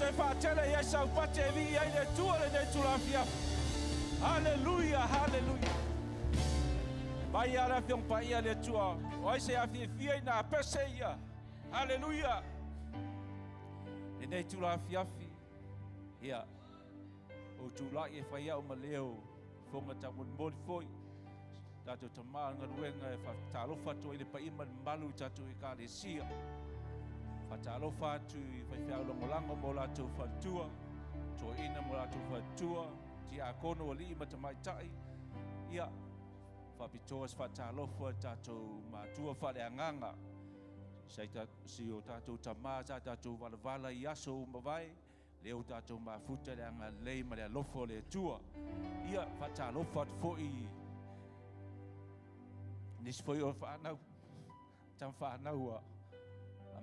Toe faatele i ai saupati e vii ai le Atua lenei itula afiafi. Haleluia, haleluia. Mai a le Afioga Paia le Atua, o ai se afiafia i nā pese ia. Haleluia. Lenei itula afiafi, ia, ou tulai e fai au ma leo fofoga taumolimoli foi tatou tama o le galuega e faatalofa atu ai i le paia ma le mamalu i tatou Ekalesia. Faatalofa atu i faifeau lagolago ma o latou faletua, toeaiina ma o latou faletua, tiakono, alii ma tamaitai. Ia, faapitoa se faatalofa i tatou matua faaleagaga, si o tatou tama sa tatou valavala i aso ua mavae, lea ua tatou mafuta i le agalelei ma le alofa o le Atua. Ia, faatalofa atu foi i nisi foi o fanau, tama fanau a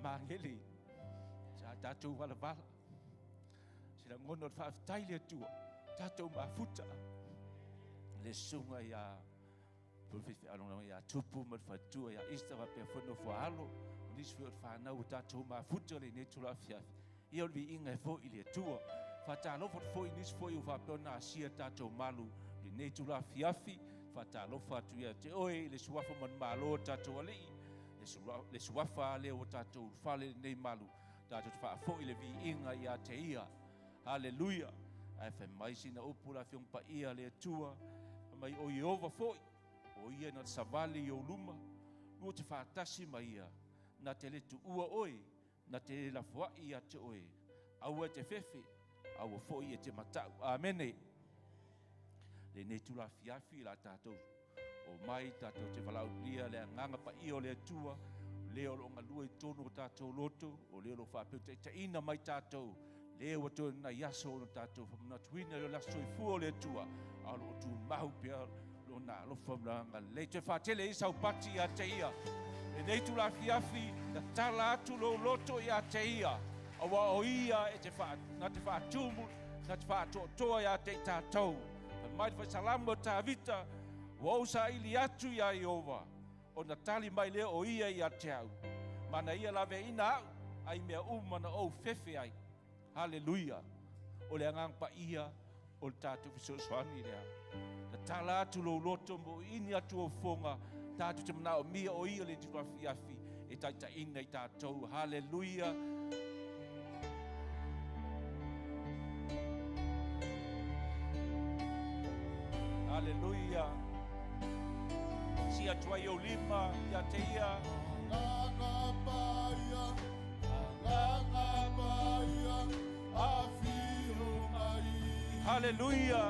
Magele, sa tatou valavala. Se lagona o le faafetai le Atua, tatou mafuta. Le susuga ia ia Tupu ma le faletua ia Easter faapea foi nofo alo, o nisi foi o le fanau ua tatou mafuta lenei itula afiafi. Ia o le viiga e foi i le Atua. Faatalofa atu foi i nisi foi ua faapea ona asia tatou malu lenei itula afiafi. Faatalofa atu ia te oe i le suafa manumalo o tatou alii, le suafa lea ua tatou ulufale lenei malu, tatou te faafoi le viiga ia te ia. Haleluia. Ae fai mai sina upu le Afioga Paia le Atua, fai mai o Ieova foi, o ia na te savali i ou luma, lua te faatasi ma ia, na te le tuua oe, na te le lafoai ia te oe, aua e te fefe, aua foi e te matau. Amene. Lenei itula afiafi la tatou o mai tatou te valaaulia le agaga paia o le Atua, lea o lo o galue i totonu o tatou loto, o lea o lo o faapea taitaiina mai tatou, lea ua toe nai aso ona tatou faamanatuina i le aso soifua o le Atua, a o lo o tumau pea lona alofa ma lona agalelei. Toe faatele ai saupati ia te ia. Lenei itula afiafi, tatala atu lou loto ia te ia, aua o ia e te na te faatumu, na te faatoatoa ia te i tatou. Fai mai le faisalamo o Tavita, ua ou saili atu iā Ieova, ona tali mai lea o ia ia te au. Ma na ia laveaiina au, ai mea uma na ou fefe ai. Haleluia. O le agaga paia o le tatou fesoasoani lea. Tatala atu lou loto mo ini atu o fofoga, tatou te manaomia o ia le afiafi e taitaiina i tatou. Haleluia. Haleluia. Si atu ai o lima ia te ia. Agaga paia, agaga paia, afio mai. Haleluia.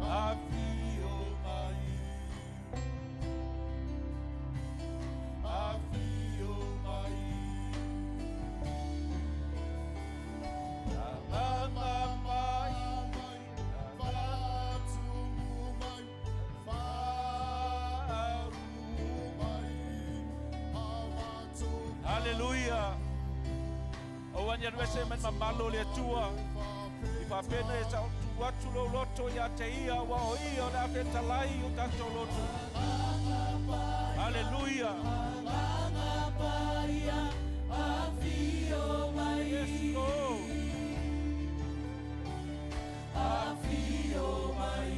Afio mai. Afio mai. Agaga mai, mai, faatumu mai, faaru mai, amato. Haleluia. O ua ni alu ese mai mamalo o le Atua. I faapena e tu atu lou loto ia te ia, ua o ia o le afetalai o tatou loto. Haleluia. Agaga paia, afio mai. Yes, Lord. Afio mai.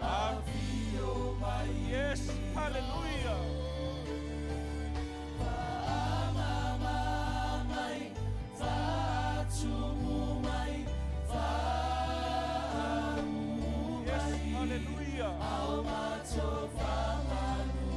Afio mai. Yes, hallelujah. Faamama mai, faatumu mai, faaru Yes, mai. hallelujah. Ao mato famanu.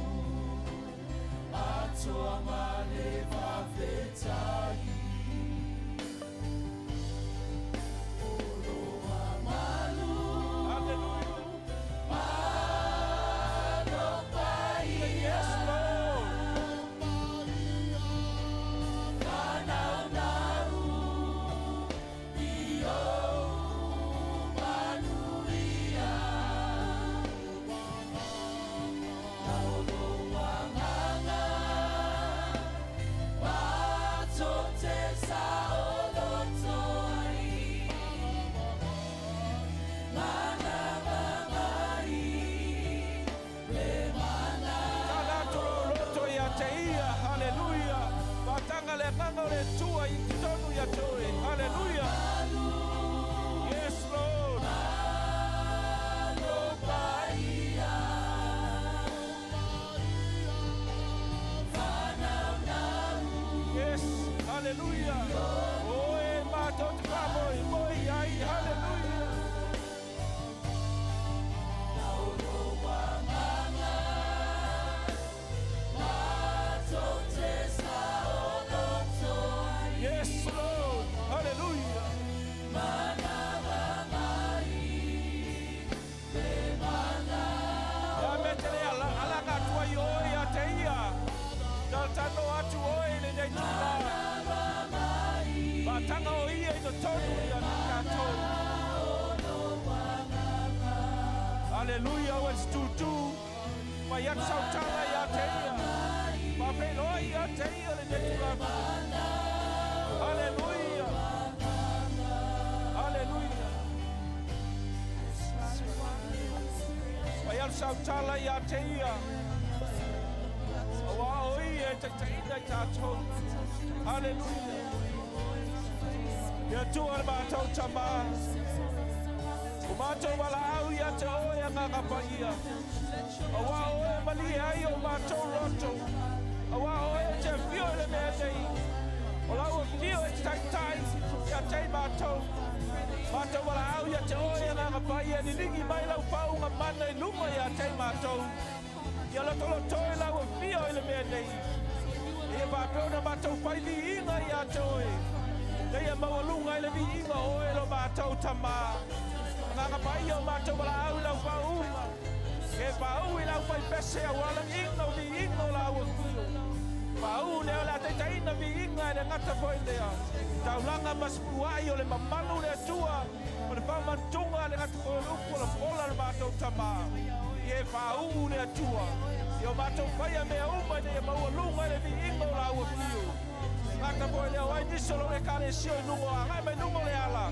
Haleluia, aua e te tutū, fai atu sau tala ia te Ia. Faafeiloai ia te Ia lenei Tulafono. Haleluia. Haleluia. Fai atu sau tala ia te Ia. Auā o Ia e taitaiina i tatou. Haleluia. Le Atua le matou Tama. O matou valaau ia te Oe, Agaga Paia. Auā o Oe e malie ai o matou loto. Auā o Oe e te afio i le mea nei. O lau afio e te taitai ia te i matou. Matou valaau ia te Oe, Agaga Paia, liligi mai lau faauuga mana i luga ia te i matou. Ia lotolotoi lau afio i le mea nei. Ia faapea ona matou fai viiga ia te Oe. Ina ia maualuga ai le viiga o Oe lo matou Tama. Agaga Paia, o matou valaau i lau faauuga. E faauu i lau faipese auā lagiina o viiga o lau afio. Faauu lea o le a taitaiina viiga e le gata foi lea. Taulaga ma sefuluai o le mamalu le Atua. O le faamanutuga le gata foi o le upu o le fola le matou Tama. Ia e faauu le Atua. Ia o matou faia mea uma ina ia maualuga i le viiga o lau afio. Gata foi lea o ai nisi o lou ekalesia i luga o agai mai luga o le ala.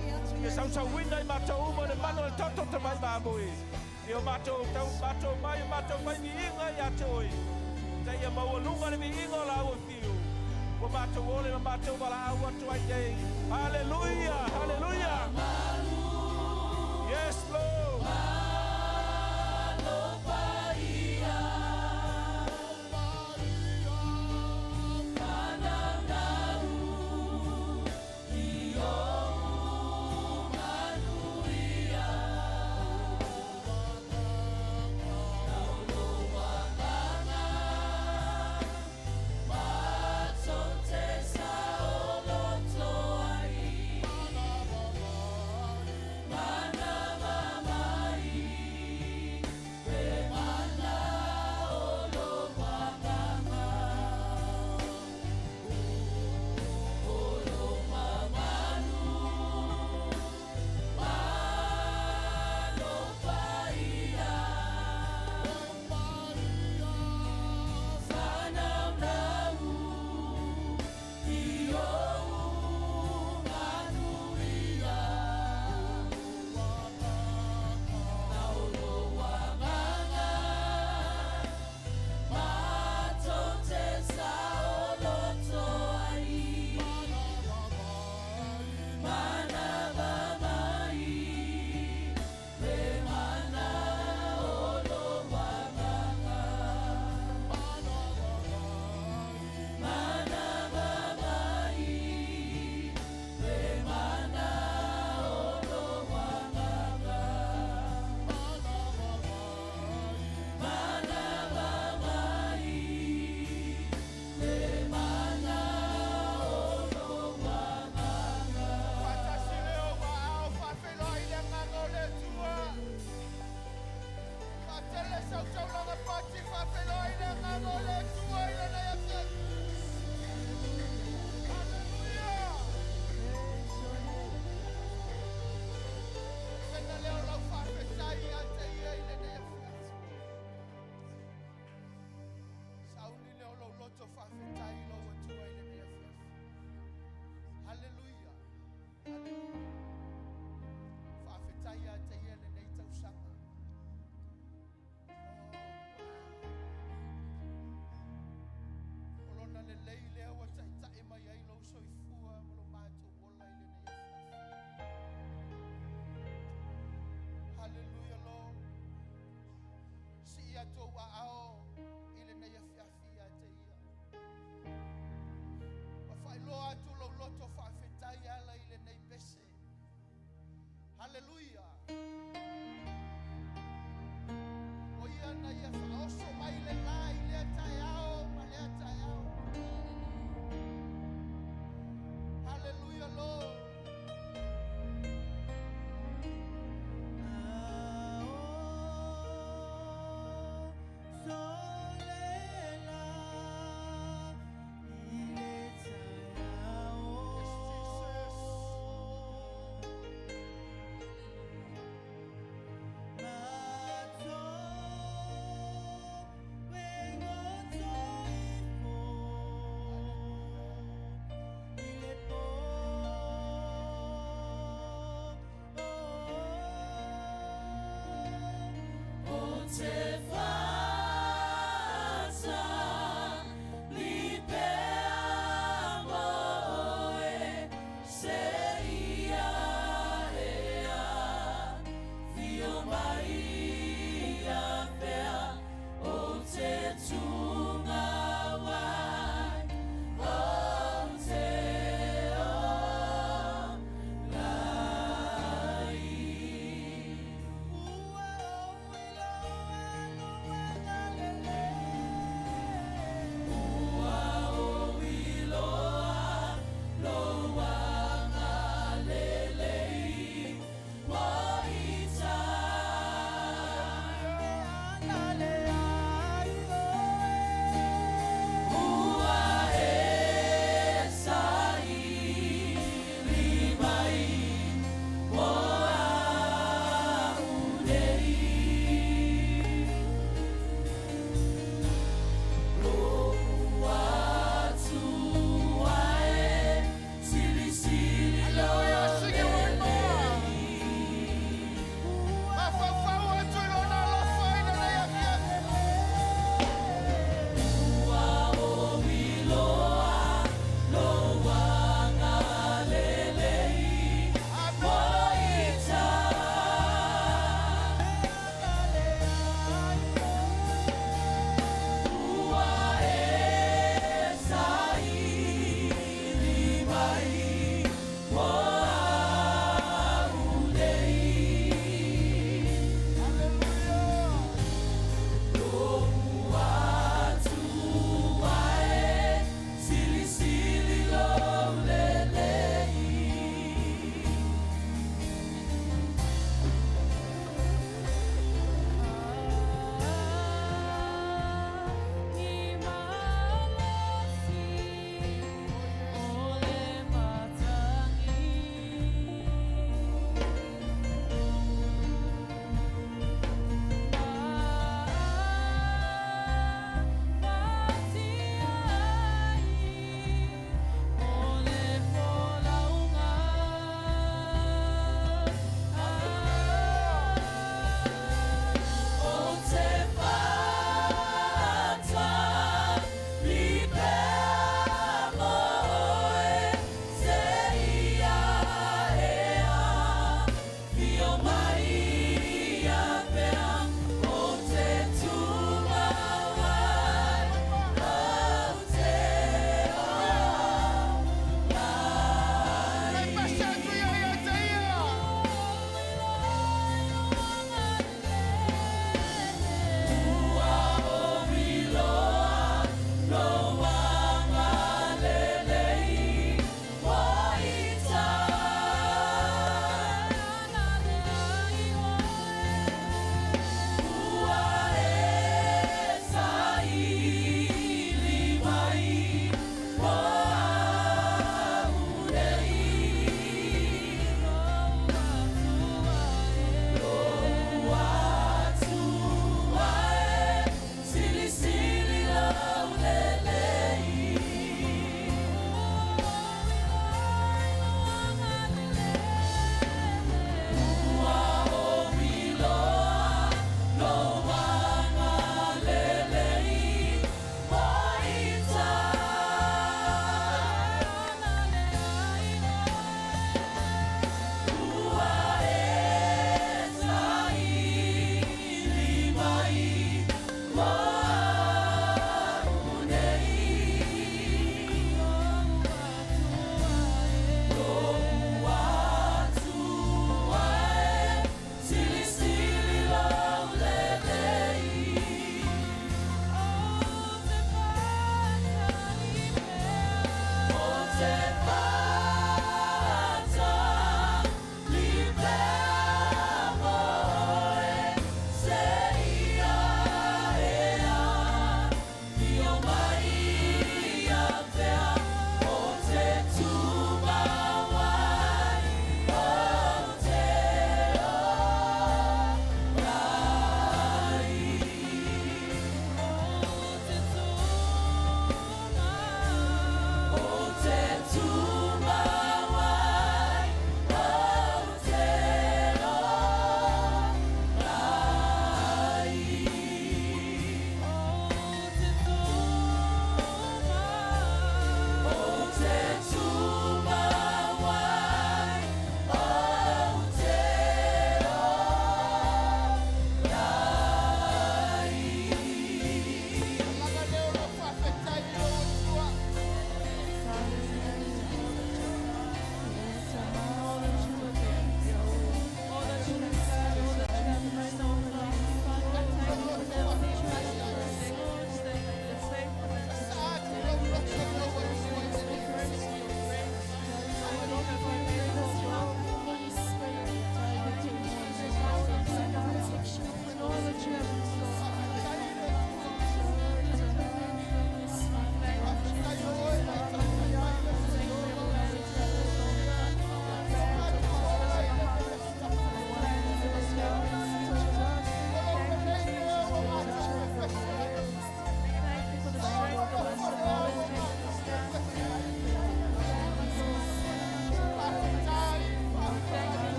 Ia sausauina i matou uma le mana o le toto tamai mamoe. Ia o matou tau matou mai o matou fai viiga ia te Oe. Ta ia maualuga le viiga o lau afio. Ua matou ole ma matou valaau atu ai nei. Haleluia, haleluia. Yes, Lord.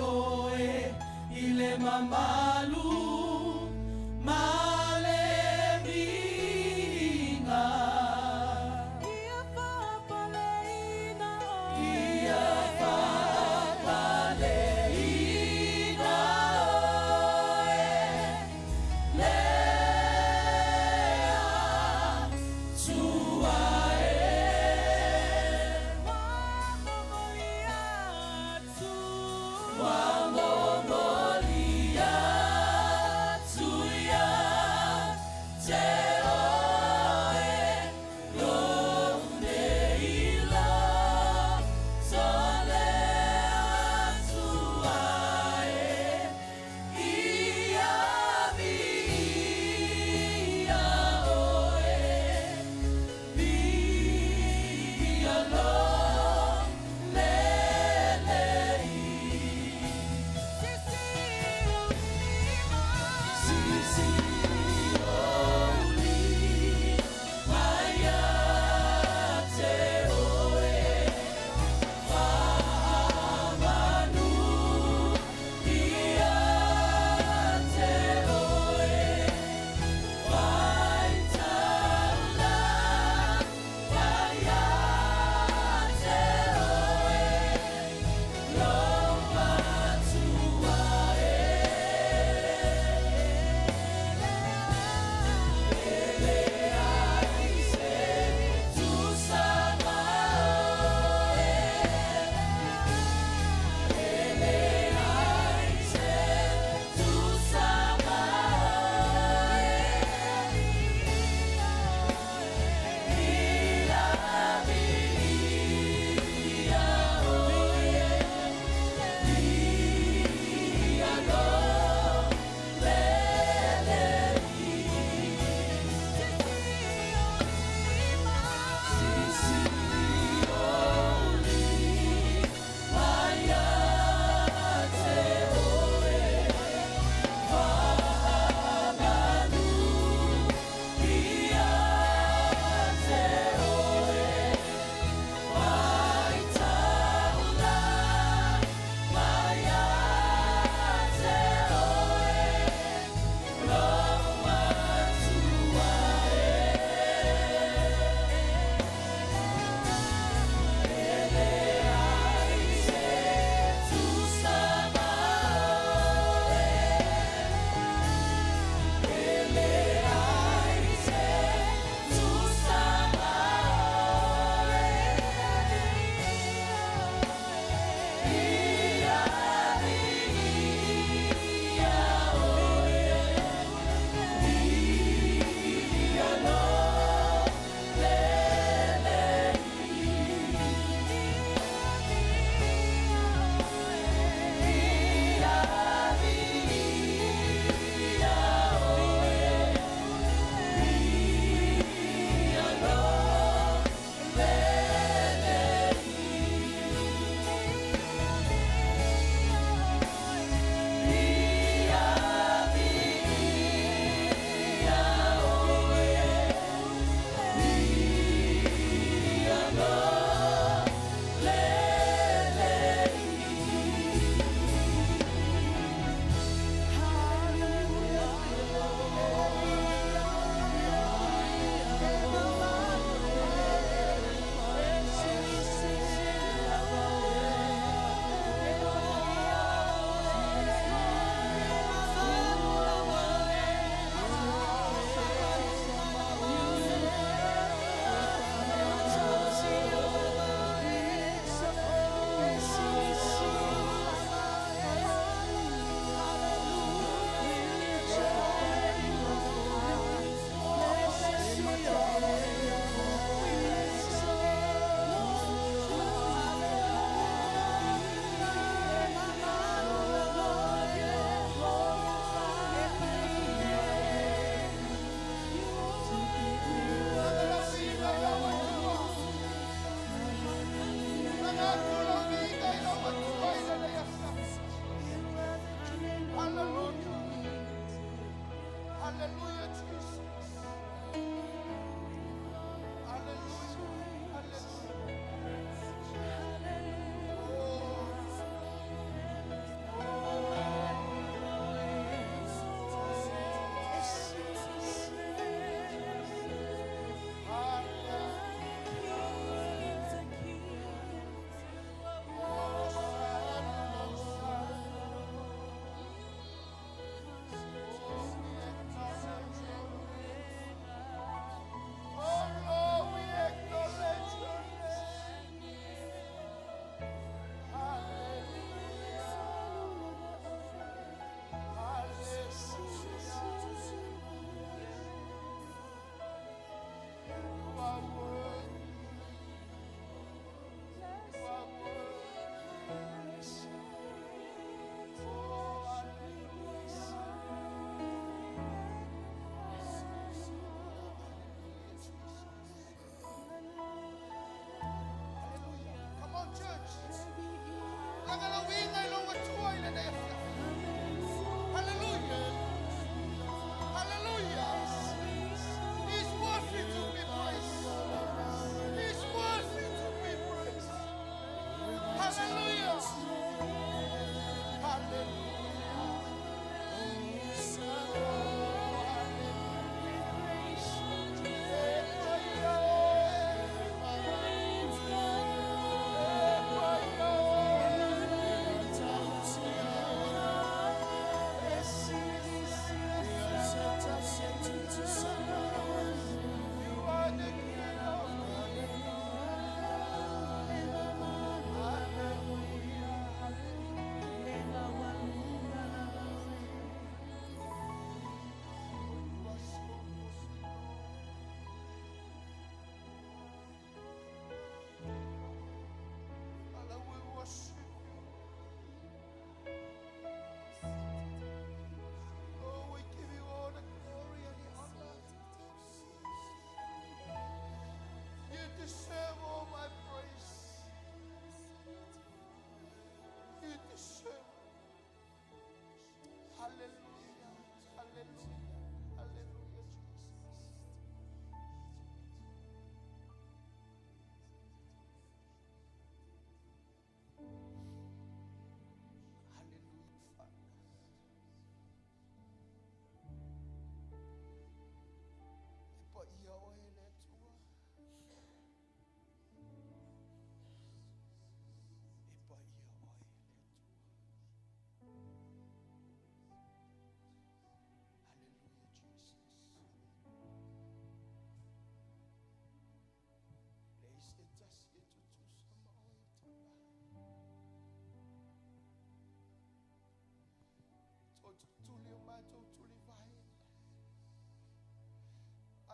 oe i le mamalu ma le viiga. Ia faapaleina oe. Ia faapaleina oe le Atua e. Ua momoli atu. Ua momoli atu.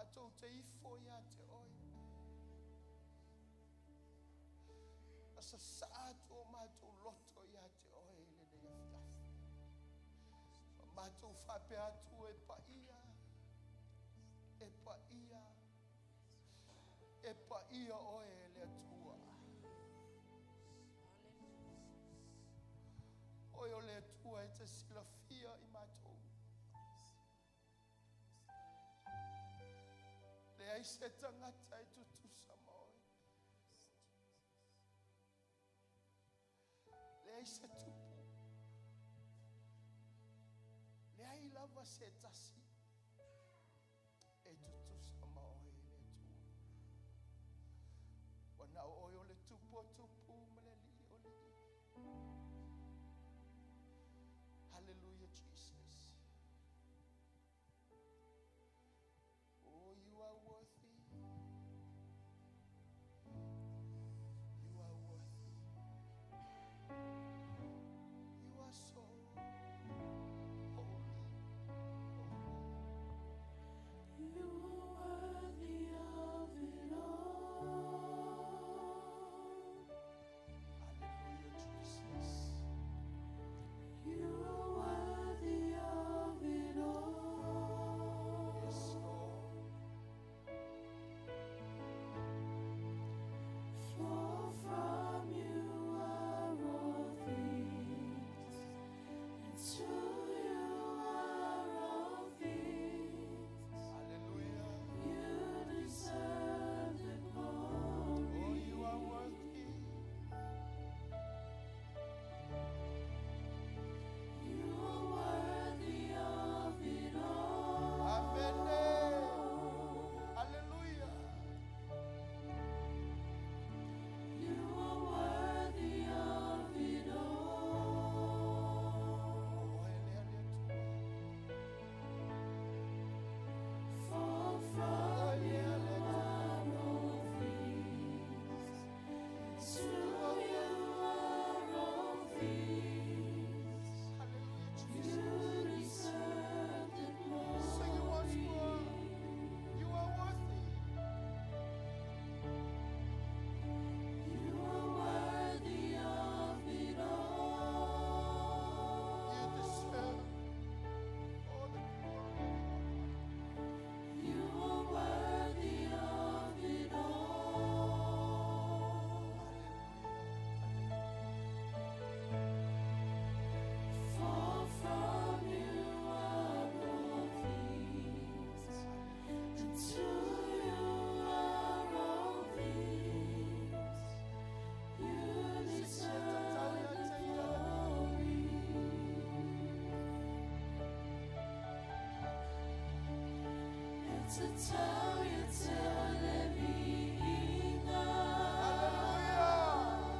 Matou te ifo ia te oe. Na sasaa atu o matou loto ia te oe i lenei afiafi. Ma matou faapea atu e paia, e paia, e paia oe e le Atua. Oe o le Atua e te silafia i matou. Leai se tagata e tutusa ma oe. Leai se tupu. Leai lava se tasi e tutusa ma oe e le Atua. Ua na o oe o le tupu o tupu ma le alii o alii. Hallelujah, Jesus. Oh, you are worthy. You are worthy. You are so holy. Holy. You are worthy of it all. Hallelujah, Jesus. You are worthy of it all. Yes, Lord. For from you are all things, and to you are all things. Hallelujah. You deserve the glory. Oh, you are worthy. You are worthy of it all. Amen. Hallelujah. You are worthy of it all. Oh, le le Atua. For from you are all things, and to you are all things. Hallelujah, You Jesus. deserve the Sing it once glory. more. You are worthy. You are worthy of it all. You deserve all the glory and the honor. You are worthy of it all. For from you are all things, and to you are all things. You deserve the glory. It's a tell you tell Hallelujah.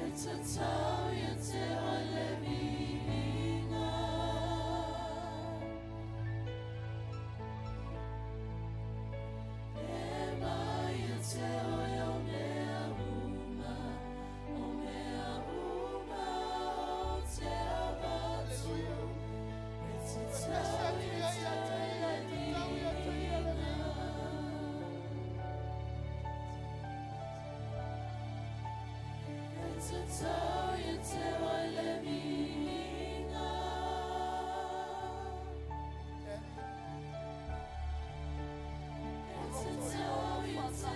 It's a tell you tell Hallelujah. It's a tell you tell It's a tell you tell. It's a tell you tell.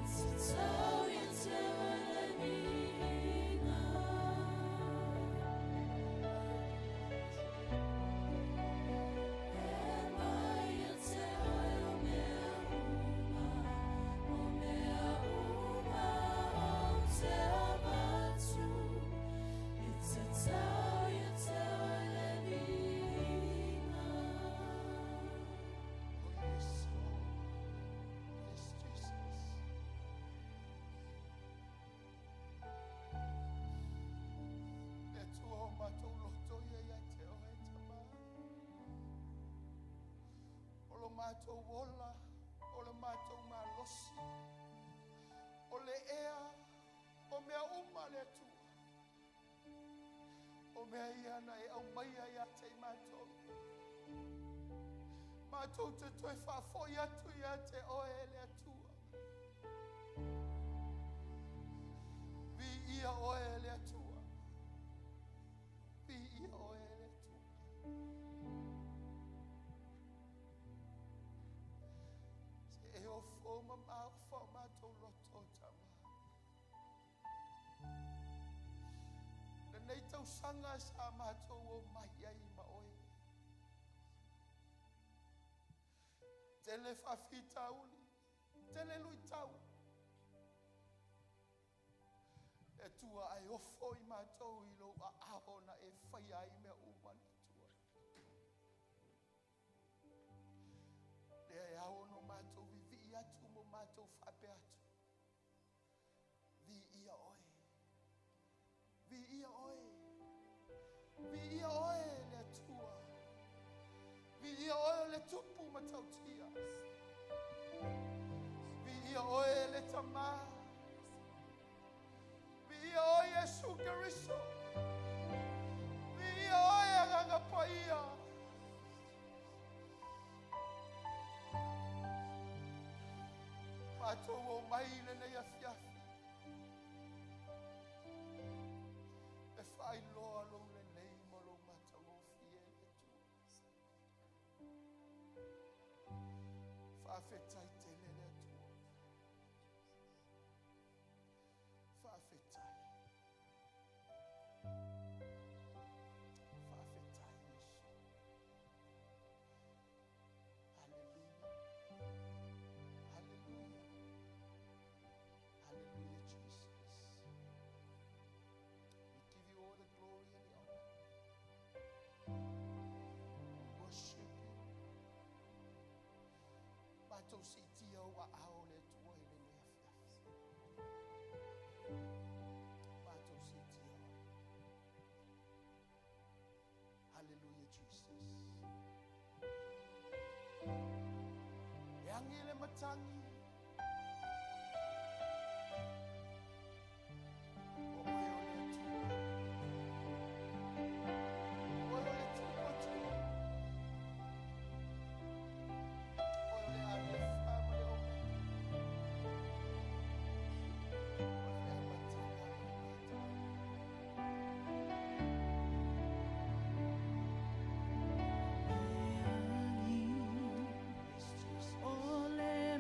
It's a tell you tell. Matou ola, o le matou malosi, o le ea, o mea uma le Atua. O mea ia na e aumaia ia te i matou. Matou te toe faafoi atu ia te oe le Atua. Viia oe le Atua. Viia oe le Atua. Se e ofo mamao fa o matou loto tama. Lenei tausaga sa matou o mai ai ma oe. Tele faafitauli, tele luitau. Le Atua ae ofo i matou i lou aao na e faia ai mea uma le Atua. Lea e ao ona matou vivii atu ma matou faapea atu. Viia oe. Viia oe. Viia oe le Atua. Viia oe o le tupu matautia. Viia oe le Tamā. Viia oe Iesu Keriso. Viia oe Agaga Paia. Matou o mai lenei afiafi. E faailoa lou lelei ma lou matagofie le Atua. Faafetai tele le Atua. Faafetai. Faafetai Iesu. Hallelujah. Hallelujah. Hallelujah, Jesus. We give you all the glory and the honor. We worship you. Matou siitia ou aao le Atua i lenei afiafi. Matou siitia oe. Hallelujah, Jesus. E agi le matagi. O oe o le Atua. O oe o le Tupu Atua. O oe o le Alefa ma le Omega. O le Amataga ma le Mataga. Yes, Jesus. O le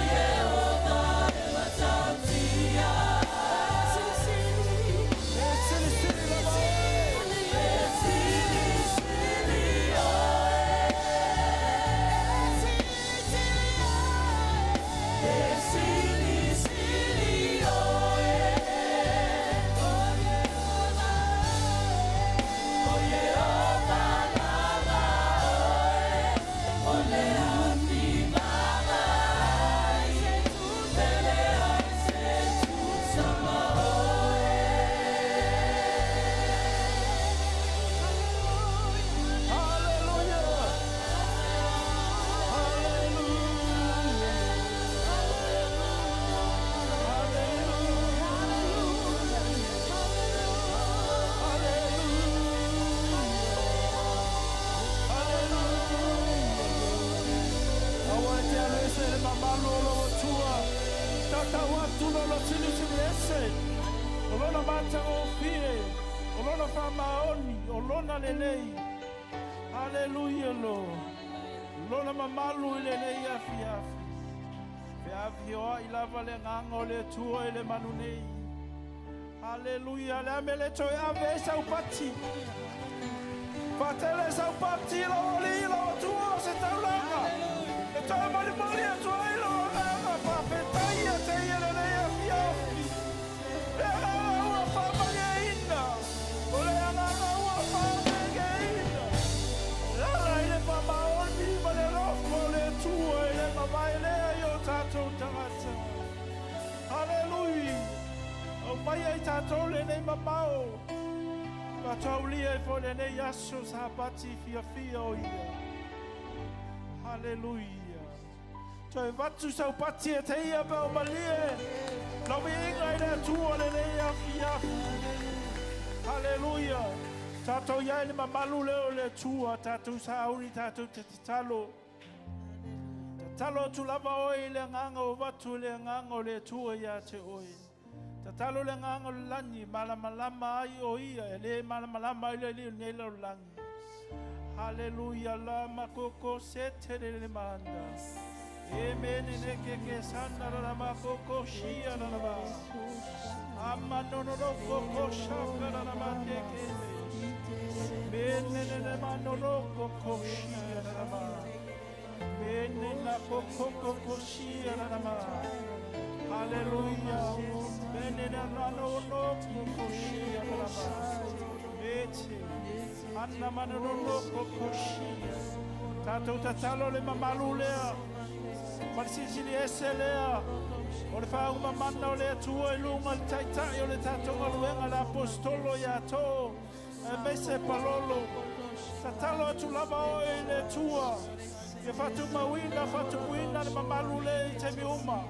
Ieova e matautia. Silisili. E silisili lava oe. E silisili oe. Silisili oe. E silisili oe. O Ieova. O Ieova lava oe. O le afi mamae. E leai se tusa ma oe. Hallelujah. Hallelujah. Hallelujah. Aua e te alo ese le mamalu o lo Atua. Tatau atu lo lo silisili ese. O lona matagofie. O lona faamaoni. O lona lelei. Hallelujah, Lord. Lona mamalu i lenei afiafi. Feafioai lava le agaga o le Atua i le manu nei. Hallelujah. Le ame le toe ave ai saupati. Faatele saupati lau alii lau Atua o se taulaga. E toe molimoli atu ai lou agaga faafetai ia te ia lenei afiafi. Le agaga ua faamalieina. O le agaga ua faafegeina. E ala i le faamaoni ma le alofa o le Atua e le mavae lea i o tatou tagata. Haleluia! Aumaia i tatou lenei mamao. Faataulia ai foi lenei aso Sapati fiafia o ia. Haleluia! Toe avatu saupati e te ia pe o malie. Lau viiga i le Atua lenei afiafi. Haleluia! Tatou i ai le mamalu lea o le Atua, tatou sauni, tatou te tatalo. Tatalo atu lava oe i le agaga o avatu i le agaga o le Atua ia te oe. Tatalo le agaga o le lagi, malamalama ai o ia, e le malamalama ai le alii o lenei lalolagi. Haleluia la makoko se te le le manda. E mene ne ke ke sana la la makoko shia la la ba. Ama no no no koko shaka la la ma te ke ne. Mene ne ne ma no no koko shia la la ma. Mene na koko koko shia la la ma. Hallelujah. Mene na na no no koko shia la la ma. Mete. Anna mana no no koko shia. Tatou tatalo le mamalu lea. Ma le silisili ese lea. O le faauga mamana o le Atua i luga le taitai o le tatou galuega le apostolo ia to. Aemaise palolo. Tatalo atu lava oe i le Atua. Ia faatumauina, faatupuina le mamalu lea i taimi uma.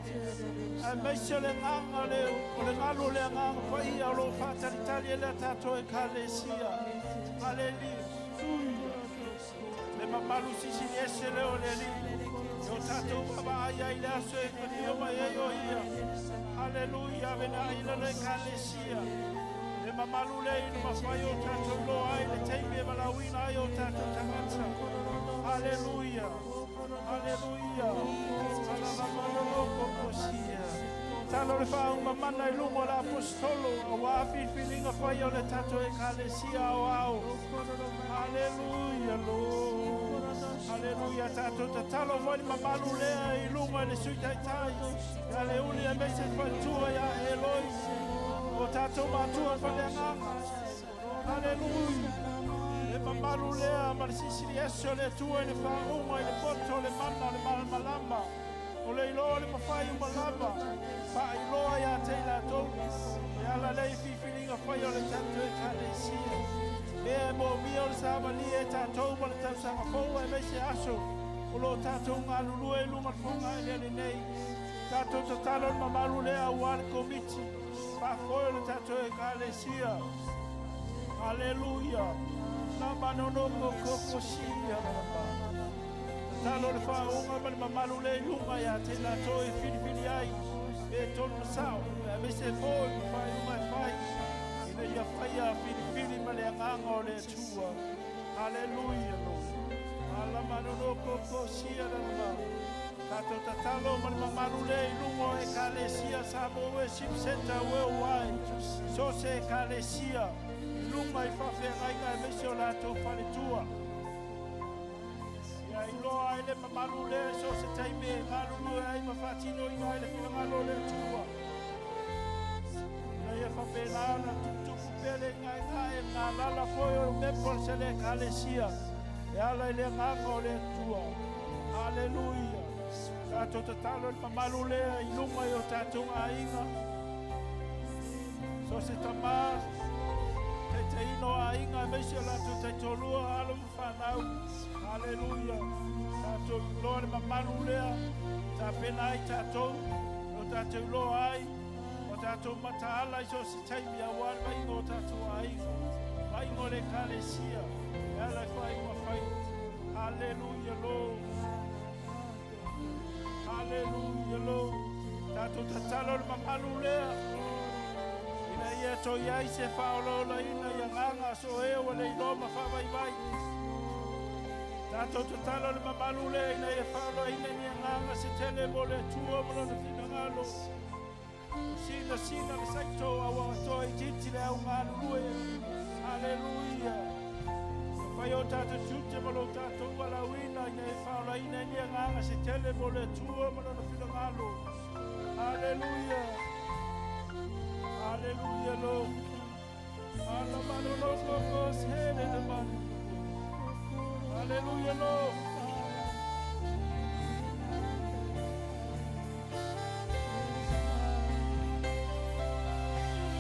Aemaise o le agaga le, o le galu o le agaga paia o lo o faatalitali ai le tatou ekalesia. Haleluia. Le mamalu silisili ese lea o le Alii. E o tatou vaavaai ai le aso e afio mai ai o ia. Haleluia, ave na i lana ekalesia. Le mamalu lea ina mafai o tatou loa ai le taimi e valaauina ai o tatou tagata. Haleluia. Haleluia. Alalamalolokokosia. Talo le faaumamana i luga o le apostolo, auā filifiliga fai o le tatou ekalesia aoao. Haleluia, Lord. Haleluia, tatou tatalo foi le mamalu lea i luga i le sui taitai. Ia le uli aemaise le faletua ia Eloi. O tatou matua faaleagaga. Haleluia. Le mamalu lea ma le silisili ese o le Atua i le faauga i le poto o le mana o le malamalama. O le iloa le mafai uma lava. Faailoa ia te i latou. E ala lea i filifiliga fai o le tatou ekalesia. Mea e moomia o le savalia e tatou ma le tausaga fou aemaise aso. O lo o tatou galulue i luga le fogaeleele nei. Tatou tatalo le mamalu lea auā le komiti. Faafoe o le tatou ekalesia. Haleluia. La manono koko sia la la. Tatalo le faauga ma le mamalu lea i luga ia te i latou e filifili ai. E tonu ma sao. Aemaise foi ma faaiuga e fai. Ina ia faia filifili ma le agaga o le Atua. Haleluia, Lord. Ala manono koko sia la la. Tatou tatalo ma le mamalu lea i luga o Ekalesia Samoa Worship Centre Worldwide, so o se Ekalesia i luga i faafeagaiga aemaise o latou faletua. Ia iloa ai le mamalu lea i so o se taimi e galulue ai ma faatinoina ai le finagalo o le Atua. Ina ia faapena ona tuputupu pea le gaegae galala foi o members a le Ekalesia e ala i le agaga o le Atua. Haleluia. Tatou tatalo i le mamalu lea i luga i o tatou aiga. So se tamā, taitaiina o aiga aemaise o latou taitoalua, alo ma fanau. Haleluia. Tatou iloa le mamalu lea, tapena ai tatou, o tatou iloa ai, o tatou mataala i so o se taimi auā le vaaiga o tatou aiga, vaaiga o le Ekalesia, e ala i faaiuga fai. Haleluia, Lord. Haleluia, Lord. Tatou tatalo le mamalu lea, ina ia toe ai se faaolaolaina i agaga so e ua le iloa ma faavaivai. Tatou tatalo le mamalu lea ina ia faaolaina ni agaga se tele mo le Atua ma lona finagalo. Sina sina le saito a ua atoa itiiti le au galulue. Haleluia. Fai o tatou tiute ma lo tatou valaauina ina ia faaolaina ni agaga se tele mo le Atua ma lona finagalo. Haleluia. Haleluia, Lord. Haleluia, Lord.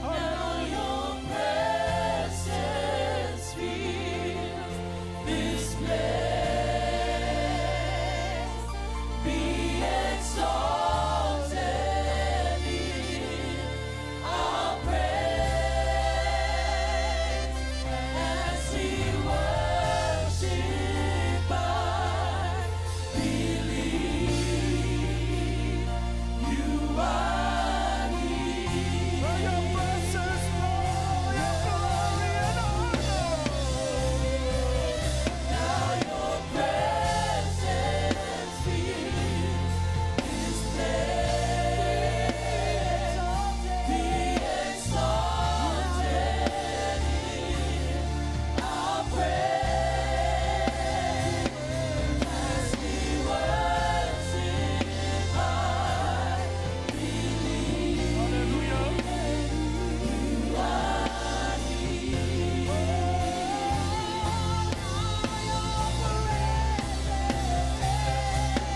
Now your presence fills this place. Be exalted in our praise as we worship. I believe you are here. For your presence, Lord, your glory and honor. Now your presence fills this place. Be exalted in our praise as we worship. I believe Hallelujah. you are here.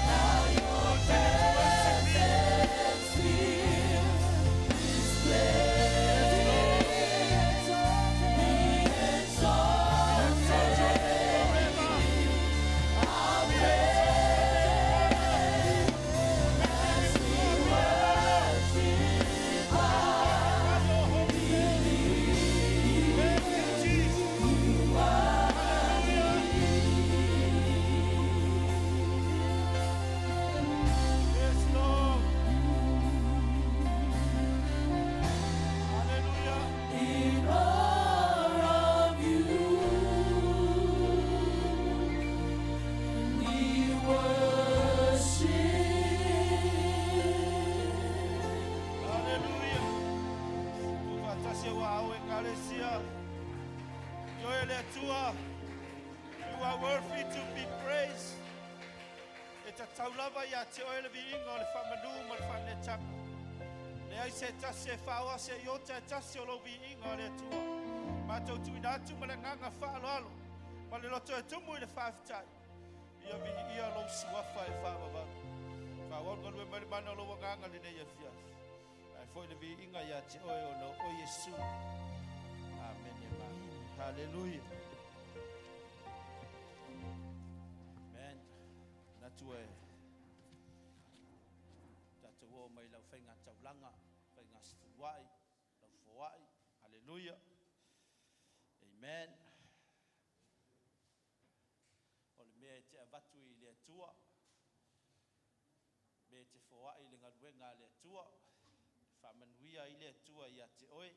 Now your presence fills this place. Be exalted our praise as we worship. I believe Thank you, Jesus. you are Yes, Lord. Hallelujah. In awe of you, we worship. Hallelujah. Tuufaatasi ua au Ekalesia. Ioe le Atua. You are worthy to be praised. E tatau lava ia te oe le viiga o le faamanu ma le faanetaga. Leai se tasi e faaoa se iota e tasi o lou viiga o le Atua. Matou tuuina atu ma le agaga faaaloalo. Ma le loto e tumu i le faafetai. Ia viia lou suafa e faavavau. Faaauau le galue mai le mana o lou agaga lenei afiafi. Ae foi le viiga ia te oe ona o Iesu. Amene ma. Hallelujah. Amen. Natu e tatou oo mai lau faiga taulaga, faiga sefuluai, lau foai. Hallelujah. Amen. O le mea e te avatu i le Atua, me te foai le galuega a le Atua, faamanuia ai le Atua ia te oe.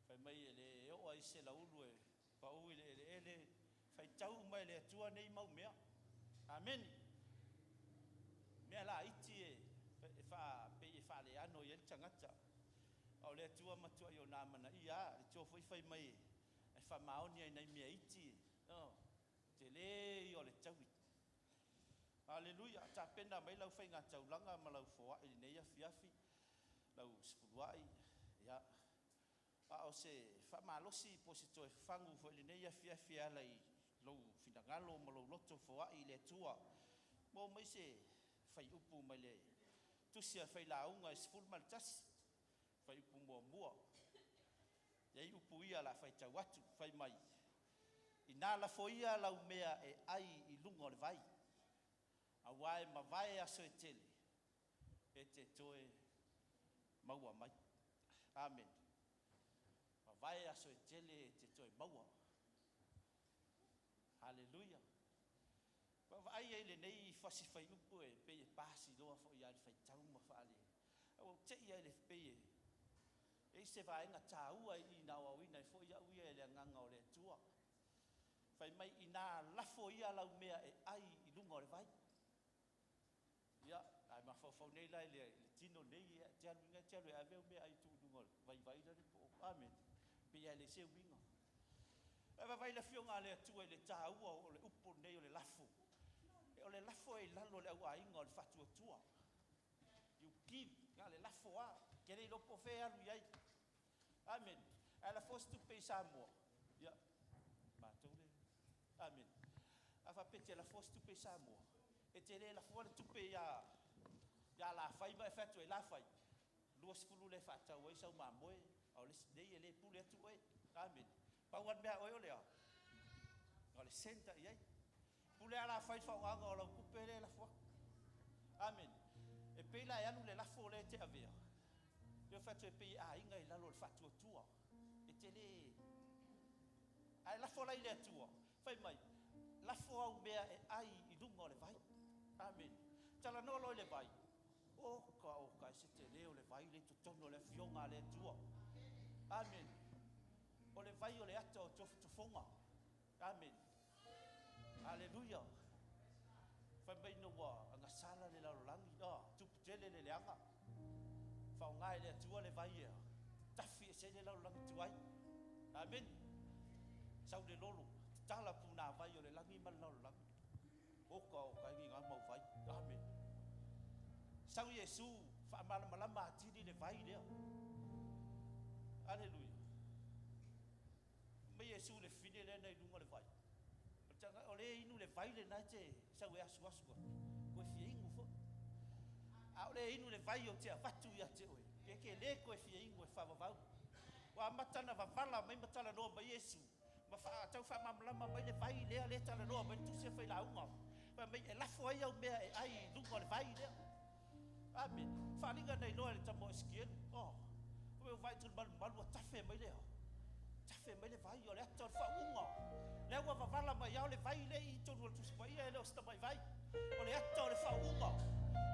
Fai mai e le oo ai se laulu e pau i le eleele, faitau uma e le Atua nei mau mea. Ameni. Mea laiti e pei e faaleano i ai le tagata, a o le Atua matuai ona amanaia lava. Le Atua foi fai mai e faamaoni lava i nai mea iti, o tele ia o le taui. Aleluia! Tapena mai lau faigataulaga ma lau foai i lenei afiafi, lau sefuluai, ia, a o se faamalosi po o se toe fafagu foi i lenei afiafi e ala i lou finagalo ma lou loto foai i le Atua. Maua mai se fuaiupu mai le Tusi a le Failauga 11, fuaiupu 1. E i ai upu ia o le a faitau atu, fai mai, “Ina lafo ia lau mea e ai i luga o le vai, aua e mavae aso e tele, e te toe maua mai.” Amene. Mavae aso e tele e te toe maua. Haleluia! Vaavaai i ai i lenei fasi fuaiupu e pei e pasi loa foi lava i le faitau ma faale… Ae ua ou te i lava e pei e i ai se vaega taua i i na aoaoina ai foi au ia e le Agaga o le Atua. Fai mai, ina lafo ia lau mea e ai i luga o le vai. Ia, a e mafaufau nei la i le tino nei, e te alu e te alu e ave au meaai e tuu i luga o le vai lale po o… Amene. E pei lava e leai se uiga. Ae vaavaai i le Afioga a le Atua i le taua o le upu lenei o le lafo. O le lafo e i lalo o le auaiga o le faatuatua. You give, na o le lafo lava, e te le iloa po o fea e alu i ai. Amene. A e lafoa se tupe i Samoa, ia, matou lea. Amene. A faapea e te lafoa se tupe i Samoa, e te le lafoa le tupe ia Lafai ma e fai atu ai, “Lafai, $20 lea e faatau ai sau mamoe,” a o le isi nei e le pule atu oe. Amene. Pau lava le mea a oe o le a? Na o le send lava i ai. E pule lava Lafai i le faaaogaina o lau tupe lea e lafo atu. Amene. E pei la e alu le lafo lea e te avea, lea ou te fai atu ai pei e aiga i lalo o le faatuatua. E te le… Ae lafo la i le Atua, fai mai, lafo au mea e ai i luga o le vai. Amene. Talanoa loa i le vai, oka oka e se tele o le vai lea e i totonu o le Afioga a le Atua. Amene. O le vai o le ata o tofotofoga. Amene. Aleluia. Fai mai ina ua agasala le lalolagi, tupu tele le leaga, faaaoga e le Atua le vai e tafi ese ai le lalolagi tuai. Amene. Sau le lolo, tatala punavai o le lagi ma le lalolagi. Oka oka e gigā mau vai. Amene. Sau Iesu, faamalamalama atili le vai lea. Aleluia. Fai mai Iesu i le fafine lea na i luga o le vai, o le inu i le vai lena e te sau e asuasu atu, e toe fia inu foi. A o le inu i le vai ou te avatu ia te oe, e te le toe fia inu e faavavau. Ua amata ona vavala mai ma talanoa mai Iesu ma tau faamalamalama mai le vai lea e talanoa mai ai le Tusi a Failauga. Fai mai e lafo ai au mea e ai i luga o le vai lea. Amene. Faaaliga na iloa e le tama o Esikielu. Oh, fai mai ua vaai atu i le malumalu ua tafe mai le tafe mai le vai, o le ata o le faauuga. Lea ua vavala mai lava o le vai lea i totonu o le Tusi Paia, e le o se tamai vai. O le ata o le faauuga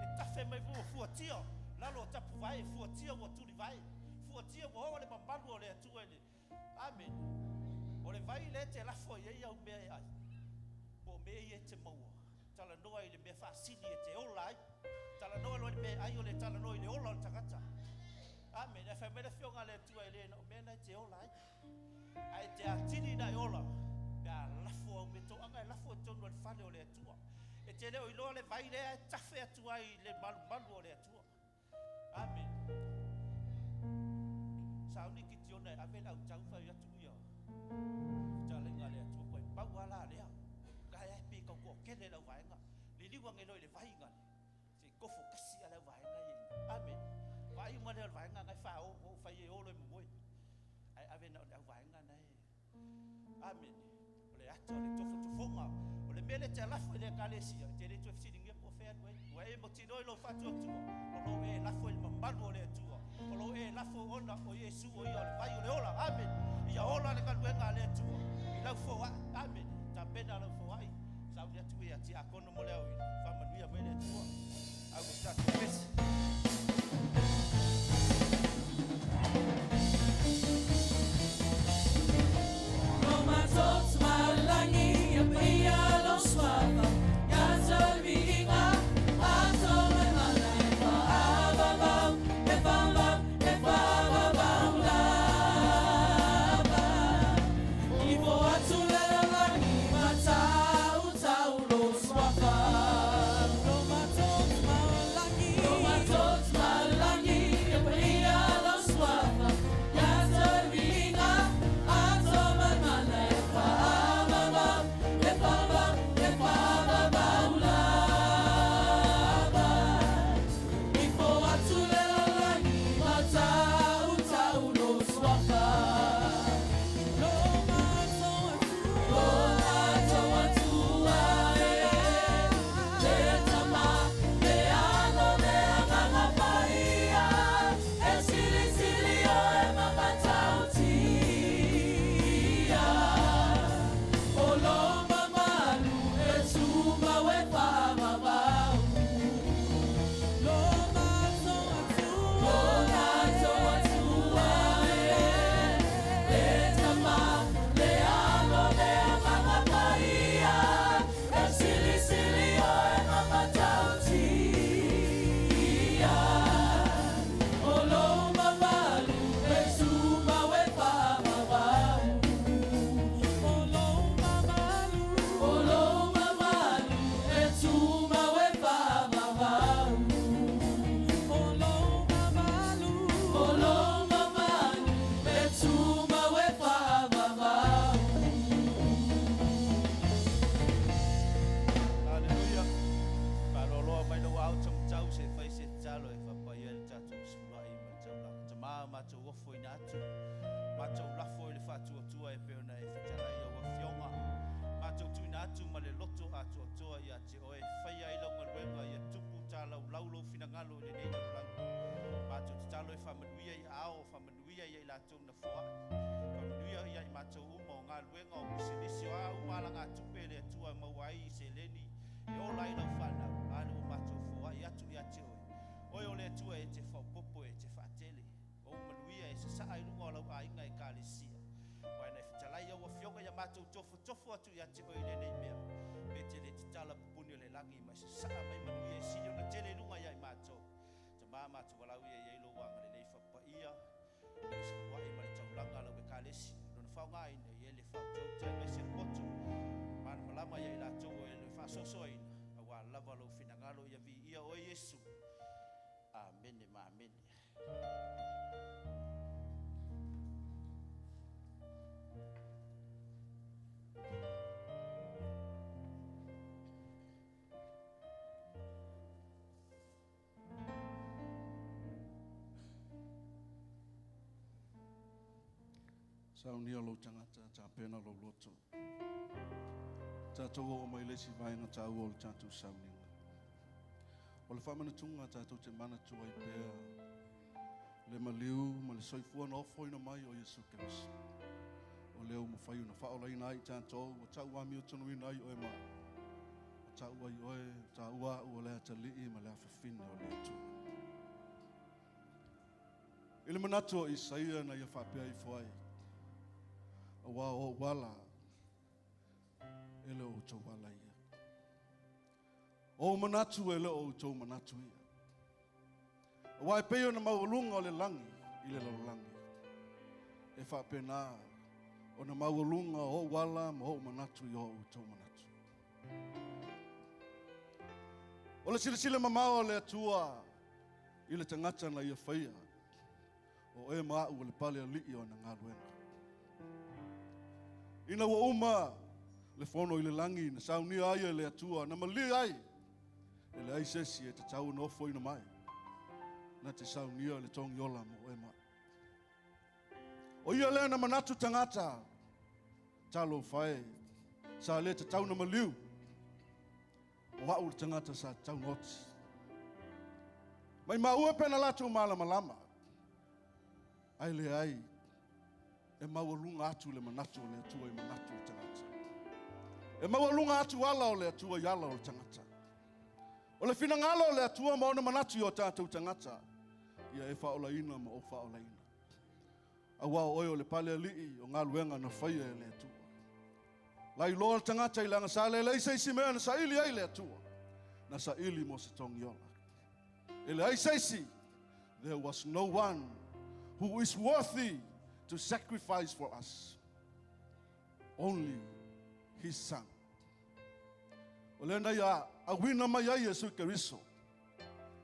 e tafe mai ua fuatia lalo o tapuvae, fuatia ua tulivae, fuatia ua oo le mamalu o le Atua i le Amene. O le vai lea e te lafo i ai au mea e ai, po o mea ia e te maua, talanoa i le mea faasili e te ola ai. Talanoa loa i le meaai, o le talanoa i le ola o le tagata. Amene. Ae fai mai le Afioga a le Atua, e le na o mea na e te ola ai, ae te atili na e ola pe a lafo au mea toaga e lafo i totonu o le fale o le Atua. E te le o iloa le vai lea e tafe atu ai i le malumalu o le Atua. Amene. Sauni Kitiona e ave le autau fai atu ia fetalaiga a le Atua koe pau lava la lea. Gae ae pe tau toatele le auvaega. Liliu ane loa i le vai gale, se i tofo tasi lava le auvaega ia i ina. Amene. Vaai uma lea o le vaega na e fao, fai e o loa e momoe. Ae ave na o le auvaega na e. Amene. O le ata o le tofotofoga. O le mea lea e te lafo i le Ekalesia, e te le toe fesiligia po o fea e alu ai. Ua e mautinoa i lou faatuatua, o lo o e lafo i le mamalu o le Atua. O lo o e lafo ona o Iesu o ia o le vai o le ola. Amene. Ia ola le galuega a le Atua i lau foai. Amene. Tapena lau foai. Sauni atu ia tiakono mo le aoina. Faamanuia mai le Atua. Au o se tatou pese. matou ofoina atu, matou lafo i le faatuatua e pei ona e fetalai i lau Afioga, matou tuuina atu ma le loto atoatoa ia te Oe, faia ai lau galuega ia tupu talaulau lou finagalo i lenei lalolagi. Matou tatalo e faamanuia i aao, faamanuia ia i latou na foai, faamanuia ia i matou uma o galuega, o pisinisi, o a uma alagatupe e le Atua e maua ai seleni e ola ai lau fanau, a lea ua matou foai atu ia te Oe. Oe o le Atua e te faaopoopo, e te faatele. O ou manuia e sasaa i luga o lau aiga ekalesia. Aua na e fetalai i au afioga ia matou tofotofo atu ia te oe i lenei mea, pe te le tatala pupuni o le lagi ma e sasaa mai manuia e sili ona tele i luga ia i matou. Tama, matou valaau ia i ai lou agalelei faapaia i le suluai ma le taulaga a lau ekalesia, lona faaaogaina i ele faautauta aemaise le poto malamalama ia i latou o e faasoasoaina, aua lava lou finagalo ia viia oe Iesu. Amene ma amene. Saunia lou tagata, tapena lou loto. Tatou oo mai le isi vaega taua o le tatou sauniga. O le faamanatuga tatou te manatua ai pea le maliu ma le soifua na ofoina mai o Iesu Keriso. O lea ua mafai ona faaolaina ai i tatou, ua tau amiotonuina ai oe ma au. Ua tau ai oe, taua au o le atalii ma le afafine o le Atua. I le manatu o Isaia na ia faapea ifo ai, auā o ou ala e le o outou ala ia. O ou manatu e le o outou manatu ia. Auā e pei ona maualuga o le lagi i le lalolagi, e faapena ona maualuga o ou ala ma ou manatu i o outou manatu. O le silasila mamao a le Atua i le tagata na ia faia, o oe ma au o le pale alii o ana galuega. Ina ua uma le fono i le lagi na saunia ai e le Atua, na malie ai, e leai se isi e tatau ona ofoina mai, na te saunia le togiola mo oe ma au. O ia lea na manatu tagata, talofa e, sa le tatau na maliu, o au le tagata sa tatau na oti. Mai maua pe na latou malamalama, ae leai, e maualuga atu le manatu o le Atua i manatu o le tagata. E maualuga atu ala o le Atua i ala o le tagata. O le finagalo o le Atua ma ona manatu i o tatou tagata, ia e faaolaina ma ou faaolaina. Auā o oe o le pale alii o galuega na faia e le Atua. Lailoa le tagata i le agasala e leai se isi mea na saili ai le Atua, na saili mo se togiola. E leai se isi, there was no one who is worthy to sacrifice for us. Only his son. O lea na ia auina mai ai Iesu Keriso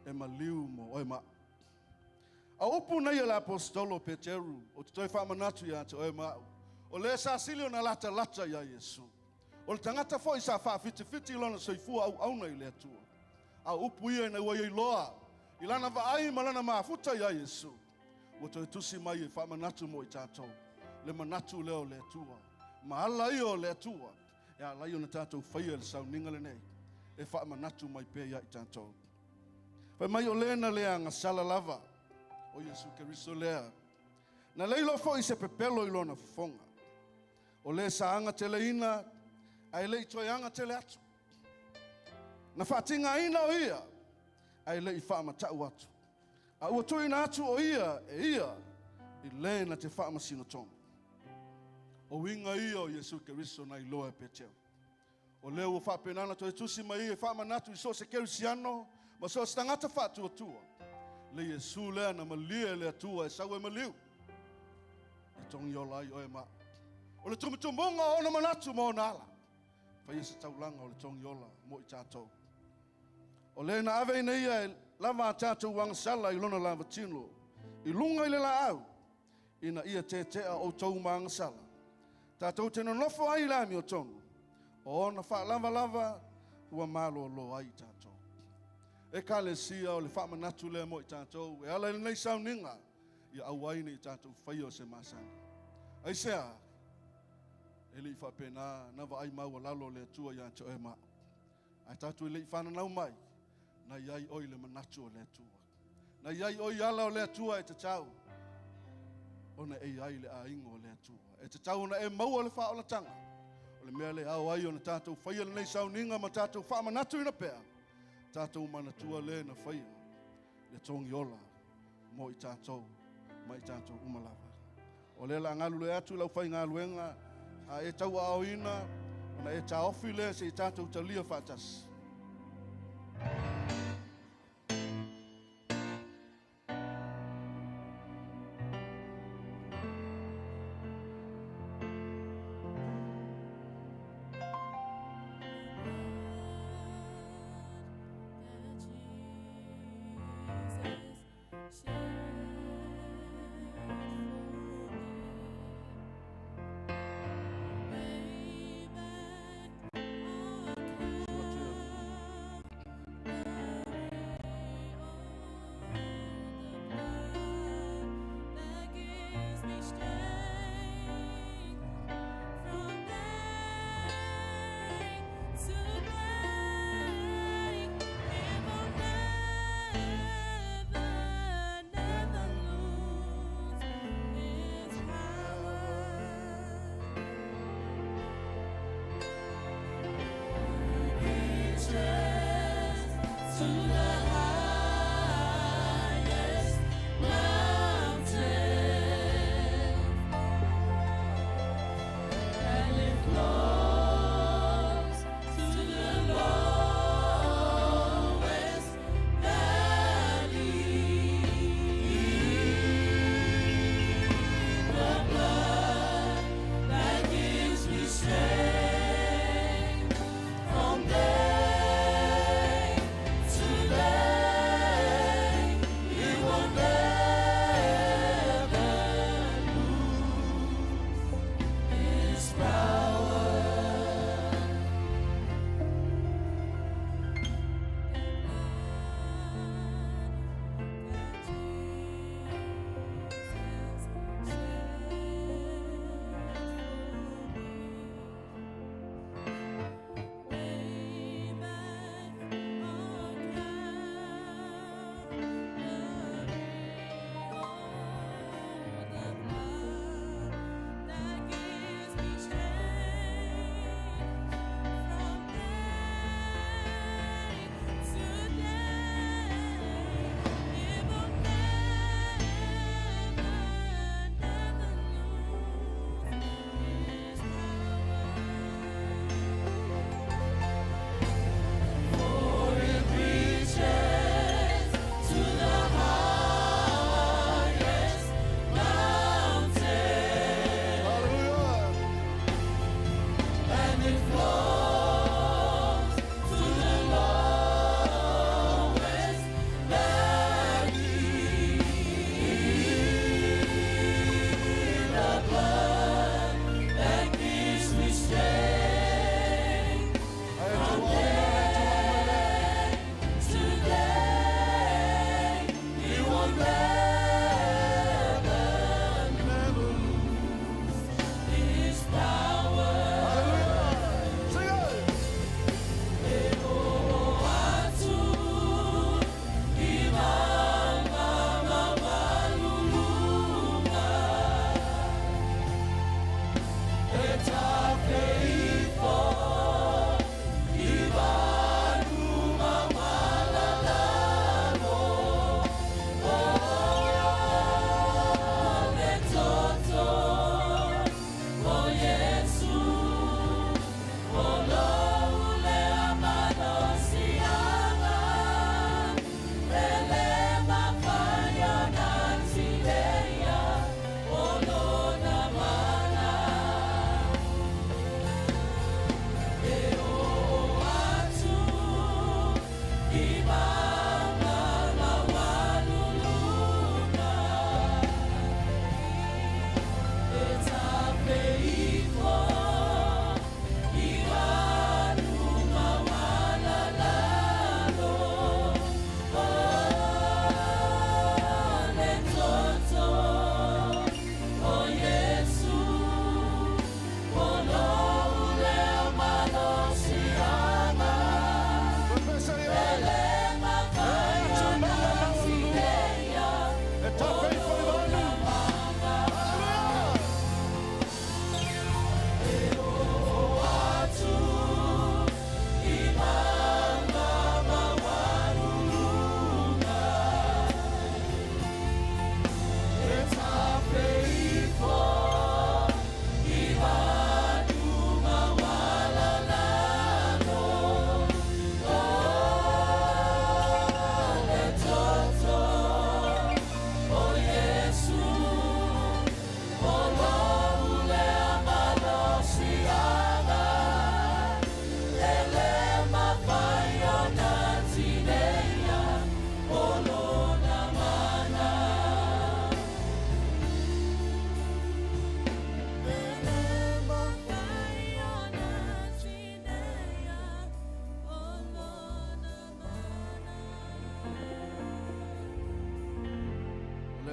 e maliu mo oe ma au. A upu nei a le aposetolo o Peteru, ou te toe faamanatu ia te oe ma au, o le sa sili ona latalata iā Iesu. O le tagata foi sa faafitifiti lona soifua auauna i le Atua. A o upu ia ina ua ia iloa i lana vaai ma lana mafuta iā Iesu, ua toe tusi mai e faamanatu mo i tatou le manatu lea o le Atua ma ala ia o le Atua e ala ai ona tatou faia le sauniga lenei e faamanatu mai pea ia i tatou. Fai mai o le na le agasala lava, o Iesu Keriso lea. Na leilo foi se pepelo i lona fofoga. O le sa agateleina, ae le i toe agatele atu. Na faatigaina o ia, ae le i faamatau atu. A ua tuuina atu o ia e ia i le na te faamasino tonu. O uiga ia o Iesu Keriso na iloa e Peteru. O lea ua faapena ona toe tusi mai e faamanatu i so o se kerisiano ma so o se tagata faatuatua, le Iesu lea na malie e le Atua e sau e maliu, e togiola ai oe ma au. O le tumutumuga o ona manatu ma ona ala, faia se taulaga o le togiola mo i tatou. O le na ave ina ia e lava a tatou agasala i lona lavatino i luga i le laau, ina ia tetea outou ma agasala. Tatou te nonofo ai i le amiotonu, o ona faalavalava ua malolo ai i tatou. Ekalesia, o le faamanatu lea mo i tatou e ala i lenei sauniga. Ia aua ai ne i tatou faia o se masani. Aisea? E le i faapena na vaai maualalo le Atua ia te oe ma au. Ae tatou e le i fananau mai, na i ai oe i le manatu o le Atua. Na i ai oe i ala o le Atua e tatau ona e i ai i le aiga o le Atua. E tatau ona e maua le faaolataga. O le mea lea e ao ai ona tatou faia lenei sauniga ma tatou faamanatuina pea, tatou manatua le na faia le togiola mo i tatou ma i tatou uma lava. O lea o le a galulue atu le aufaigaluega a e tauaaoina ona e taofi lea se i tatou talia faatasi.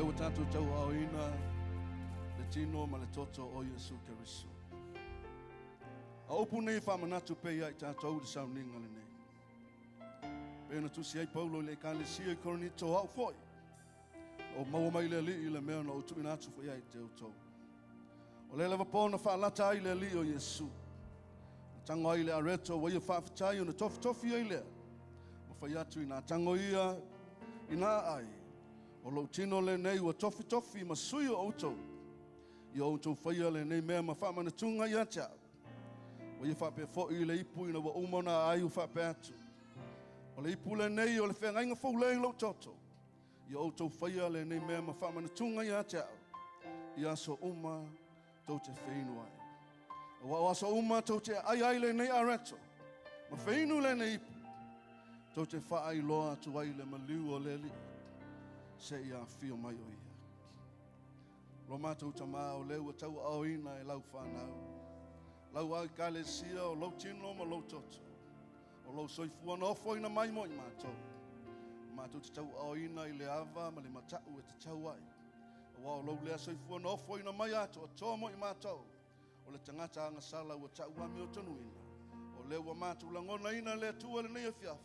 lea ua tatou tauaaoina le tino ma le toto o Iesu Keriso. A o upu nei e faamanatu pea ia i tatou i le sauniga lenei. Pei ona tusi ai Paulo i le ekalesia i Korinito, o au foi, na ou maua mai le Alii i le mea na ou tuuina atu foi ia te outou. O lea lava po na faalata ai le Alii o Iesu. Na tago ai le areto ua ia faafetai ona tofitofi ai lea. Ma fai atu ina tago ia ina ai. O lou tino lenei ua tofitofi ma sui o outou. Ia outou faia lenei mea ma faamanatuga ia te au. Ua ia faapea foi i le ipu ina ua uma ona ai ua faapea atu. O le ipu lenei o le feagaiga fou lea i lou toto. Ia outou faia lenei mea ma faamanatuga ia te au i aso uma tou te feinu ai. Aua o aso uma tou te aai ai lenei areto ma feinu lenei ipu, tou te faailoa atu ai le maliu o le Alii seia afio mai o ia. Lo matou Tamā, o lea ua tauaaoina e lau fanau, lau Ekalesia o lou tino ma lou toto, o lou soifua na ofoina mai mo i matou. Matou te tauaaoina i le ava ma le matau e tatau ai. Aua o lou lea soifua na ofoina mai atoatoa mo i matou, o le tagata agasala ua tau amiotonuina. O lea ua matou lagonaina le Atua lenei afiafi.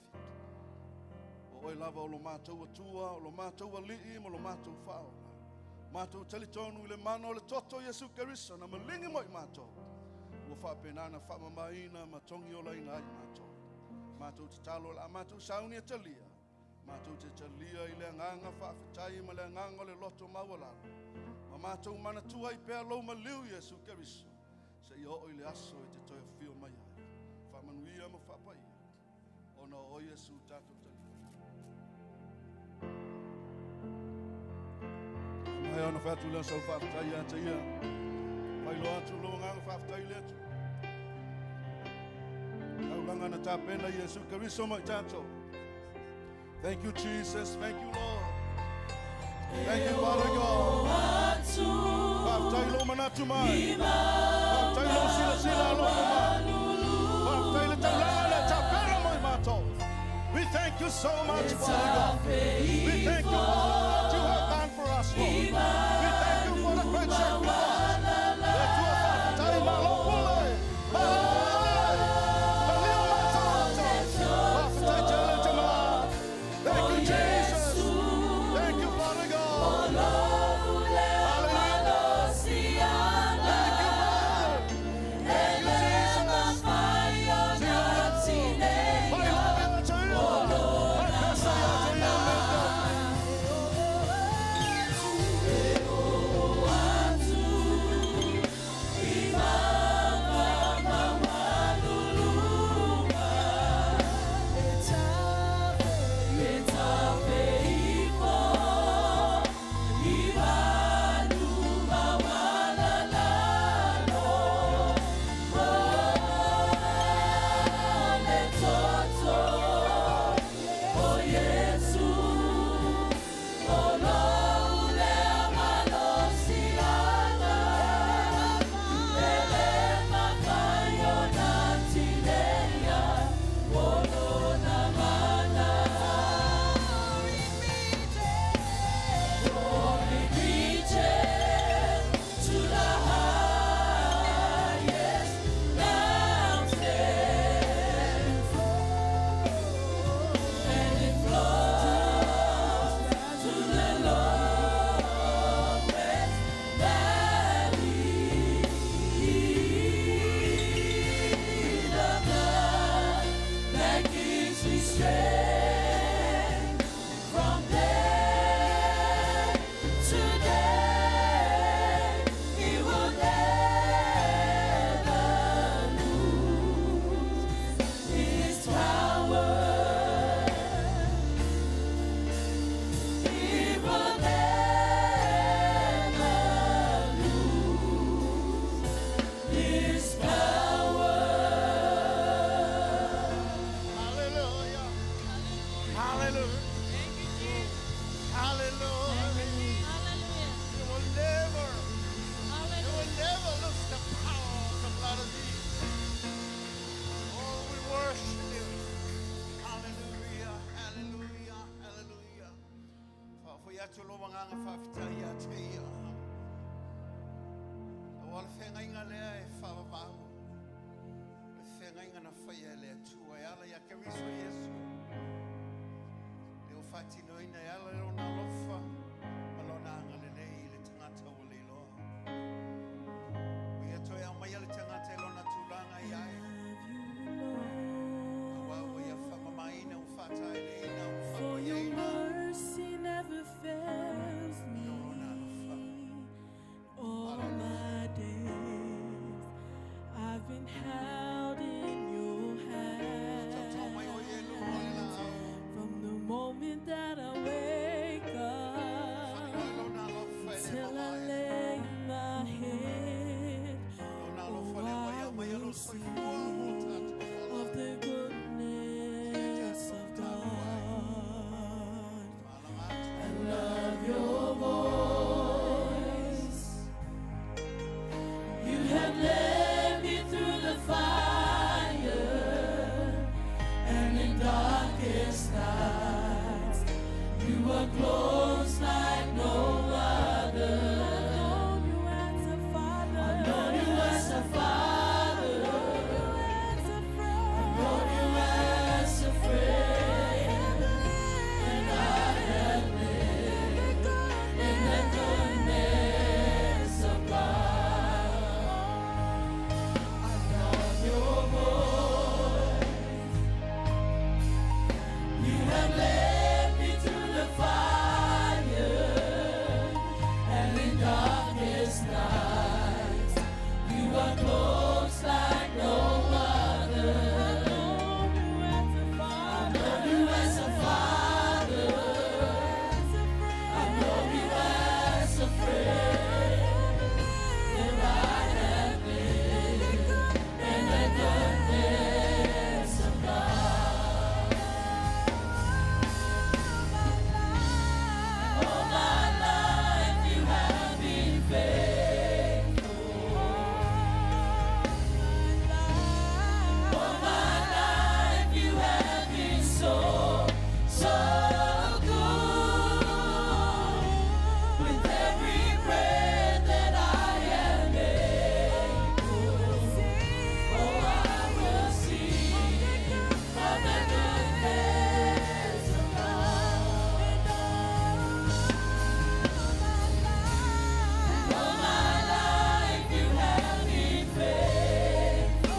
O oe lava o lo matou Atua, o lo matou Alii ma lo matou Faaola. Matou talitonu i le mana o le toto o Iesu Keriso na maligi mo i matou. Ua faapena na faamamaina ma togiolaina ai matou. Matou tatalo o le a matou sauni e talia. Matou te talia i le agaga faafetai ma le agaga o le loto maualalo. Ma matou manatua ai pea lou maliu Iesu Keriso. Seia oo i le aso e te toe afio mai ai. Faamanuia ma faapaia. Ona o Iesu tatou talia. Mai ona fai atu lea sau faafetai ia te ia. Failoa atu lou agaga faafetai i le Atua. Taulaga na tapena Iesu Keriso mo i tatou. Thank you, Jesus. Thank you, Lord. Thank you, Father God. Faafetai lou manatu mai. Faafetai lou silasila alofa mai. Faafetai le taulaga na tapena mo i matou. We thank you so much, Father God. We thank you for all that you have done for us, Lord. We thank you for the great sacrifice. Le Atua faafetai malo pule. Malo ale. Malio matou ato. Faafetai tele Tamā. Thank you, Jesus. Thank you, Father God. Hallelujah. Thank you, Father. Thank you, Jesus. Failoa ia te ia. Faipesa ia te ia mea. atu lou agaga faafetai ia te ia. Aua o le feagaiga lea e faavavau, le feagaiga na faia e le Atua e ala ia Keriso Iesu, lea ua faatinoina e ala i Lona alofa ma Lona agalelei i le tagata ua leiloa. Ua Ia toe aumaia le tagata i lona tulaga e i ai, aua ua Ia faamamaina, ua faataeleina, ua For your faapaiaina mercy never fails i lona alofa. me. All my days I've been held in your Tautau mai o ia i luga o le hands. laau. From the moment that I wake Fai up lona alofa e le till I mamae. lay my head, Lona oh, alofa lea ua ia I mai will lo soifua mo sing tatou of ola. the goodness of God. Maalaga atu. I love your voice. You have led me through the fire and in darkest nights. You are close like no other. I've known you as a father. I've known you as a father. I've known you as a friend. And I have lived in the goodness of God. I love your voice. You have led me through the fire and in darkest nights. You are close like no other. I've known you as a father. I've known you as a father. I've known you as a friend. And I have lived in the goodness of God. All my life you have been faithful. All my life you have been so, so good. With every breath that I am able, oh, I will sing of the goodness of God. All my life you have been faithful.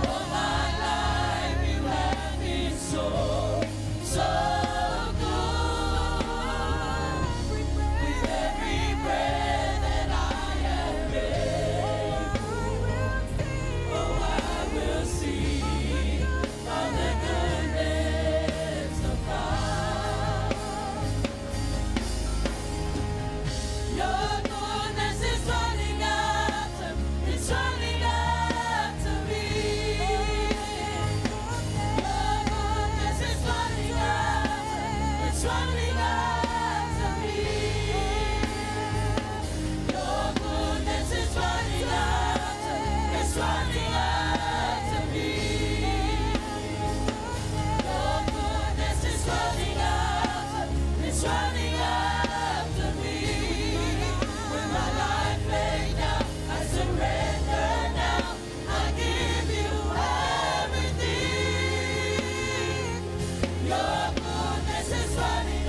All my life you have been so, so good. With every breath that I am able, oh, I will sing of the goodness of God. Your goodness is running after, it's running after me. Your goodness is running after, it's running after me. Your goodness is running after, it's running after me. Your goodness is running after, it's running after me. With my life laid down, I surrender now. I give you everything. Your goodness is running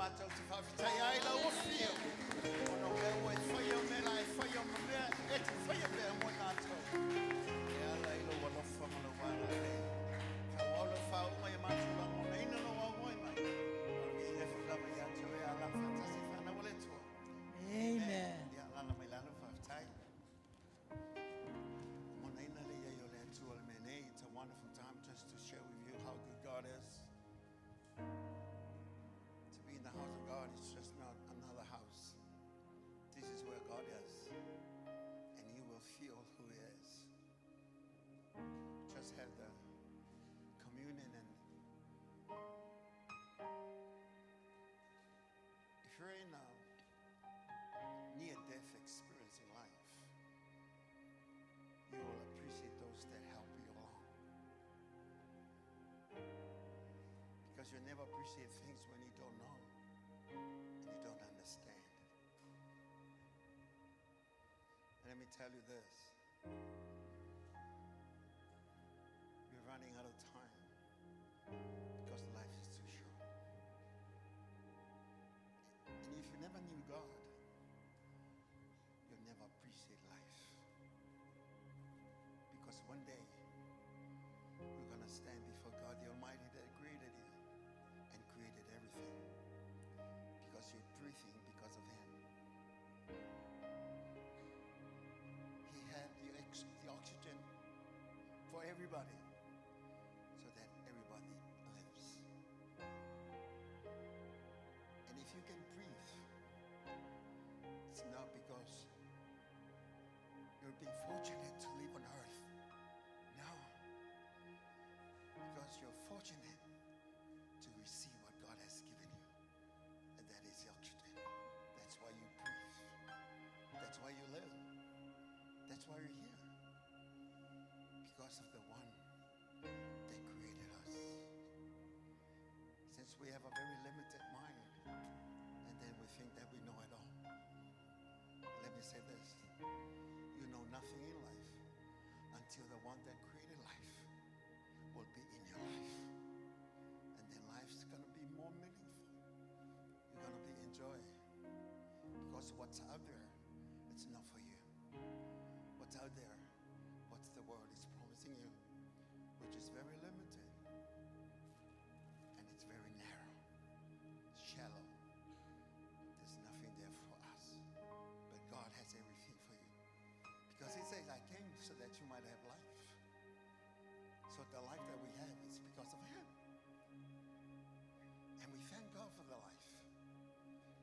Matou te faafetai ai lau afio ona o mea ua e faia, o mea la e faia ma mea e te faia pea mo i matou e ala i lou alofa ma lou agalelei. Faaauau lau faauuga ia matou lagonaina lou auai mai. O le viiga foi lava ia te oe alaala faatasi fanau a le Atua. Amen. Ia alaala mai lalo, faafetai. Lagonaina le iai o le Atua le mea nei. It's a wonderful time just to share with you how good God is. To be in the house of God is just not another house. This is where God is. And you will feel who He is. Just have the communion, and if you're in a near-death experience in life, you will appreciate those that help you along. Because you never appreciate things when you don't know and you don't understand. And let me tell you this. We're running out of time because life is too short. And if you never knew God, you'll never appreciate life. Because one day, we're going to stand before God the Almighty that created you and created everything. Because you're breathing because of Him. He had the oxygen for everybody so that everybody lives. And if you can breathe, it's not because you're being fortunate to live on earth. No. Because you're fortunate to receive what God has given you. And that is the oxygen. That's why you breathe. That's why you live. That's why you're here. Because of the one that created us. Since we have a very limited mind, and then we think that we know it all. Let me say this. You know nothing in life until the one that created life will be in your life. And then life's going to be more meaningful. You're going to be enjoy. Because what's out there, it's not for you. What's out there, what the world is promising you, which is very limited. And it's very narrow, shallow. There's nothing there for us. But God has everything for you. Because He says, I came so that you might have life. So the life that we have is because of Him. And we thank God for the life.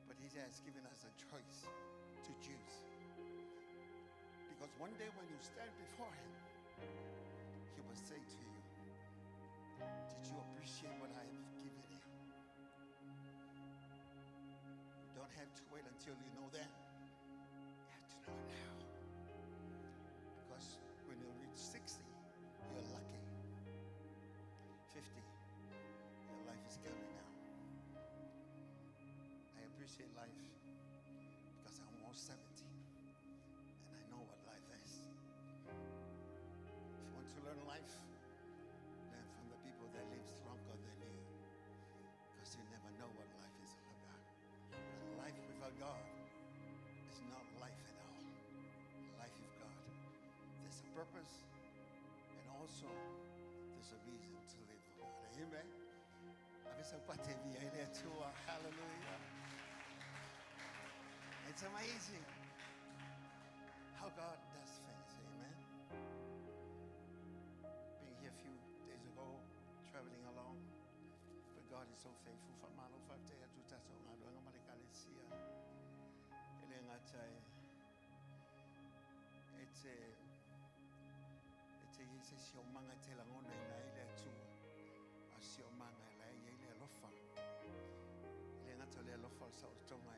But He has given us a choice to choose. Because one day when you stand before Him, He will say to you, did you appreciate what I have given you? You don't have to wait until you know then. You have to know it now. Because when you reach 60, you're lucky. 50, your life is coming now. I appreciate life because I'm almost 70 and I know what life is. If you want to learn life, learn from the people that live longer than you, because you never know what life is all about. But life without God is not life at all. Life with God, there's a purpose, and also there's a reason to live for God. Amen. Hallelujah. It's amazing how God does things. Amen. Being here a few days ago, traveling along, but God is so faithful. Fa malo fa te atu tatou galuega ma le ekalesia. E le gata e e te i se siomaga e te lagona ina ai le Atua. A siomaga e la e iai le alofa. E le gata o le alofa o le saolotoga e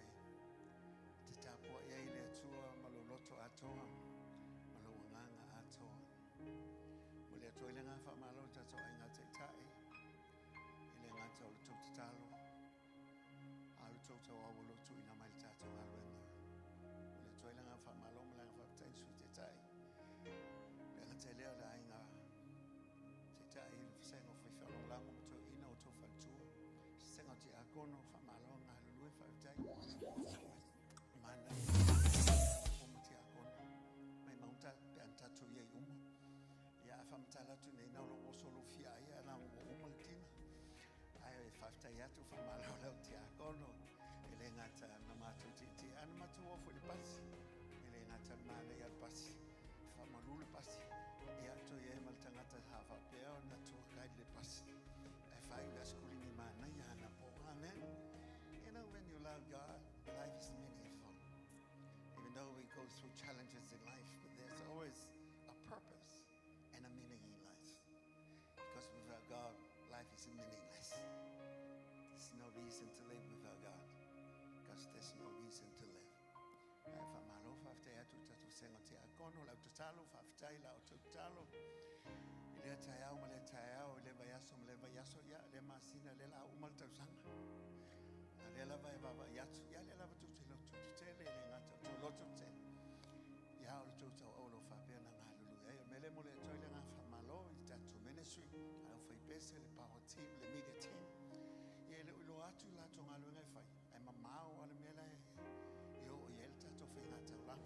te tapuai ai le Atua ma lou loto atoa, ma lou agaga atoa. Mo le Atua i le gā faamalo le tatou aiga taitai. E le gata o le tou tatalo, a o le tou tauau o loo tuuina mai le tatou galuega. Mo le Atua i le gā faamalo ma le aga faafetai le sui taitai. Le gata i lea o le aiga taitai le vasega o faifeau lagolago ma toeaiina o tou faletua. Sesega o tiakono faamalo galulue. Manaia o ma tiakono. Mai maunta pe ana tatou i ai uma. Ia, a faamatala atu nei na o lou oso lou fia ai a na ua uma le tina. Ae faafetai atu faamalo lau tiakono e le gata na matou tietie a na matou o foi i le pasi. E le gata le manaia o le pasi, faamalu le pasi. Ia toe i ai ma le tagata sa faapea ona tour guide le pasi. Ae faaiu le Aso Kulini manaia anapo. Amen. You know, when you love God, life is meaningful. Even though we go through challenges in life, but there's always a purpose and a meaning in life. Because without God, life is meaningless. There's no reason to live without God. Because there's no reason to live. Ae faamalo faafetai atu tatou sega o tiakono, lau tatalo, faafetai la outou tatalo i lea taeao ma lea taeao, i lea vaiaso ma lea vaiaso, ia, lea masina, lea la uma le tausaga. A lea lava e vaavaai atu, ia lea lava tou te loto tetele, e le gata o tou loto tetele. Ia o le tou tauau o lo o faapea ona galulue ai. O le mea lea e momoli atu ai le agaga faamalo i le tatou ministry, a le aufaipese, le power team, le media team. Ia e le o iloa atu i latou galuega e fai, ae mamao lava le mea la e oo i ai le tatou faiga taulaga.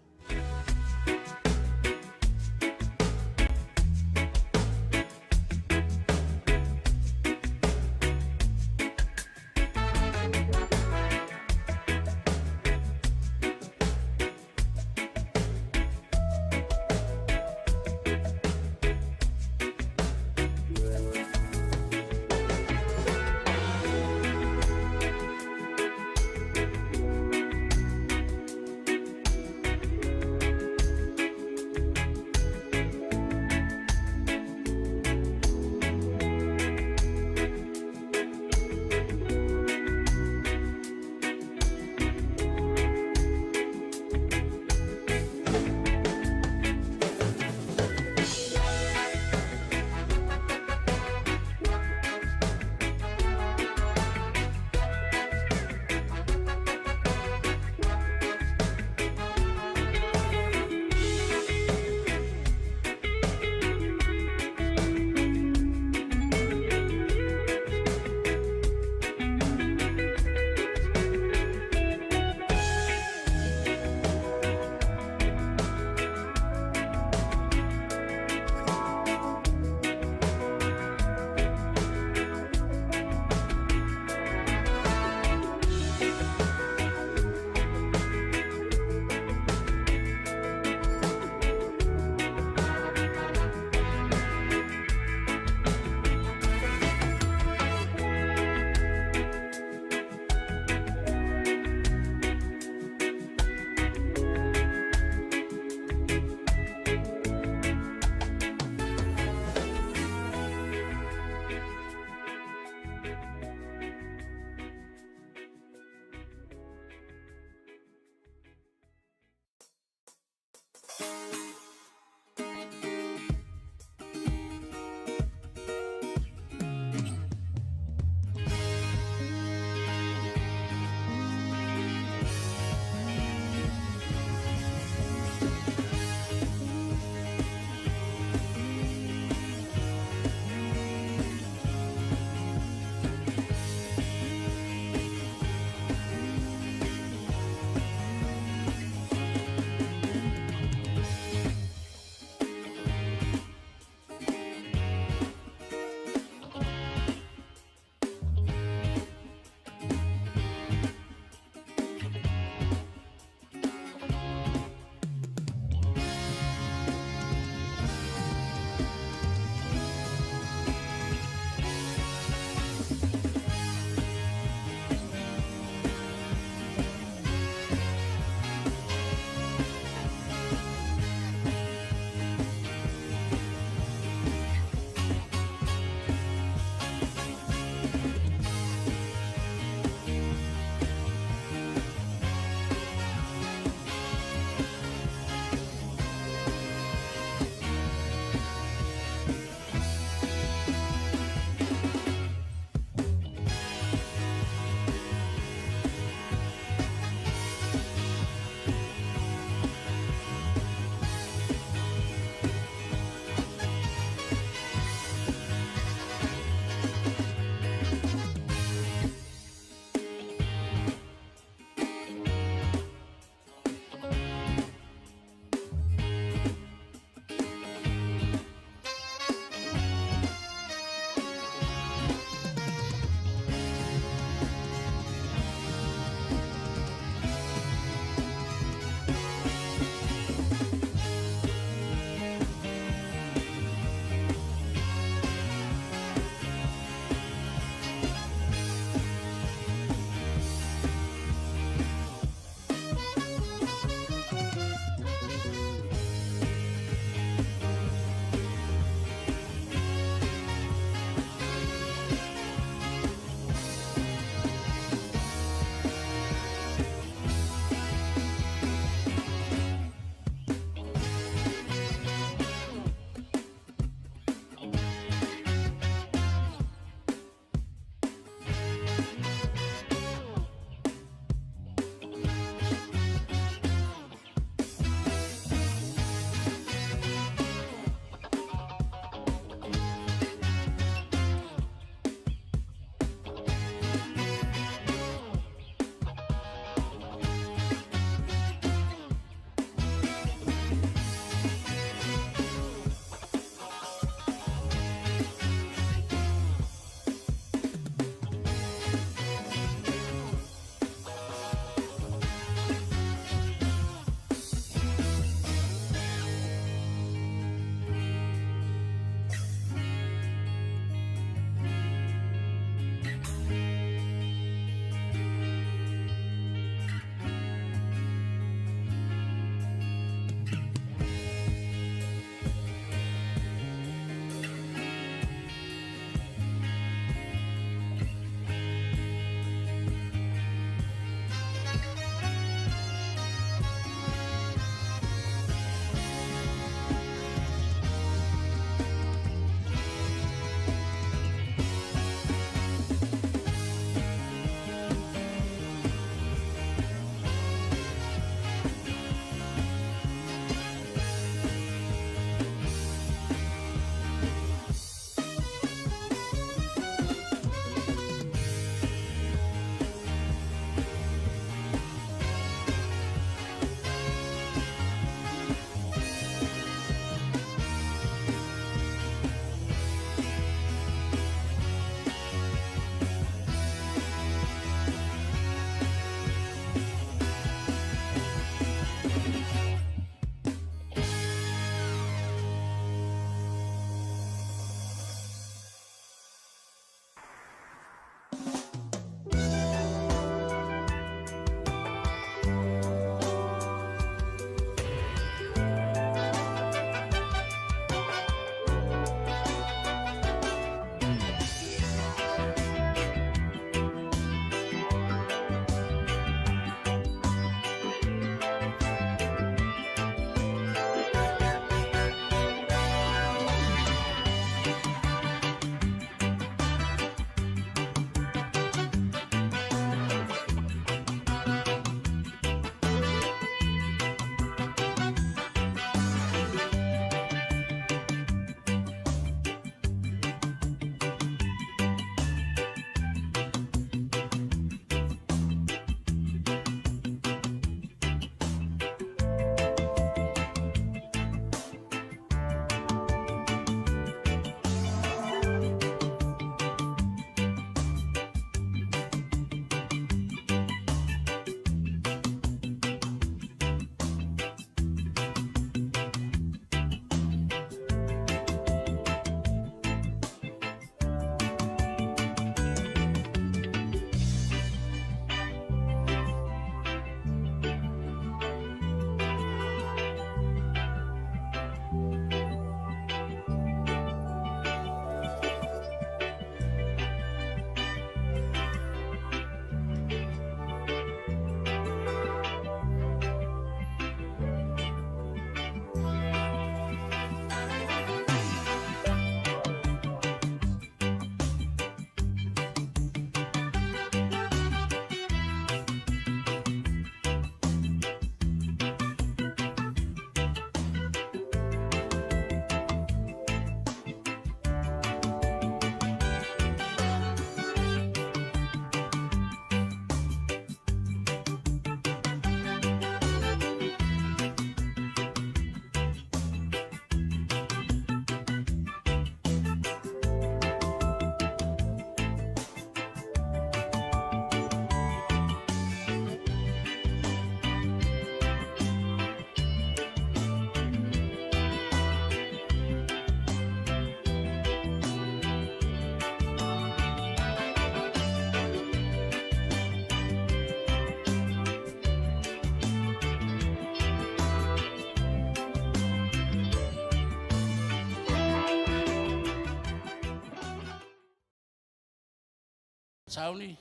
Sauni.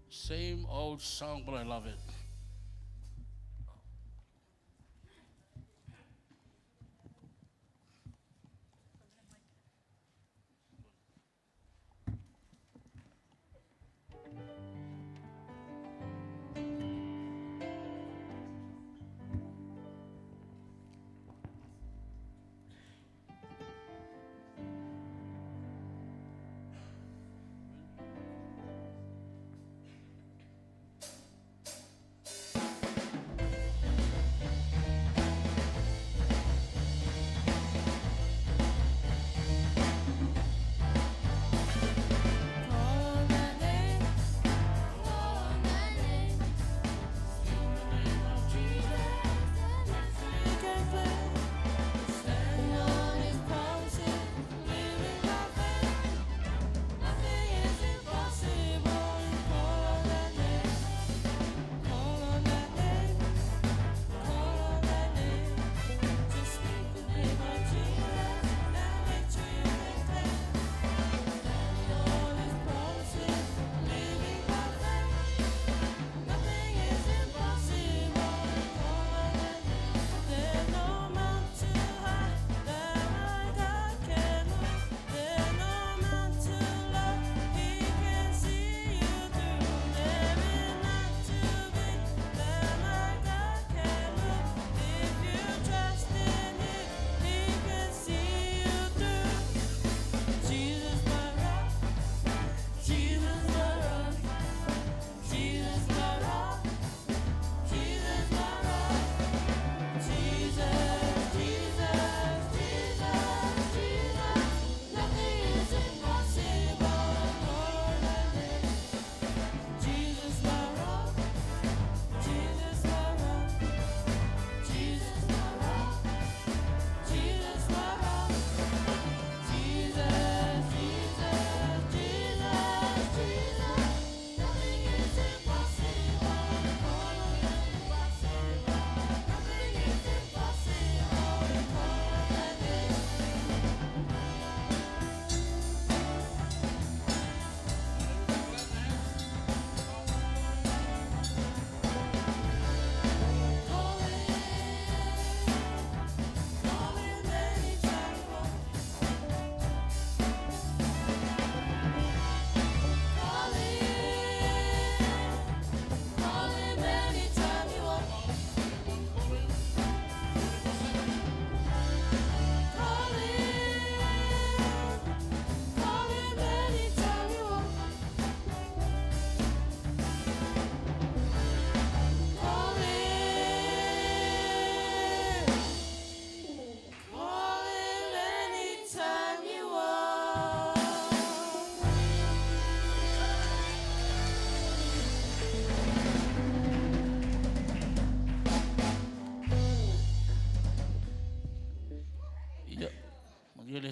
Same old song, but I love it.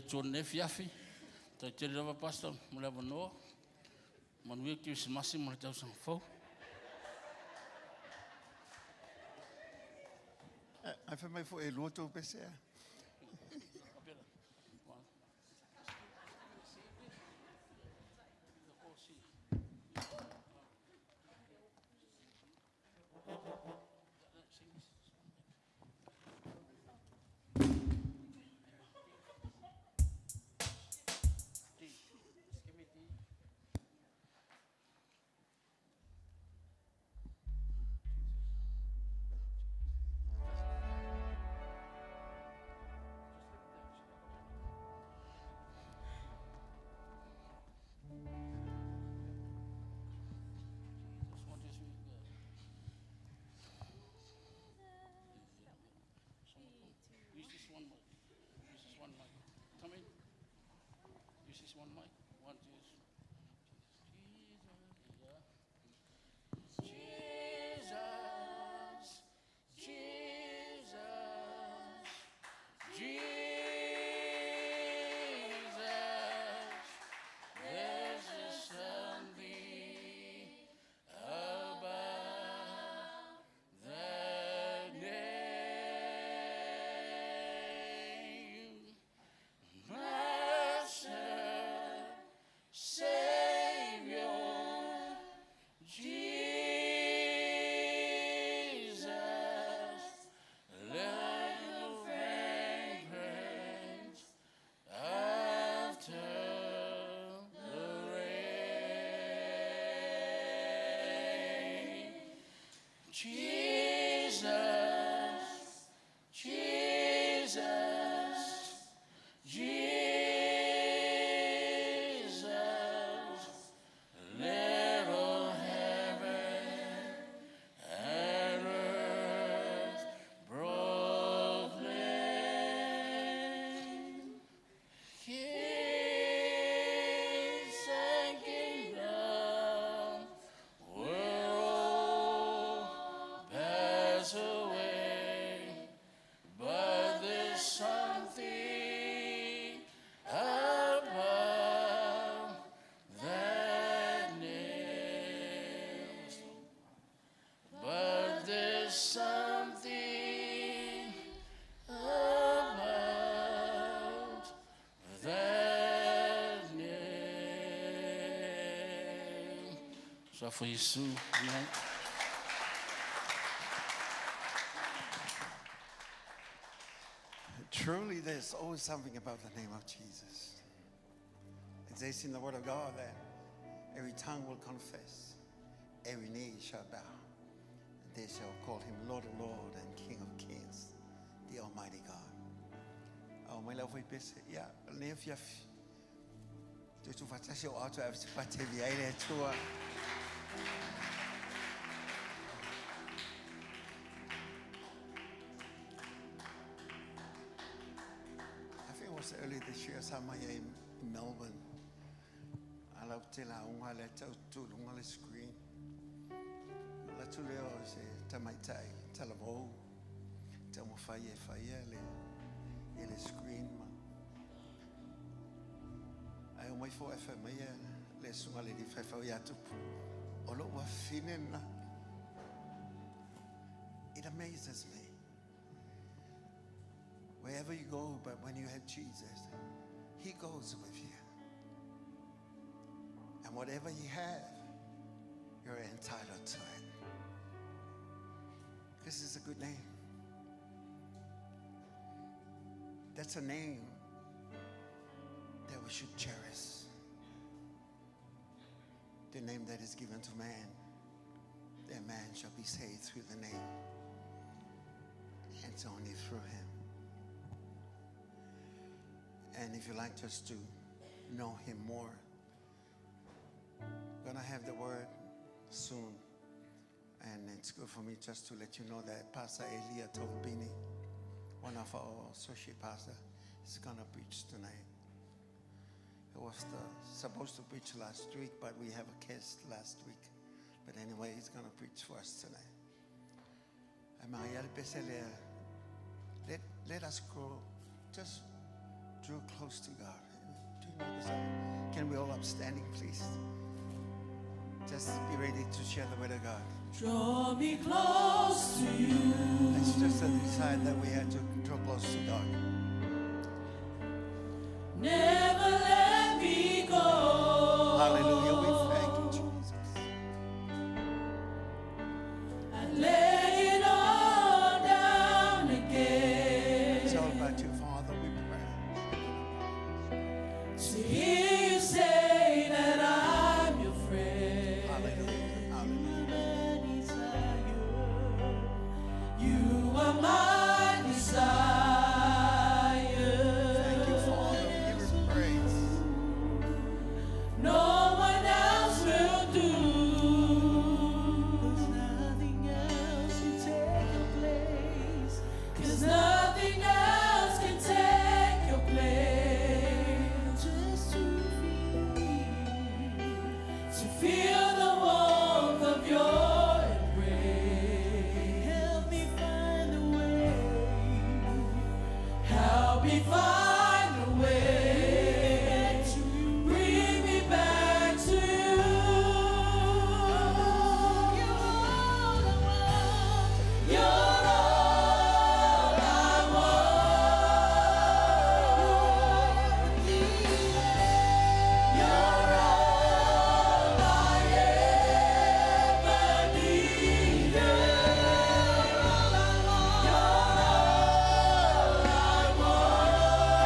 Tuan ne fiafi tai tele lava pasta mo le avanoa manuia kerisimasi ma le tausaga fou. Ai fai mai foi e lua tou pese a. Use this one mic. Use this one mic. Come in. Use this one mic. One, two, Jesus. Jesus. Jesus. Jesus. There's a something about that name. Jesus, Jesus, Jesus, let all heaven and earth proclaim. Kings and kingdoms will all pass away, but there's something about that name. But there's something about that name. Soa Iesu. Amen. Truly, there's always something about the name of Jesus. It says in the Word of God that every tongue will confess, every knee shall bow. And they shall call him Lord of Lords and King of Kings, the Almighty God. Ao mai lau foi pese, ia, le fiafi. Te tu fatasi o atu e se pate vi ai le Atua. I think it was early this year, sa mai ai in Melbourne. Ala te la unga le tau tu lunga le screen. La tu leo se tamaitai, talavou. Te mo whai e whai e le, e le screen ma. Ai o mai fo e whai mai e le sunga le di whai whai atupu. O lo ua fine na. It amazes me. Wherever you go, but when you have Jesus, he goes with you. And whatever you have, you're entitled to it. This is a good name. That's a name that we should cherish. The name that is given to man, that man shall be saved through the name. And it's only through him. And if you like just to know him more, I'm going to have the word soon. And it's good for me just to let you know that Pastor Elia Tovbini, one of our associate pastor, is going to preach tonight. He was supposed to preach last week, but we have a guest last week. But anyway, he's going to preach for us tonight. Let us grow, just draw close to God. Do you know this? Can we all upstanding, please? Just be ready to share the word of God. Draw me close to you. It's just a desire that we had to draw close to God. Never let me go. Hallelujah. We thank you, Jesus. I lay it all down again. It's all about you, Father. We pray. To hear you say that I'm your friend. Hallelujah. Hallelujah. You are my desire. Thank you, Father. We give you praise. No one else will do. 'Cause nothing else can take your place. 'Cause nothing else can take your place. Just to feel the warmth of your embrace. Help me find the way. Help me find the way. Bring me back to you. You're all I want. You're all I want. You're all I ever needed. You're all I want.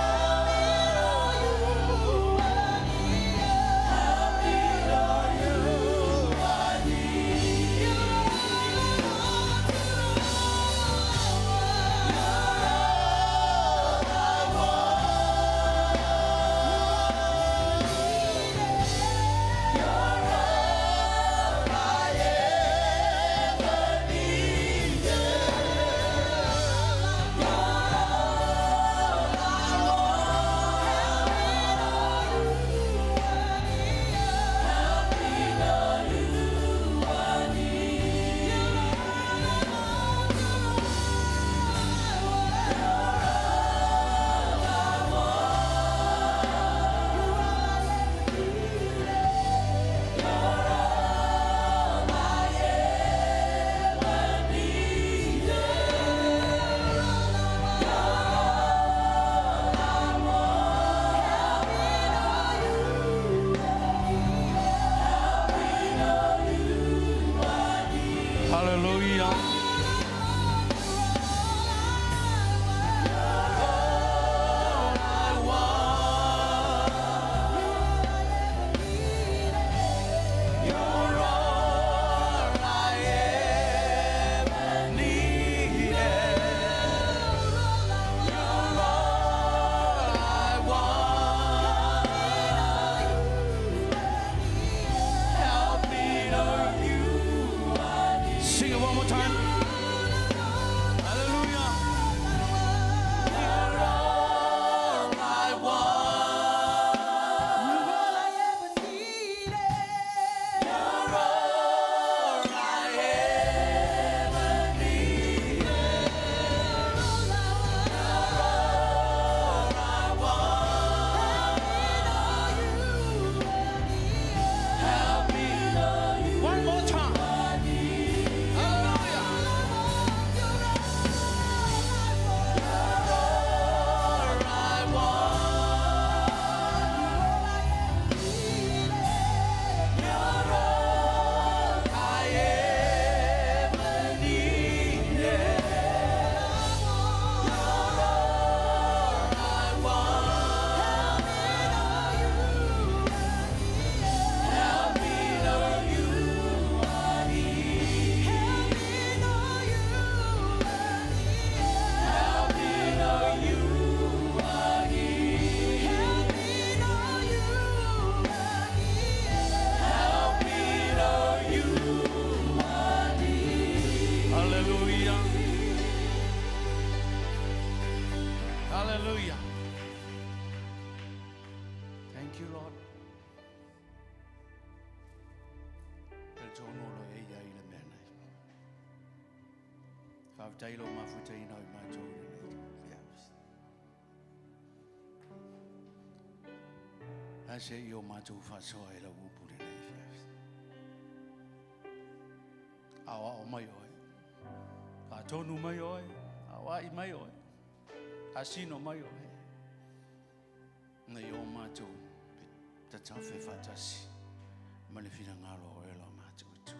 Hallelujah. Thank you, Lord. Talitonu o lo e ia i le mea nei. Faafetai lou mafutaina o i matou i lenei afiafi. A se i o matou faasoa i lau upu lenei afiafi. Aoao mai oe. Faatonu mai oe. Aoai mai oe. Asino mai oe. Nei o matou tatafe faatasi ma le finagalo o oe lo matou Atua.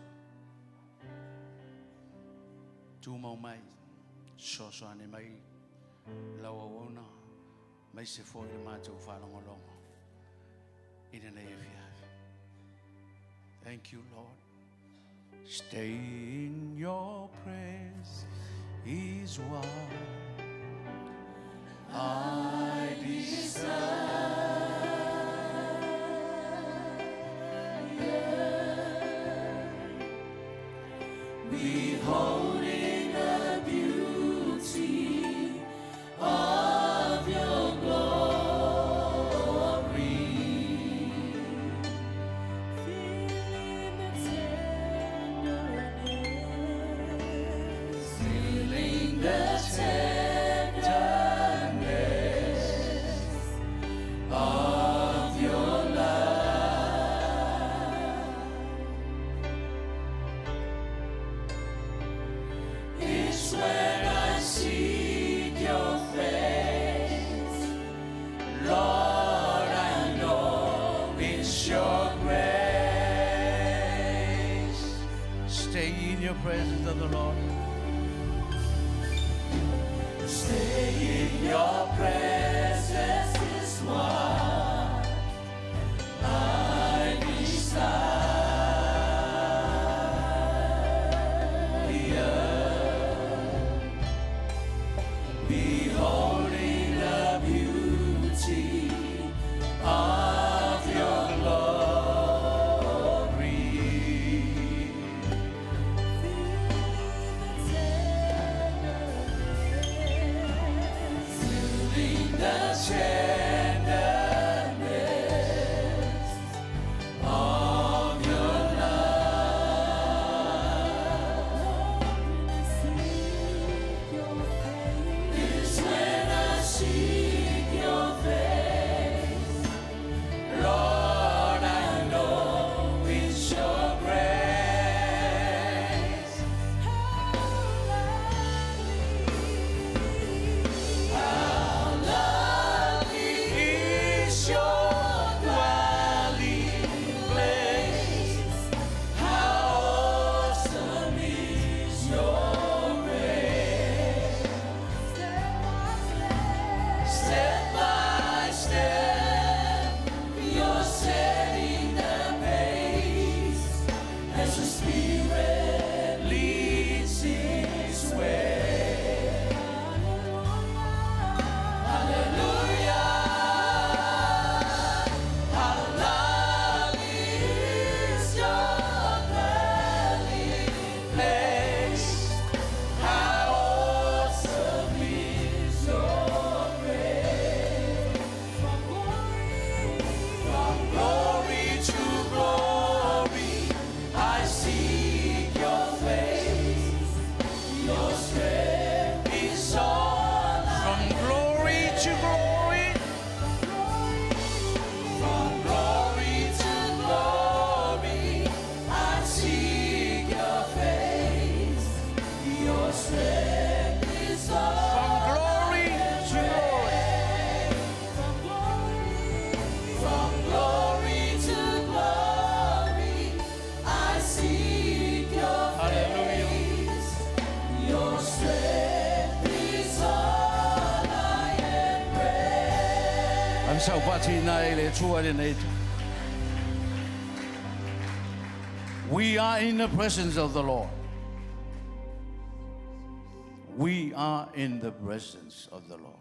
Tumau mai, soasoani mai lau auauna, mai se foi le matou faalogologo i lenei afiafi. Thank you, Lord. Stay in your presence is what I desire. Beholding the beauty of your glory, feeling the tenderness, feeling the tenderness of your love. It's when I seek your face, Lord, I know it's your grace. Stay in your presence of the Lord. Stay in your presence is what I desire. Beholding the beauty of your glory. Feeling the tenderness of your love. It's when I seek your face, Lord, I know it's your grace. How lovely is your dwelling place. How awesome is your grace. Step by step, you're setting the pace as the Spirit leads His way. Hallelujah. How lovely is your dwelling place. How awesome is your grace. From glory to glory, I seek your face. Your strength is all I From glory to glory, From glory to glory, I seek your face. Your strength is all from glory to glory. From glory to glory, I seek your Hallelujah. face. Your strength is all I embrace. Am saupatina e le Atua lenei. We are in the presence of the Lord. We are in the presence of the Lord.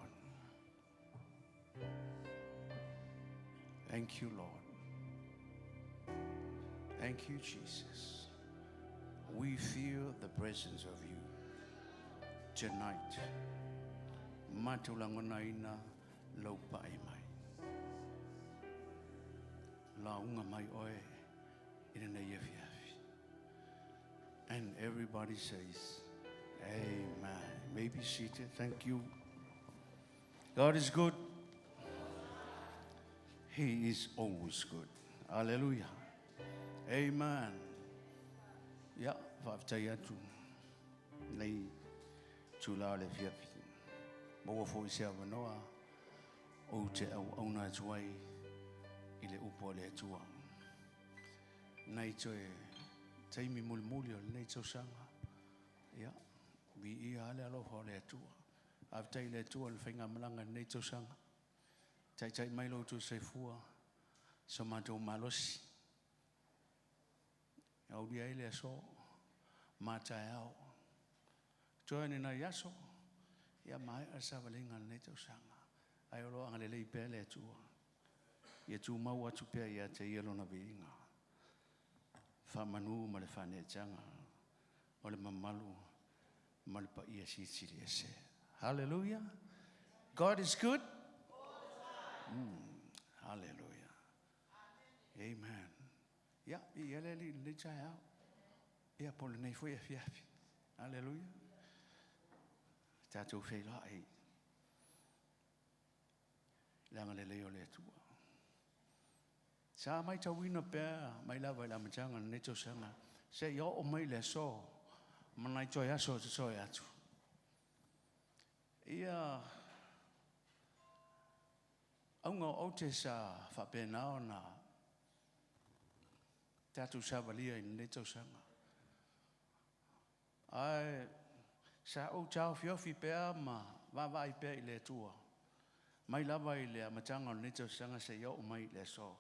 Thank you, Lord. Thank you, Jesus. We feel the presence of you tonight. Matulagonaina Laupai mai. Lauga mai oe i lenei afiafi. And everybody says, Amen. May be seated. Thank you. God is good. He is always good. Hallelujah. Amen. Ia, faafetai atu nei tula o le afiafi. Maua foi se avanoa ou te auauna atu ai i le upu a le Atua. Nei toe taimi mulimuli o lenei tausaga. Ia, viia lava le alofa o le Atua. Faafetai i le Atua i le faigamalaga i lenei tausaga. Taitai mai lo outou soifua, so matou malosi. Aulia ai le aso, ma taeao. Toe ni nai aso, ia maea le savaliga o lenei tausaga. Ae o lo o agalelei pea le Atua. Ia tumau atu pea ia te ia lona viiga. Faamanu ma le faaneetaga o le mamalu ma le paia silisili ese. Hallelujah. God is good. Hallelujah. Amen. Ia, i ele li le taeao. Ia, po o lenei foi afiafi. Hallelujah. Tatou feiloai le agalelei o le Atua. Sa matauina pea mai lava i le amataga o lenei tausaga seia oo mai le aso ma nai toe aso o totoe atu. Ia auga o aute sa faapena ona tatou savalia i lenei tausaga. Ae sa ou taofiofi pea ma vaavaai pea i le Atua mai lava i le amataga o lenei tausaga seia oo mai i le aso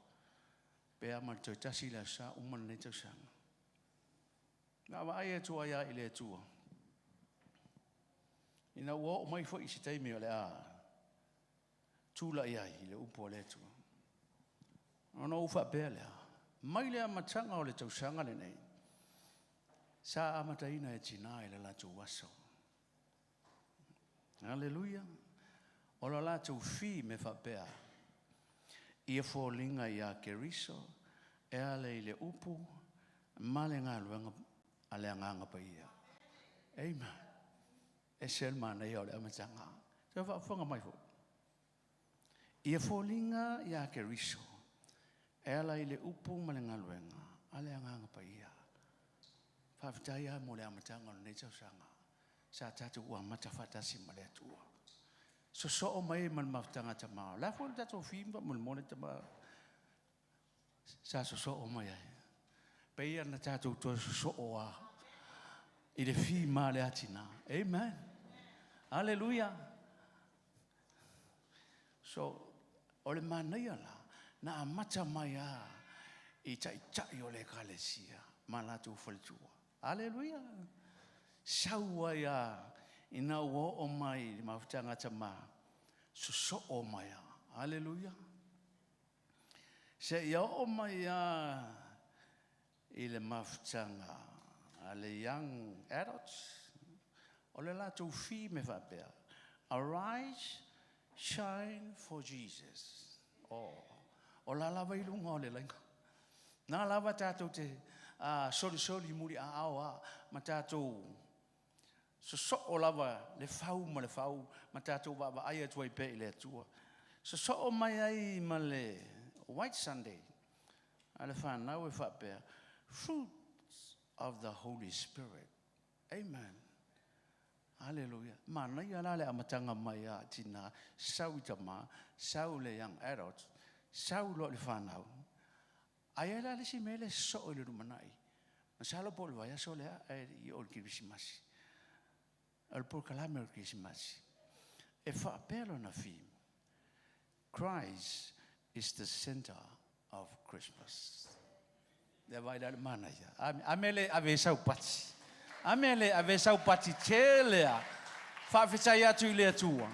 pea ma le toe tasi le aso sa uma lenei tausaga. Vaavaai atu ai lava i le Atua. Ina ua oo mai foi i se taimi o le a tulai ai i le upu a le Atua. Ona ou faapea lea, mai le amataga o le tausaga lenei, sa amataina e tinā i le latou aso. Haleluia. O le latou theme e faapea, ia foliga ia Keriso e ala i le upu ma le galuega a le Agaga Paia. Amen. E ese le manaia o le amataga. Toe faafofoga mai foi. Ia foliga ia Keriso e ala i le upu ma le galuega a le Agaga Paia. Faafetai lava mo le amataga o lenei tausaga. Sa tatou amata faatasi ma le Atua. Sosoo mai ma le mafutaga tama. O le a foi le tatou theme faamolemole tama sa sosoo mai ai. Pei ona tatou toe sosoo lava i le theme a le atina. Amen. Hallelujah. So, o le manaia la, na amata mai lava i taitai o le ekalesia ma latou faletua. Hallelujah. Sau ai lava ina ua oo mai i le mafutaga tama, sosoo mai lava. Hallelujah. Seia oo mai lava i le mafutaga a le young adults, o le latou theme e faapea, Arise, shine for Jesus. Oh, o la lava i luga o le laina. Na lava tatou te solisoli muli aao a ma tatou sosoo lava le fau ma le fau ma tatou vaavaai atu ai pea i le Atua. Sosoo mai ai ma le White Sunday a le fanau e faapea, Fruits of the Holy Spirit. Amen. Hallelujah. Manaia la le amataga mai a tinā, sau i tama, sau le young adults, sau loa le fanau. Ae ai la le isi mea le sosoo i le lumanai. Masalo po o le vaiaso lea ae i o le Kerisimasi. O le polokalame o le Kerisimasi. E faapea lona theme. Christ is the center of Christmas. Le vaai la le manaia. Ame le ave sau pati. Ame le ave sau pati tele a. Faafetai atu i le Atua.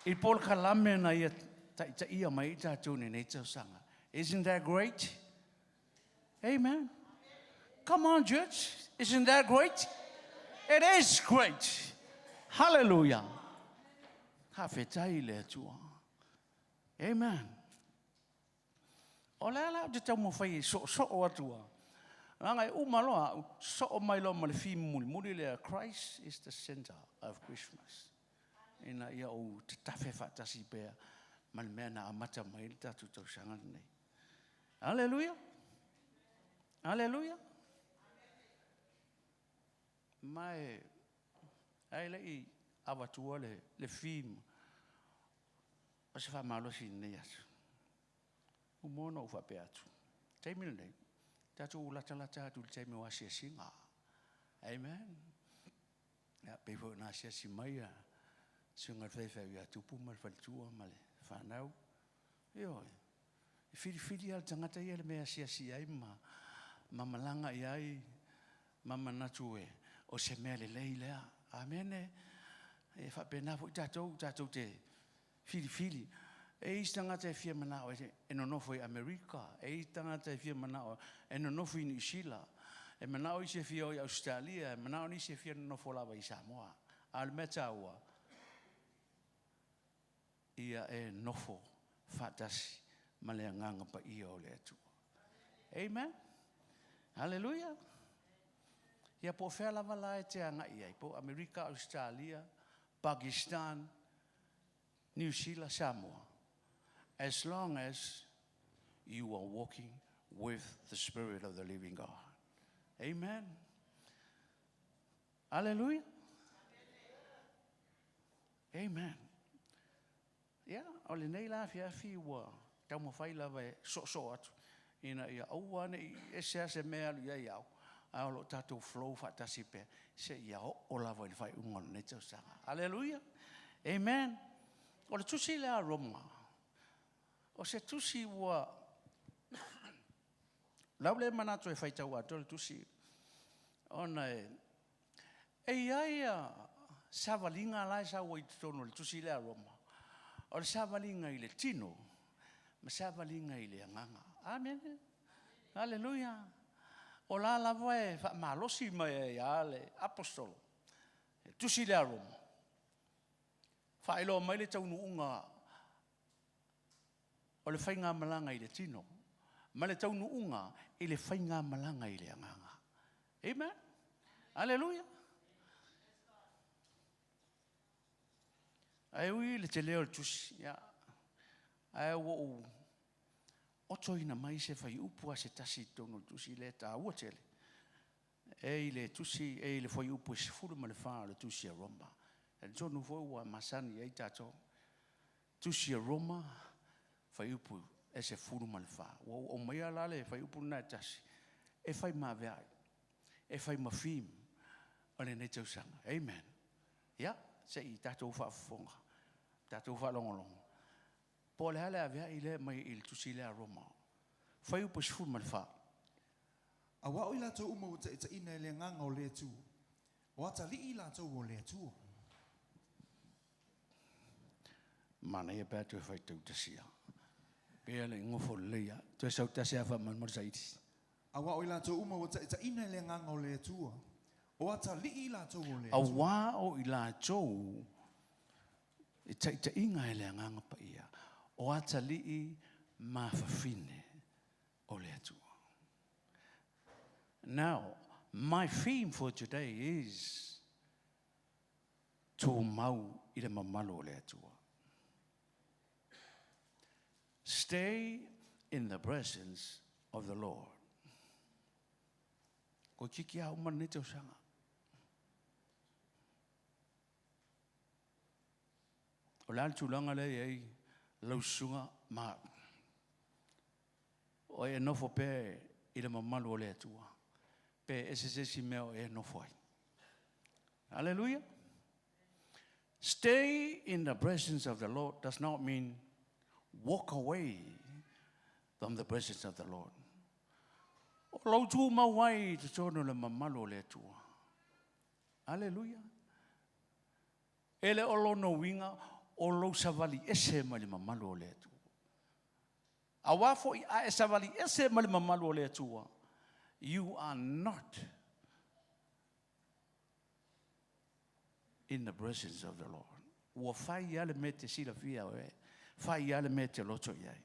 I polokalame na ia taitaia mai i tatou nei tausaga. Isn't that great? Amen. Come on, church. Isn't that great? It is great. Hallelujah. Faafetai i le Atua. Amen. O le a la ou te taumafai e soosoo atu a. Leaga e uma loa au, soo mai loa ma le theme mulimuli lea, Christ is the center of Christmas. Ina ia ou tatafe faatasi pea ma le mea na amata mai ai le tatou tausaga lenei. Aleluia! Aleluia! Ma e ae le i avatua le, le theme o se faamalosi i lenei aso. Ua mua ona ou faapea atu, taimi lenei, tatou latalata atu i le taimi o asiasiga. Amen. Ia, pei foi ona asiasi mai a susuga i le faifeau ia Tupu ma le faletua ma le fanau. Ioe. E filifili lava le tagata ia le mea e asiasi ai ma, ma malaga i ai ma manatu e o se mea lelei lea. Amene. E faapena foi tatou, tatou te filifili. E i isi tagata e fia manao e nonofo i Amerika, e i isi tagata e fia manao e nonofo i Niu Sila, e manao isi e fia o i Ausetalia, e manao nisi e fia nonofo lava i Samoa. A o le mea taua, ia e nofo faatasi ma le Agaga Paia o le Atua. Amen. Haleluia. Ia po o fea lava la e te agai ai, po o Amerika, Ausetalia, Pakistan, Niu Sila, Samoa, as long as you are walking with the Spirit of the living God. Amen. Hallelujah. Amen. Ia, o lenei la afiafi ua taumafai lava e soosoo atu ina ia aua ne i ese lava se mea e alu i ai au, ae o lo o tatou flow faatasi pea seia oo lava i le faaiuga o lenei tausaga. Aleluia! Amen. O le tusi lea a Roma, o se tusi ua lau le manatu e faitau atoa le tusi, ona e E i ai savaliga la e sau ai i totonu o le tusi lea a Roma, o le savaliga i le tino ma savaliga i le agaga. Amene. Aleluia. O la lava e faamalosi mai ai lava le aposetolo, le tusi lea a Roma, faailoa mai le taunuuga o le faigamalaga i le tino ma le taunuuga i le faigamalaga i le agaga. Amen. Aleluia. Ae ui i le tele o le tusi, ia, ae ua ou otoina mai se fuaiupu a se tasi i totonu o le tusi lea e taua tele. E i le tusi, e i le fuaiupu e 14 o le tusi a Roma. E talitonu foi ua masani i ai tatou. Tusi a Roma, fuaiupu e 14. Ua ou aumaia la le fuaiupu lena e tasi, e fai ma aveai, e fai ma theme o lenei tausaga. Amen. Ia, se i tatou faafofoga, tatou faalogologo. Po o le a le aveai lea e aumai i le tusi lea a Roma. Fuaiupu 14. Aua o i latou uma ua taitaiina e le Agaga o le Atua, o atalii i latou o le Atua. Manaia pe a toe faitau tasi lava. Pei lava le gofo lelei lava. Toe sau tasi lava faamolemole saili. Aua o i latou uma ua taitaiina e le Agaga o le Atua, o atalii i latou o le Atua. Aua o i latou e taitaiina e le Agaga Paia, o atalii mafafine o le Atua. Now, my theme for today is Tumau i le mamalu o le Atua. Stay in the presence of the Lord. Ko tiki a uma lenei tausaga. O le a le tulaga lea e i ai lau susuga ma o e nofo pea i le mamalu o le Atua, pe ese se isi mea o e nofo ai. Hallelujah. Stay in the presence of the Lord does not mean walk away from the presence of the Lord. O lou tumau ai i totonu o le mamalu o le Atua. Hallelujah. E le o lona uiga o lou savali ese mai le mamalu o le Atua. Aua foi a e savali ese mai le mamalu o le Atua, you are not in the presence of the Lord. Ua fai lava le mea e te silafia oe. Fai lava le mea e te loto i ai.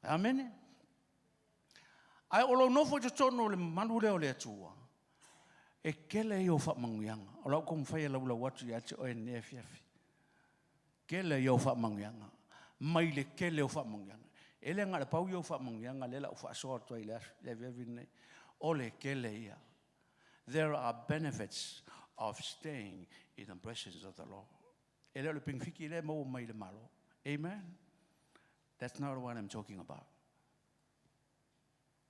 Amene. Ae o lou nofo i totonu o le mamalu lea o le Atua, e tele ia o faamanuiaga. O lau taumafai e laulau atu ia te oe i lenei afiafi. Tele ia o faamanuiaga. Mai le tele o faamanuiaga. E le na o le pau ia o faamanuiaga lea o le a ou faasoa atu ai i le afiafi lenei. O le tele ia. There are benefits of staying in the presence of the Lord. E le o le penefiti lea e maua mai le Malo. Amen. That's not what I'm talking about.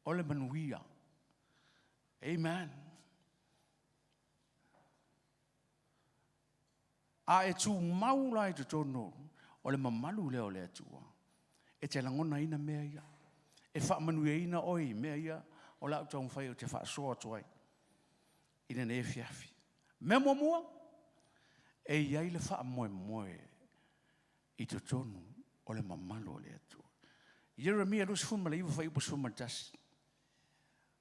O le manuia. Amen. A e tumau la i totonu o le mamalu lea o le Atua, e te lagonaina mea ia. E faamanuiaina oe i mea ia o le a ou taumafai ou te faasoa atu ai i lenei afiafi. Mea muamua, e i ai le faamoemoe i totonu o le mamalu o le Atua. Ieremia 29 fuaiupu 11.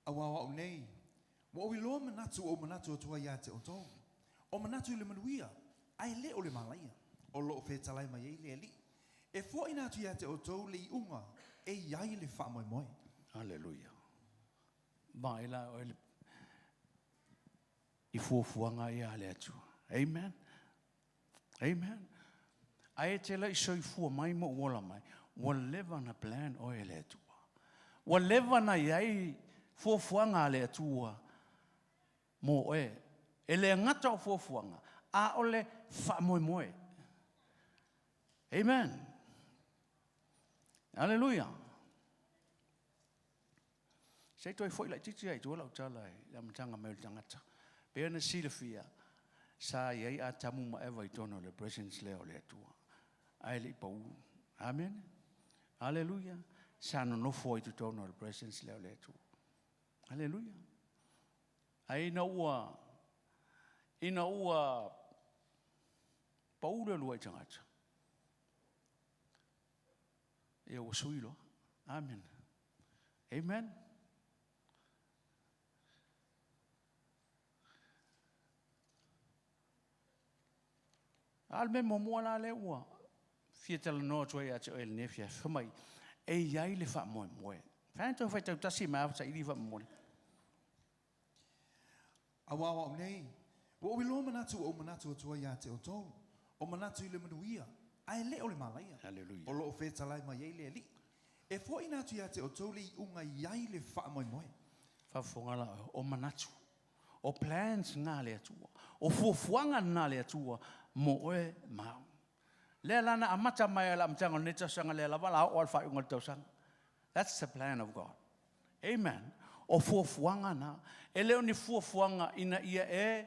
Auā o a'u nei, ua ou iloa manatu ua ou manatu atu ai ia te outou, o manatu i le manuia, ae le o le malaia, o lo o fetalai mai ai le Alii, e foaina atu ia te outou le iuga e i ai le faamoemoe. Aleluia. Vaai la oe i fuafuaga ia a le Atua. Amen. Amen. Ae e te le i soifua mai ma ou ola mai, ua leva ona plan oe e le Atua. Ua leva ona i ai fuafuaga a le Atua mo oe. E le gata o fuafuaga, a o le faamoemoe. Amen. Aleluia. Se i toe foi laitiiti lava i tua lau tala i le amataga mai o le tagata. Pei ona silafia, sa i ai Atamu ma Eva i totonu o le presence lea o le Atua, ae le i pau. Amene. Aleluia. Sa nonofo ai i totonu o le presence lea o le Atua. Aleluia. Ae ina ua pau le uluai tagata, ia ua sui loa. Amen. Amen. A o le mea muamua la lea ua fia talanoa atu ai ia te oe i lenei afiafi, fai mai, e i ai le faamoemoe. Fai toe faitau tasi mai lava saili faamolemole. Auā o a'u nei, ua ou iloa manatu ua ou manatu atu ai ia te outou, o manatu i le manuia, ae le o le malaia, o lo o fetalai mai ai le Alii, e foaina atu ia te outou le iuga e i ai le faamoemoe. Faafofoga la oe, o manatu, o plans na a le Atua, o fuafuaga na a le Atua mo oe ma au. Lea la na amata mai lava i le amataga o lenei tausaga, lea lava o le a oo lava i le faaiuga o le tausaga. That's the plan of God. Amen. O fuafuaga na. E le o ni fuafuaga ina ia e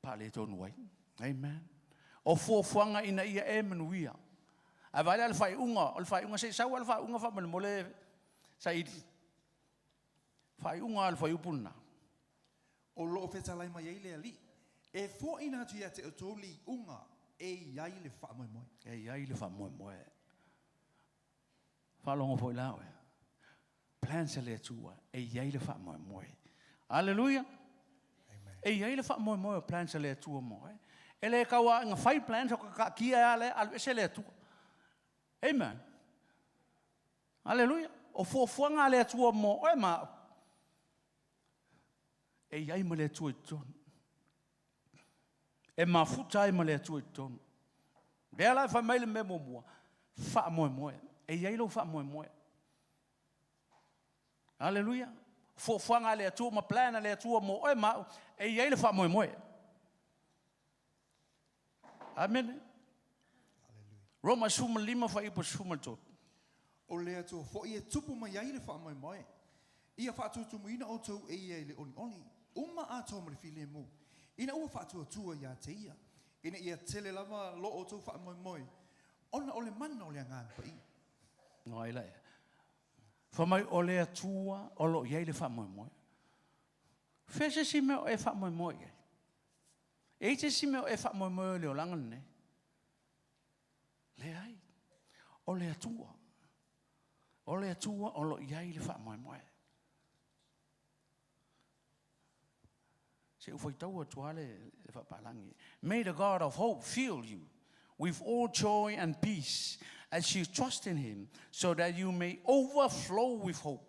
faaletonu ai. Amen. O fuafuaga ina ia e manuia. Ae vaai la i le faaiuga, o le faaiuga, se i sau lava le faaiuga faamolemole saili. Faaiuga lava o le fuaiupu lena. O lo o fetalai mai ai le Alii, e foaina atu ia te outou le iuga e i ai le faamoemoe. E i ai le faamoemoe. Faalogo foi la oe. Plans a le Atua, e i ai le faamoemoe. Aleluia! E i ai le faamoemoe o plans a le Atua mo oe. E le tau lava ina fai plans o taatia lava lea, alu ese le Atua. Amen. Aleluia. O fuafuaga a le Atua mo oe ma au, e i ai ma le Atua i totonu. E mafuta ai ma le Atua i totonu. Lea la e fai mai le mea muamua, faamoemoe. E i ai lou faamoemoe. Aleluia. Fuafuaga a le Atua ma plan a le Atua mo oe ma au, e i ai le faamoemoe. Amene. Roma 15 fuaiupu 13. O le Atua foi e tupu mai ai le faamoemoe, ia faatutumuina outou e ia i le olioli, uma atoa ma le filemu, ina ua faatuatua ia te ia, ina ia tele lava lo outou faamoemoe, ona o le mana o le Agaga Paia. No ai la ia. Fai mai o le Atua o lo o i ai le faamoemoe. Fea se isi mea o e faamoemoe i ai? E i ai se isi mea o e faamoemoe i le olaga lenei? Leai. O le Atua. O le Atua o lo o i ai le faamoemoe. Se i ou faitau atu lava le faapalagi. May the God of hope fill you with all joy and peace as you trust in him, so that you may overflow with hope.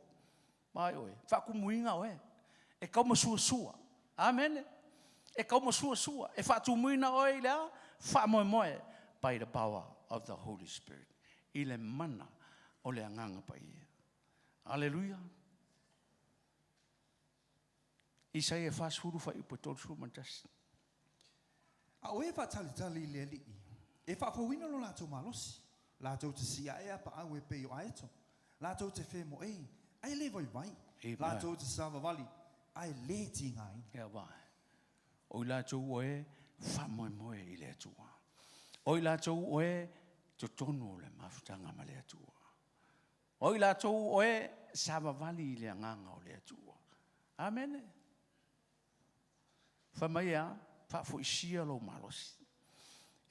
Mai oe, faakumuina oe, e kaumasuasua. Amen. E kaumasuasua, e faatumuina oe i le a, faamoemoe, by the power of the Holy Spirit. I le mana o le Agaga Paia. Aleluia. Isaia 40 fuaiupu 31. A o e faatalitali i le Alii, e faafouina lo latou malosi, latou te siae a paau e pei o aeto, latou te femoei, ae le vaivai, latou te savavali, ae le tigaina. Ia vae. O i latou o e faamoemoe i le Atua. O i latou o e totonu o le mafutaga ma le Atua. O i latou o e savavali i le agaga o le Atua. Amene. Fai mai e a? Faafoisia lou malosi.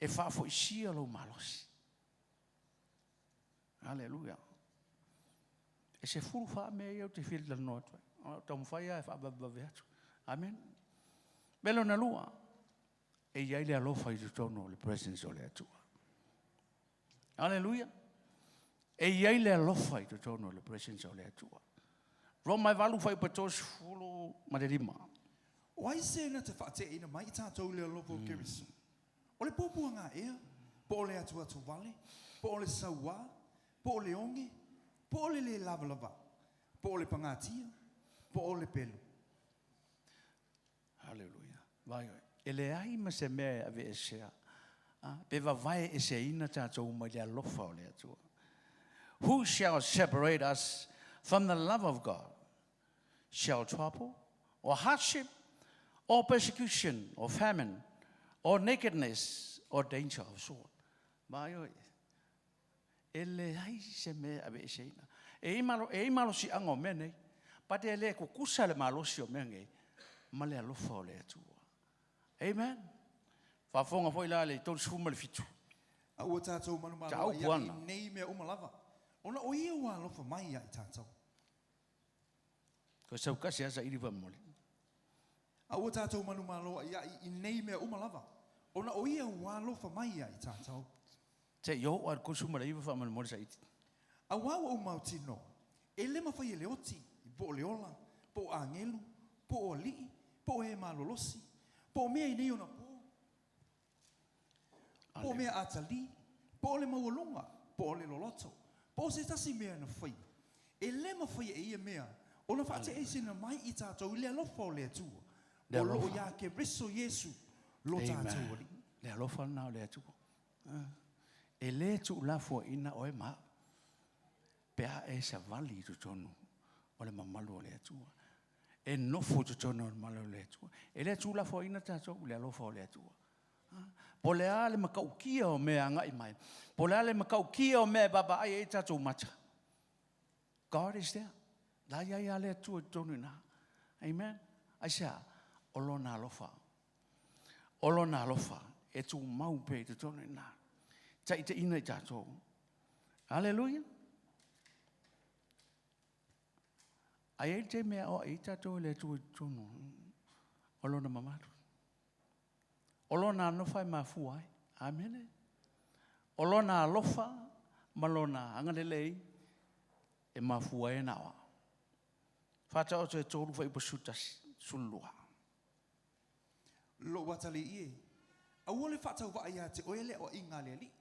E faafoisia lou malosi. Aleluia. E 14 mea ia ou te fia talanoa atu ai. O lau taumafai lava e faavavevave atu. Amen. Mea lona lua, e i ai le alofa i totonu o le presence o le Atua. Aleluia. E i ai le alofa i totonu o le presence o le Atua. Roma e 8 fuaiupu 35. O ai se na te faateaina mai i tatou i le alofa o Keriso? O le puapuaga ea, po o le atuatu vale, po o le sauā, po o le oge, po o le lē lavalava, po o le pagatia, po o le pelu? Haleluia. Vaai oe. E leai ma se mea e aveesea, a, pe vavae eseina tatou mai le alofa o le Atua. Who shall separate us from the love of God? Shall trouble or hardship or persecution or famine or nakedness or danger of sword? Vaai oe. E leai se mea e aveeseina. E i malo, e i malosiaga o mea nei. But e le kukusa le malosi o mea nei ma le alofa o le Atua. Amen. Faafofoga foi la le 37. A ua tatou manumalo ai i nei mea uma lava, ona o ia ua alofa mai ia i tatou. Ko sau kasi asa ili faamolemole. A ua tatou manumalo ai i nei mea uma lava, ona o ia ua alofa mai ia i tatou. Se i oo lava i le 39 faamolemole saiti. Auā ua ou mautinoa, e le mafai e le oti, po o le ola, po o agelu, po o alii, po o e malolosi, po o mea i nei ona po, po o mea atalī, po o le maualuga, po o le loloto, po o se tasi mea na faia, e le mafai e ia mea ona faateʻeisina mai i tatou i le alofa o le Atua, Le o loo alofa. iā Keriso Iesu lo tatou Alii. Le alofa lena o le Atua. E le tuulafoaiina oe ma au, pe a e savali i totonu o le mamalu o le Atua. E nofo i totonu o le mamalu o le Atua. E le tuulafoaiina tatou i le alofa o le Atua. Po o le a le matautia o mea e agai mai, po o le a le matautia o mea e vaavaai ai tatou mata, God is there. La i ai lava le Atua i totonu i ina. Amen. Aisea? O Lona alofa. O Lona alofa e tumau pea i totonu i ina. Taitaiina i tatou. Aleluia. Ae i ai le taimi e aoai ai tatou e le Atua i totonu o Lona mamalu. O Lona alofa e mafua ai. Amene. O Lona alofa ma Lona agalelei e mafua ai ona aoao. Faataoto e 3 fuaiupu 11, 12. Lou atalii e, aua le faatauvaa iā te oe le aoaiga a le Alii,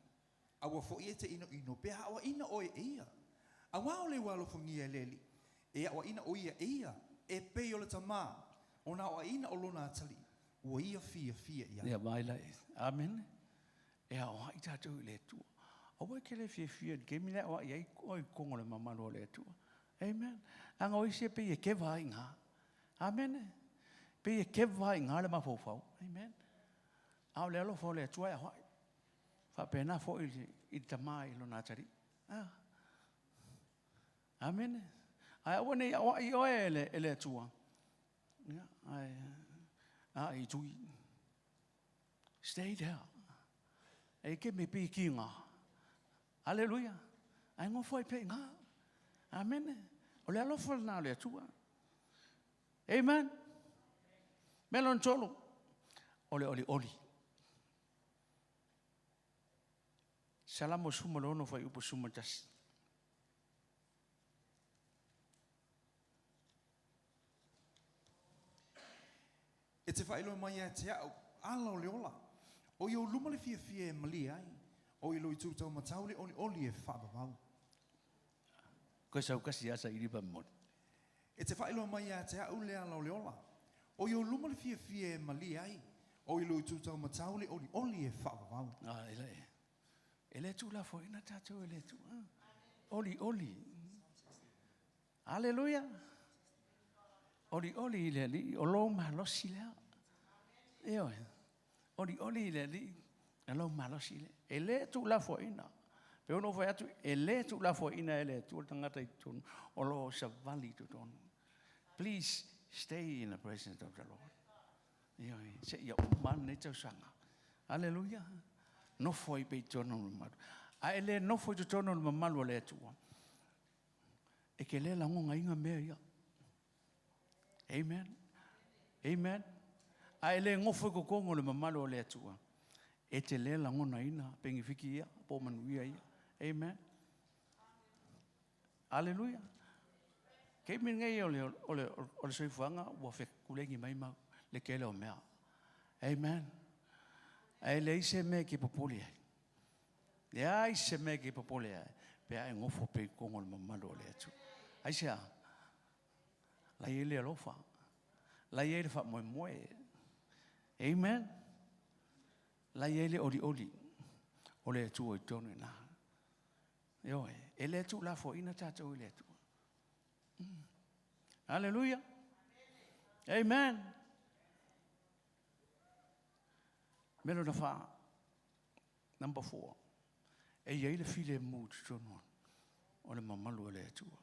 aua foi e te inoino pe a aoaina oe e ia. Auā o le ua alofagia e le Alii, e aoaina o ia e ia, e pei o le tamā ona aoaina o lona atalii, ua ia fiafia i ai. Ia vaai la i ai. Amene. E aoai tatou i le Atua. Aua e te le fiafia i le taimi le aoai ai oe i totonu o le mamalu o le Atua. Amen. Leaga o isi e pei e keva ai i ina. Amene. Pei e keva ai i ina le mafaufau. Amen. A o le alofa o le Atua e aoai. Faapena foi i le tama i lona atalii. Ah. Amene. Ae aua ne i aoai oe e le Atua. Ia, ae a i tui. Stay there. E ke me pi ki ngā. Aleluia. Ae ngofo ai pe i ngā. Amene. O le alofa lena o le Atua. Amen. Mea lona tolu, o le olioli. Salamo 16 fuaiupu 11. E te faailoa mai ia te a'u ala o le ola. O i ou luma le fiafia e malie ai. O i lou itu taumatau le olioli e faavavau. Koe saukasi lava saili pa momoli. E te faailoa mai ia te a'u le ala o le ola. O i ou luma le fiafia e malie ai. O i lou itu taumatau le olioli e faavavau. Ah, e le, e le tuulafoaina tatou e le Atua. Olioli. Aleluia. Olioli i le Alii, o lou malosi lea. Ioe. Olioli i le Alii, o lou malosi lea. E le tuulafoaina. Pe ono fai atu, e le tuulafoaina e le Atua le tagata i totonu, o lo o savali i totonu. Please stay in the presence of the Lord. Ioe, seia uma lenei tausaga. Aleluia. Nofo ai pea i totonu o le mamalu. A e le nofo i totonu o le mamalu o le Atua, e te le lagonaina mea ia. Amen. Amen. A e le nofo i totonu o le mamalu o le Atua, e te le lagonaina penefiti ia, po o manuia ia. Amen. Aleluia. Taimi lenei o le, o le, o le soifuaga ua fekulegi mai mau le tele o mea. Amen. Ae leai se mea e te popole ai. Leai se mea e te popole ai pe a e nofo pea i totonu o le mamalu o le Atua. Aisea? La i ai le alofa. La i ai le faamoemoe. Amen. La i ai le olioli o le Atua i totonu i ina. Ioe, e le tuulafoaina tatou i le Atua. Hallelujah. Amen. Mea lona fa, number 4. E i ai le filemu i totonu o le mamalu o le Atua.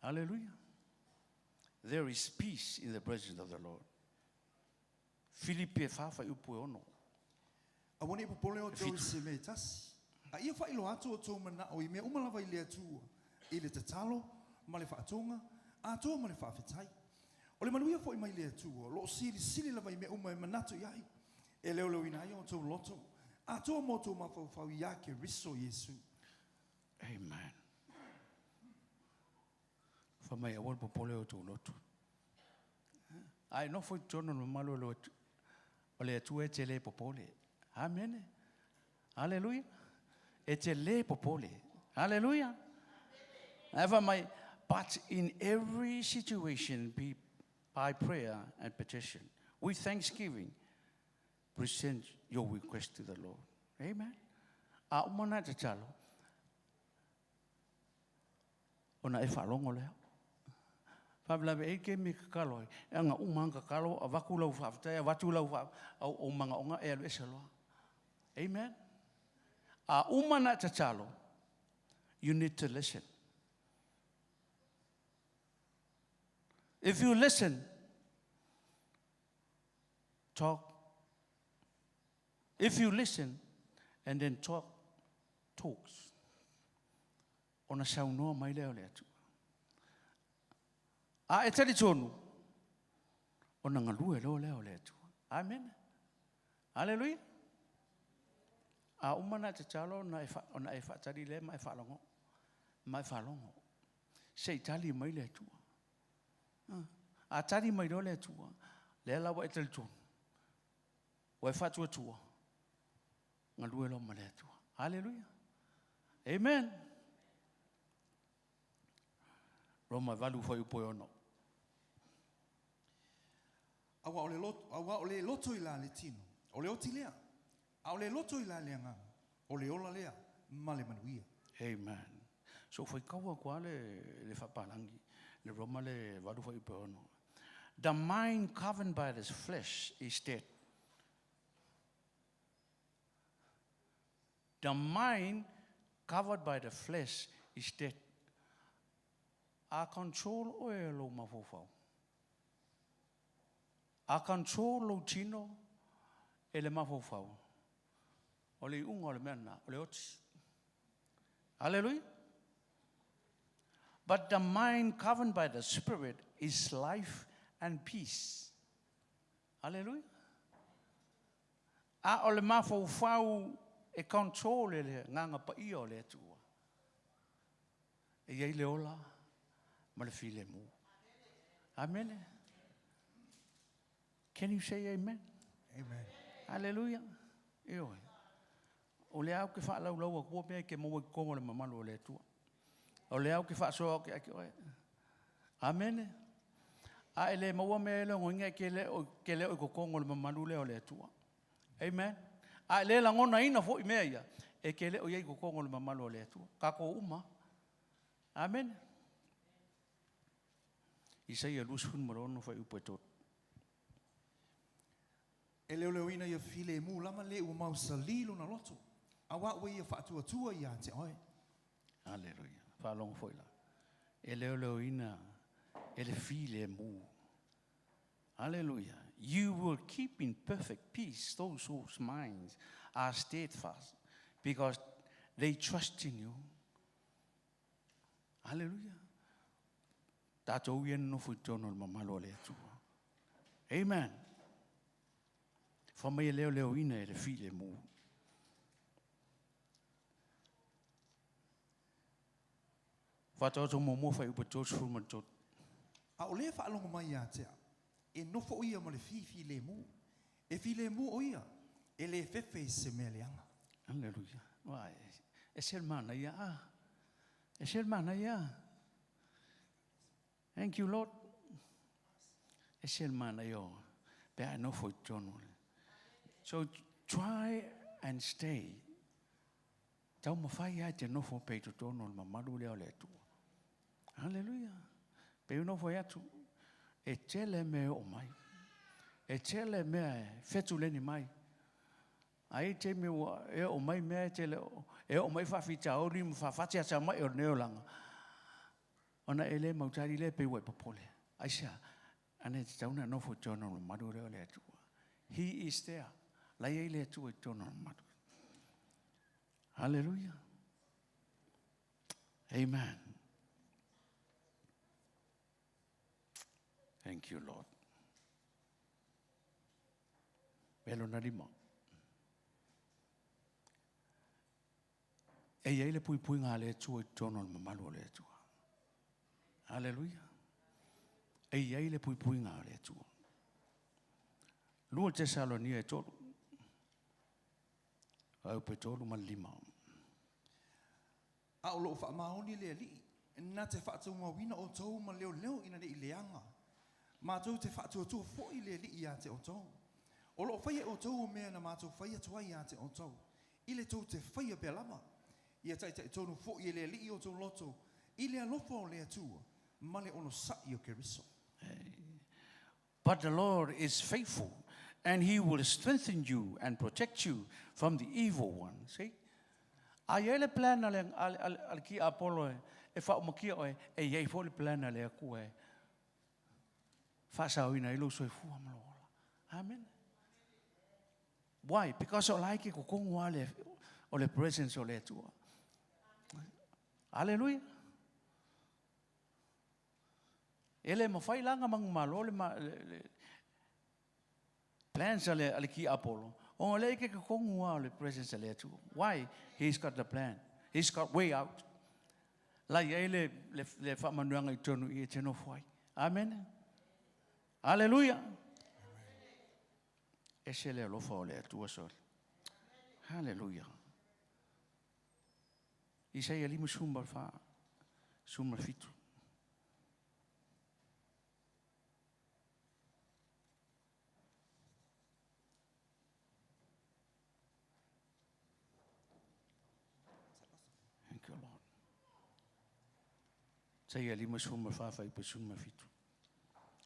Hallelujah. There is peace in the presence of the Lord. Filipi e 4 fuaiupu e 6. Aua ne i popole outou i se mea e tasi, a ia faailoa atu outou manao i mea uma lava i le Atua, i le tatalo ma le faatoga, atoa ma le faafetai. O le manuia foi mai le Atua, o lo o silisili lava i mea uma e manatu i ai, e leoleoina ai outou loto, atoa ma outou mafaufau iā Keriso Iesu. Amen. Fai mai aua le popole o outou loto. A e nofo i totonu o le mamalu o le Atua e te le popole. Amene. Aleluia. E te le popole. Aleluia. Ae fai mai, but in every situation be by prayer and petition with thanksgiving present your request to the Lord. Amen. A uma na tatalo, ona e faalogo lea. Faalavelave e i ai taimi e tatalo ai, e aga uma lava ona tatalo, avatu lau faafetai, avatu lau au ou manaoga, e alu ese loa. Amen. A uma ona e tatalo, you need to listen. If you listen, talk. If you listen and then talk, talks. Ona saunoa mai lea o le Atua. A e talitonu, ona galue loa lea o le Atua. Amene. Aleluia. A uma ona e tatalo, ona e faatali lea ma e faalogo. Ma e faalogo. Se i tali mai le Atua. A tali mai loa le Atua, lea la ua e talitonu, ua e faatuatua, galue loa ma le Atua. Aleluia. Amen. Roma 8 fuaiupu e 6. Aua o le loto, aua o le loto i la le tino, o le oti lea. A o le loto i la le agaga, o le ola lea ma le manuia. Amen. So faitau atu lava le, le faapalagi, le Roma le 8 fuaiupu e 6. The mind governed by the flesh is dead. The mind covered by the flesh is dead. A control oe e lou mafaufau. A control lou tino e le mafaufau. O le iuga o le mea lena, o le oti. Hallelujah. But the mind governed by the Spirit is life and peace. Hallelujah. A o le mafaufau e control e le agaga paia o le Atua. E i ai le ola ma le filemu. Amene. Can you say amen? Amen. Hallelujah. Ioe. O le au ke whaalaulau a kua mea ke maua i kongo le mamalu o le Atua. O le au ke whaasoa o ke ake oe. Amene. A ele maua mea ele ngoinga ke le o ke le o i kokongo le mamalu le o le Atua. Amen. A le langona ina fo i mea ia. E ke le o iai kokongo le mamalu o le Atua. Kako uma. Amen. Isaia 26 fai upu e tolu. E leoleoina ia filemu lava le ua mausali lona loto, auā ua ia faatuatua ia te oe. Aleluia. Faalogo foi la. E leoleoina e le filemu. Hallelujah. You will keep in perfect peace those whose minds are steadfast because they trust in you. Hallelujah. Tatou ia nonofo i totonu o le mamalu o le Atua. Amen. Fa mai e leoleoina e le filemu. Faataoto muamua fuaiupu 33. A o lea faalogo mai ia te au, e nofo o ia ma le fifilemu. E filemu o ia, e le fefe i se mea leaga. Aleluia. Uai, e se le manaia a. E se le manaia a. Thank you, Lord. E se le manaia o pe a e nofo i totonu. So try and stay. Taumafai lava e te nofo pea i totonu o le mamalu lea o le Atua. Haleluia. Pei ona fai atu, e tele mea e oo mai. E tele mea e fetuleni mai. A i taimi ua e oo mai mea e tele e oo mai faafitauli ma faafatiatamai o lenei olaga, ona e le mautali lea pei ua e popole. Aisea? Ana e tatau ona nofo i totonu o le mamalu lea o le Atua. He is there. La i ai le Atua i totonu o le mamalu. Hallelujah. Amen. Thank you, Lord. Mea lona lima. E i ai le puipuiga a le Atua i totonu o le mamalu o le Atua. Haleluia. E i ai le puipuiga a le Atua. 2 Tesalonia e 3. Fuaiupu e 3 ma le 5. A o lo o faamaoni le Alii, na te faatumauina outou ma leoleo ina ne i leaga. Matou te faatuatua foi le Alii ia te outou. O lo o faia e outou o mea na matou fai atu ai ia te outou, i le tou te faia pea lava. Ia taitai tonu foi e le Alii outou loto i le alofa o le Atua ma le onosai o Keriso. But the Lord is faithful, and he will strengthen you and protect you from the evil one. See? A i ai le plan a le, a le, a le, a le ki Apolo e, e faaumakia oe, e i ai foi le plan a le Atua e faasaoina ai lou soifua ma lou ola. Amen. Why? Because o la e ke kokogo a le, o le presence o le Atua. Hallelujah. E le mafai la ona manumalo le, le, le plans a le, a le ki Apollo. O le ke kokogo a o le presence a le Atua. Why? He's got the plan. He's got way out. La i ai le, le, le faamanuiaga i totonu i e te nofo ai. Amen. Hallelujah. Ese le alofa o le Atua sole. Hallelujah. Isaia 54, 17. Thank you, Lord. Isaia 54, fuaiupu 17.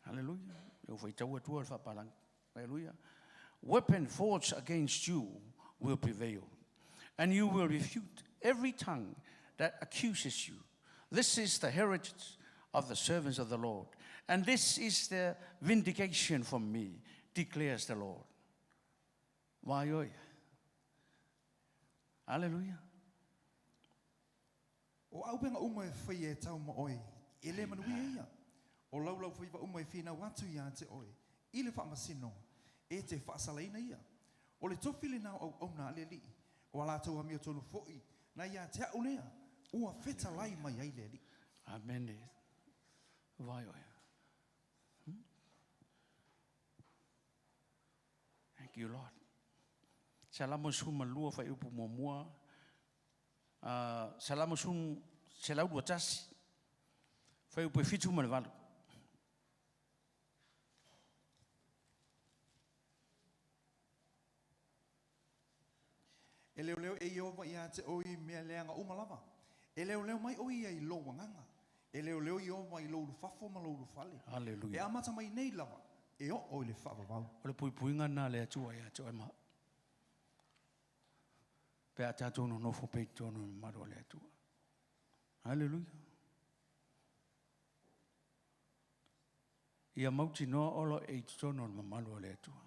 Hallelujah. E faitau atua le faapalagi. Hallelujah. Weapon forged against you will prevail, and you will refute every tongue that accuses you. This is the heritage of the servants of the Lord, and this is the vindication from me, declares the Lord. Vai oi. Hallelujah. O auupega uma e faia e tau ma oe, e le manuia ia. O laulaufaiva uma e finau atu ia te oe, i le faamasinoga, e te faasalaina ia. O le tofi lenā o auauna a le Alii, O a latou amiotonu foʻi na iā te a'u lea ua fetalai mai ai le Alii. Amene. Vai oe. Thank you, Lord. Salamo 12 fuaiupu muamua. Salamo 121 fuaiupu e 7 ma le 8. E leoleo e Ieova iā te oe i mea leaga uma lava. E leoleo mai ʻo ia i lou agaga. E leoleo Ieova i lou ulufafo ma lou ulufale. Haleluia. E amata mai nei lava, e oo i le faavavau. O le puipuiga lena a le Atua ia te oe ma au. Pe a tatou nonofo pea i totonu o le mamalu o le Atua. Haleluia. Ia mautinoa olo e i totonu o le mamalu o le Atua.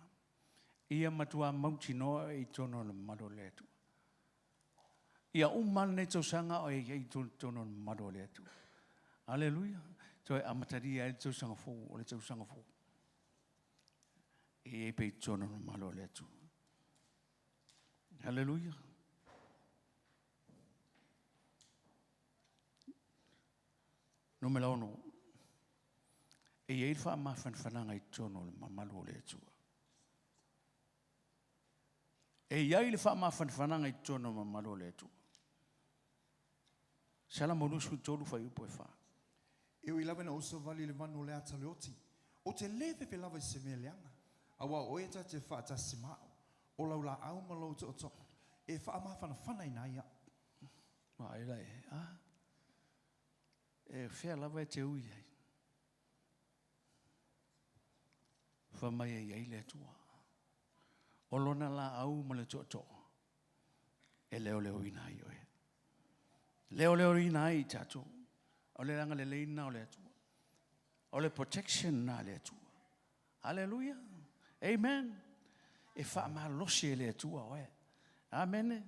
Ia matua mautinoa e i totonu o le mamalu o le Atua. Ia uma lenei tausaga o e i ai i totonu o le mamalu o le Atua. Aleluia. Toe amatalia ai le tausaga fou o le tausaga fou. E i ai pea i totonu o le mamalu o le Atua. Aleluia. Numera 6. E i ai le faamafanafanaga i totonu o le mamalu o le Atua. E i ai le faamafanafanaga i totonu o le mamalu o le Atua. Salamo 23 fuaiupu e 4. E ui lava ina ou savali i le vanu o le ata o le oti, ou te lē fefe lava i se mea leaga, auā o oe e ta te faatasi ma a'u, o lau laau ma lou tootoo e faamafanafanaina ai a'u. Vaai la i ai, a? E fea lava e te ui ai. Fai mai e i ai le Atua. O lona laau ma le tootoo e leoleoina ai oe. Leoleoina ai i tatou. O le agalelei lena o le Atua. O le protection lena a le Atua. Haleluia. Amen. E faamalosi e le Atua oe. Amene.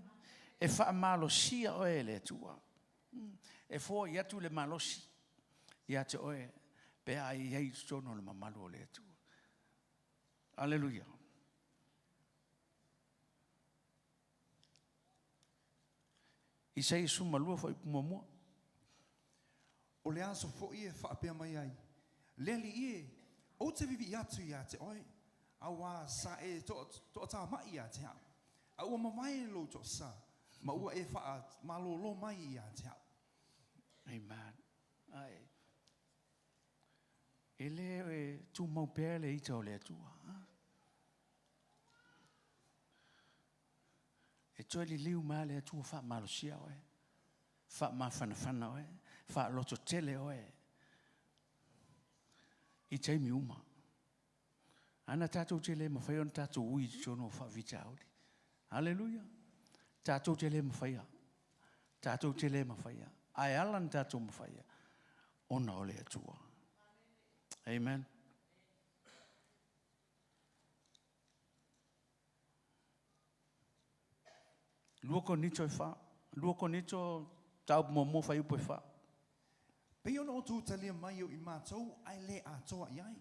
E faamalosia oe e le Atua. E foai atu le malosi ia te oe pe a i ai i totonu o le mamalu o le Atua. Aleluia. Isaia 12 fuaiupu muamua. O le aso foi e faapea mai ai, Le Alii e, ou te vivii atu iā te oe, auā sa e toatamai iā te a'u, a ua mavae lou toasa, ma ua e faamalōlō mai iā te a'u. Amen. Ai. E le e tumau pea le ita o le Atua. E toe liliu mai le Atua faamalosia oe, faamafanafana oe, faalototele oe i taimi uma. Ana tatou te le mafai ona tatou ui i totonu o faafitauli. Haleluia. Tatou te le mafaia. Tatou te le mafaia. Ae ala na tatou mafaia ona o le Atua. Amen. Lua Korinito e fa. Lua Korinito mataupu muamua fuaiupu e fa. Pei ona outou talia mai o i matou ae le atoa i ai.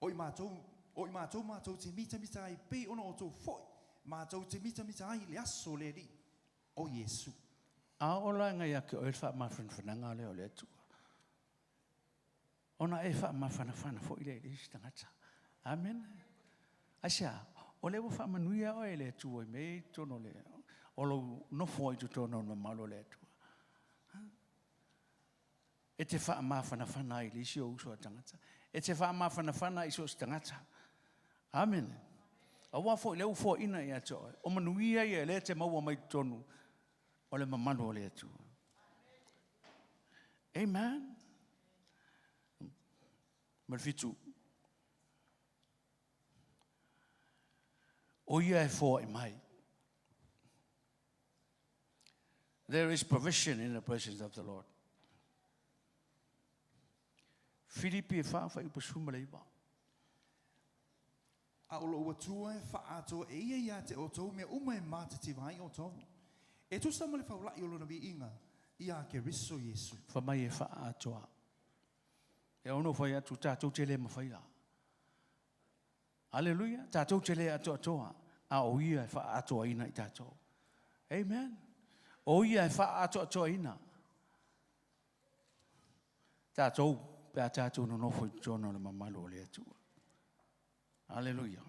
O i matou, o i matou matou te mitamita ai pei ona outou foi matou te mitamita ai i le aso o le Alii, o Iesu. A oo la ina ia te oe le faamafanafanaga lea o le Atua, ona e faamafanafana foi lea i le isi tagata. Amene. Aisea? O lea ua faamanuia oe e le Atua i mea ia i totonu o le, o lou nofo ai i totonu o le mamalu o le Atua. E te faamafanafana ai i le isi ou uso a tagata. E te faamafanafana ai i so o se tagata. Amene. Aua foi lea ua foaina ia te oe. O manuia ia lea e te maua mai totonu o le mamalu o le Atua. Amen. Ma le 7. O ia e foai mai. There is provision in the presence of the Lord. Filipi e 4, fuaiupu 19. A o lou Atua e faaatoa e ia iā te outou mea uma e matitiva ai outou, e tusa ma le faula'i o lona viiga iā Keriso Iesu. Fai mai e faaatoa. E ono fai atu tatou te le mafaia. Aleluia, tatou te le atoatoa, a o ia e faaatoaina i tatou. Amen. O ia e faaatoatoaina tatou pe a tatou nonofo i totonu o le mamalu o le Atua. Aleluia.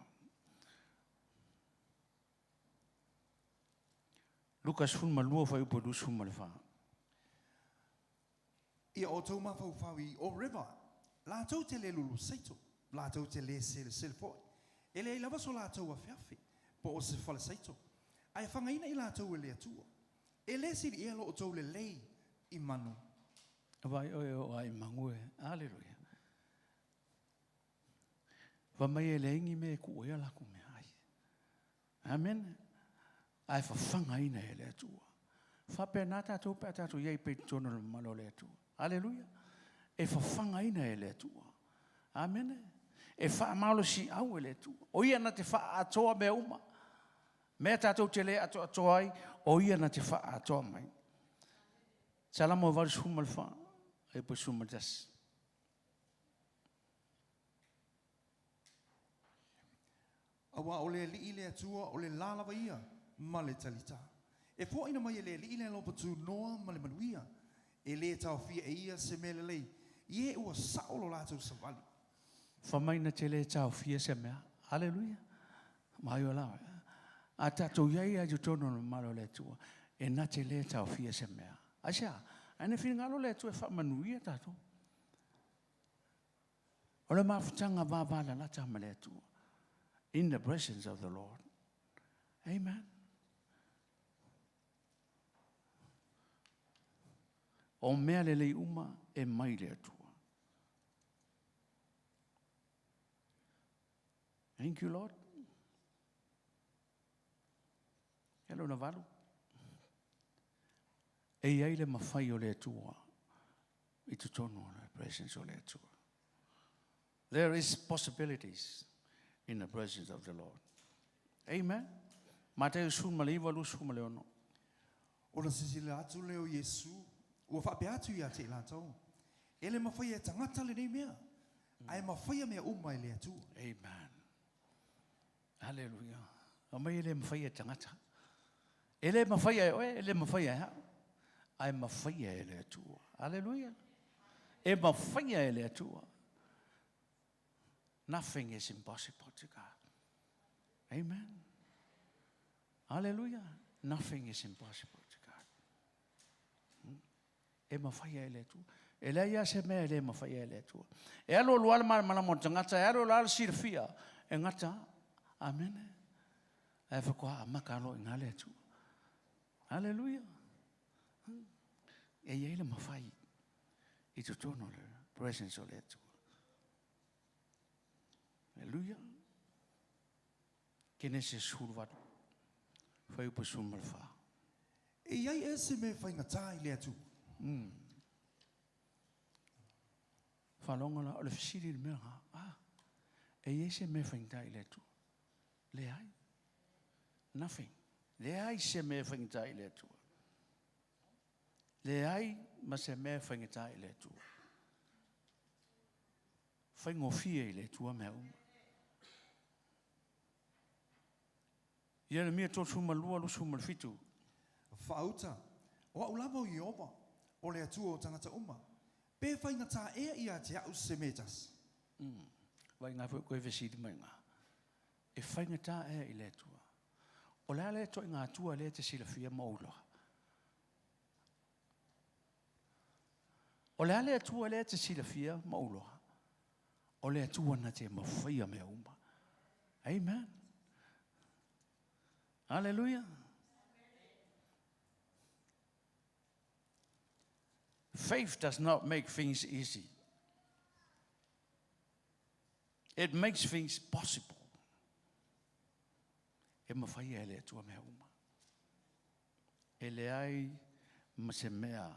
Luka 12 fuaiupu 24. Ia outou mafaufau i o river, latou te le lulu saito, latou te le selesele foi. E leai lava so latou afeafe, po o se fale saito, ae fagaina i latou e le Atua. E le sili ea lo outou lelei i manu. Vai oe o ai mangu e. Aleluia. Fa mai e le ingi me ku e la ku me ai. Amen. Ae fafagaina e le Atua. Faapena tatou pe a tatou i ai pea i totonu o le mamalu o le Atua. Aleluia. E fafagaina e le Atua. Amene. E faamalosiau e le Atua. O ia na te faaatoa mea uma. Mea tatou te le atoatoa ai, o ia na te faaatoa mai. Salamo 84, e po 11. Auā o le Alii le Atua, o le la lava ia ma le talita. E foaina mai e le Alii le alofa tunoa ma le manuia. E lē taofia e ia se mea lelei, i e ua sao lo latou savali. Fa mai na te lē taofia se mea. Aleluia. Mai o la. A tatou i ai i totonu o le mamalu o le Atua, e na te lē taofia se mea. Aisea? Ae na finagalo le Atua e faamanuia tatou. O le mafutaga vavalalata ma le Atua. In the presence of the Lord. Amen. O mea lelei uma e mai le Atua. Thank you, Lord. E lona valu. E i ai le mafai o le Atua i totonu o le presence o le Atua. There is possibilities in the presence of the Lord. Amen. Mateo 19, 26. Ona silasila atu lea o Iesu, ua faapea atu ia te i latou, E le mafai e tagata lenei mea, ae mafaia mea uma e le Atua. Amen. Hallelujah. Aumai e le mafai e tagata. E le mafai e oe, e le mafai e au. Ae mafaia e le Atua. Hallelujah. E mafaia e le Atua. Nothing is impossible to God. Amen. Hallelujah. Nothing is impossible to God. E mafaia e le Atua. E leai lava se mea e le mafaia e le Atua. E alu alu lava le malamalama o le tagata, e alu alu lava le silafia, e gata. Amene. Ae faatoa amata loa i ina le Atua. Haleluia. E i ai le mafai i totonu o le presence o le Atua. Haleluia. Kenese 18, fuaiupu 14. E i ai ea se mea faigata i le Atua? Faalogo la, o le fesili i le mea lena, ah, e i ai se mea faigata i le Atua? Leai. Nothing. Leai se mea faigata i le Atua. Leai ma se mea faigata i le Atua. Faigofie i le Atua mea uma. Ieremia 32, 27. Faauta, O au lava o Ieova, o le Atua o tagata uma. Pe faigata ea ia te au se mea e tasi? Vai ngā foi koe fesili mai ngā. E faigata ea i le Atua. O le a lea ituaiga Atua lea e te silafia ma ou iloa? O le a le Atua lea e te silafia ma ou iloa? O le Atua na te mafaia mea uma. Amen. Hallelujah. Faith does not make things easy. It makes things possible. E mafaia e le Atua mea uma. E leai ma se mea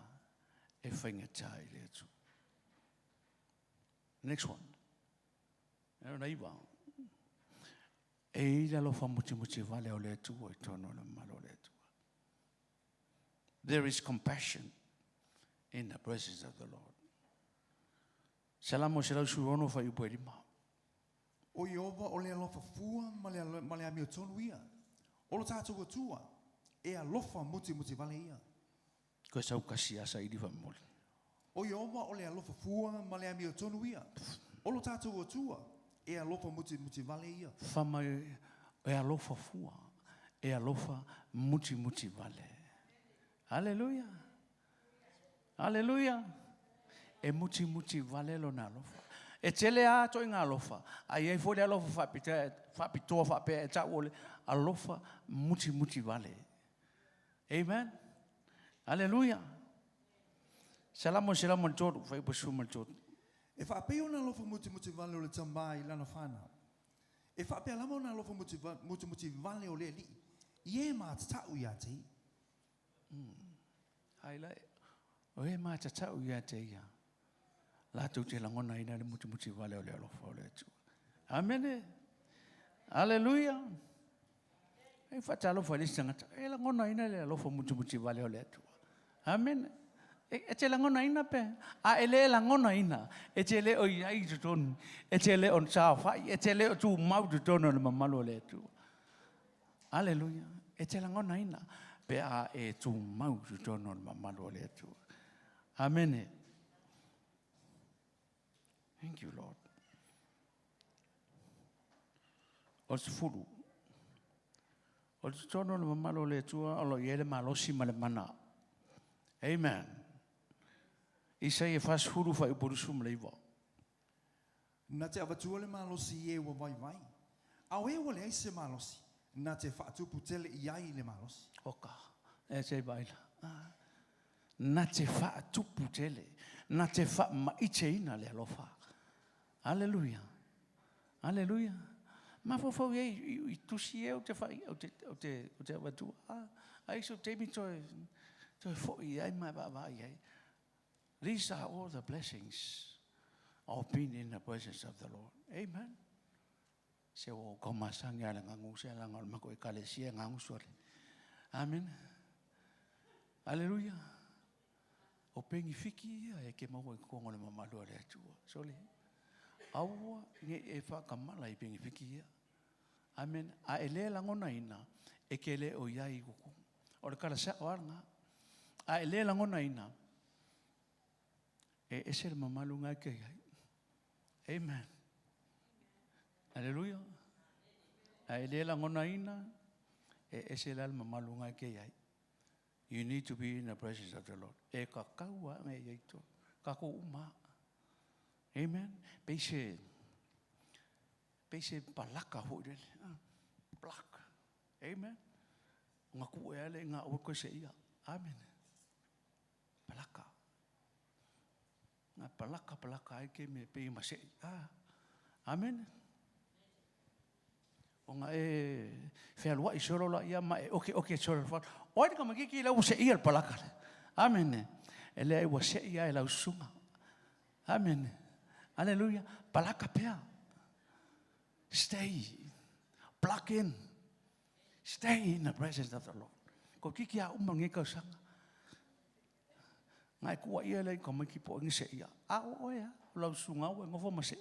e faigata i le Atua. Next one. E lona iva. E i ai le alofa mutimuti vale o le Atua i totonu o le mamalu o le Atua. There is compassion in the presence of the Lord. Salamo 116 fuaiupu e lima. O Ieova o le alofa fua ma le, ma le amiotonu ia. O lo tatou Atua, E alofa mutimuti vale ia. Koe sau kasi a saili whamoli. O Ieova o le alofa fua ma le amiotonu ia. O lo tatou Atua, e alofa mutimuti vale ia. Whamai e alofa fua, e alofa mutimuti vale. Hallelujah. Hallelujah. E mutimuti vale lona alofa. E tele a to inga alofa. Ai ai fo le alofa whapitoa whapea e tau ole alofa mutimuti vale. Amen. Hallelujah. Salamo selamo le tolu, whai pasu ma le tolu. E whaapea ona alofa mutimuti vale o le tamā i lana whanau. E whaapea lava ona alofa mutimuti vale o le Alii, i e matatau ia te ia. Hai lai, o e matatau ia te ia. Lātou te langona ina le mutimuti vale o le alofa o le Atua. Amene. Hallelujah. E whaatalofa le tangata. E langona ina le alofa mutimuti vale o le Atua. Amen. E te langona ina pe. A e le langona ina. E te le o iai totonu. E te le o whai. E te le o tū mau totonu o le mamalu o le Atua. Hallelujah. E te langona ina. Pe a e tū mau totonu o le mamalu o le Atua. Amen. Thank you, Lord. O se fulu. O le totonu o le mamalu o le Atua o lo i ele malosi ma le mana. Amen. Isaia 40 whai uporusu ma le iwa. Na te avatua le malosi i e ua vaivai. A o e ua leai se malosi, na te whaatupu tele i ai le malosi. Oka, e te vaila. Na te whaatupu tele, na te whaamaite ina le alofa. Hallelujah. Hallelujah. Ma fofau e i tusi e o te whai, o te avatua. Ai so te mi toi fo i ai mai va ai. These are all the blessings of being in the presence of the Lord. Amen. Se o kamasangi ala ngangu se ala ngal mako e kalesia ngangu suale. Amen. Hallelujah. O pengi fiki ia e ke maua i kongo le mamalu ale atua. Sole. Aua nge e whakamala i pengi fiki ia. Amen. A e le langona ina e ke le o iai kuku. O le kala sa o alanga. A e le langona ina e ese le mamalu ngai ke iai. Amen. Hallelujah. A e le langona ina e ese le mamalu ngai ke iai. You need to be in the presence of the Lord. E ka kaua ngai iai tō. Ka ko uma. Amen. Peise palaka hoi rele. Plak. Amen. Nga ku e ale nga ua koe se ia. Amen. Palaka. Nga palaka palaka ai ke me pe ma se. Amen. O nga e whealua i solo la ia ma e oke oke solo la. O ai ka makiki lau se ia le palaka. Amen. E lea ua se ia e lau sunga. Amen. Hallelujah. Palaka pea. Stay. Plug in. Stay in the presence of the Lord. Ko kiki a uma nge kausanga. Ngai kua ia lei ka maiki po ngi se ia. A o ia, lau sunga o ngofo ma se.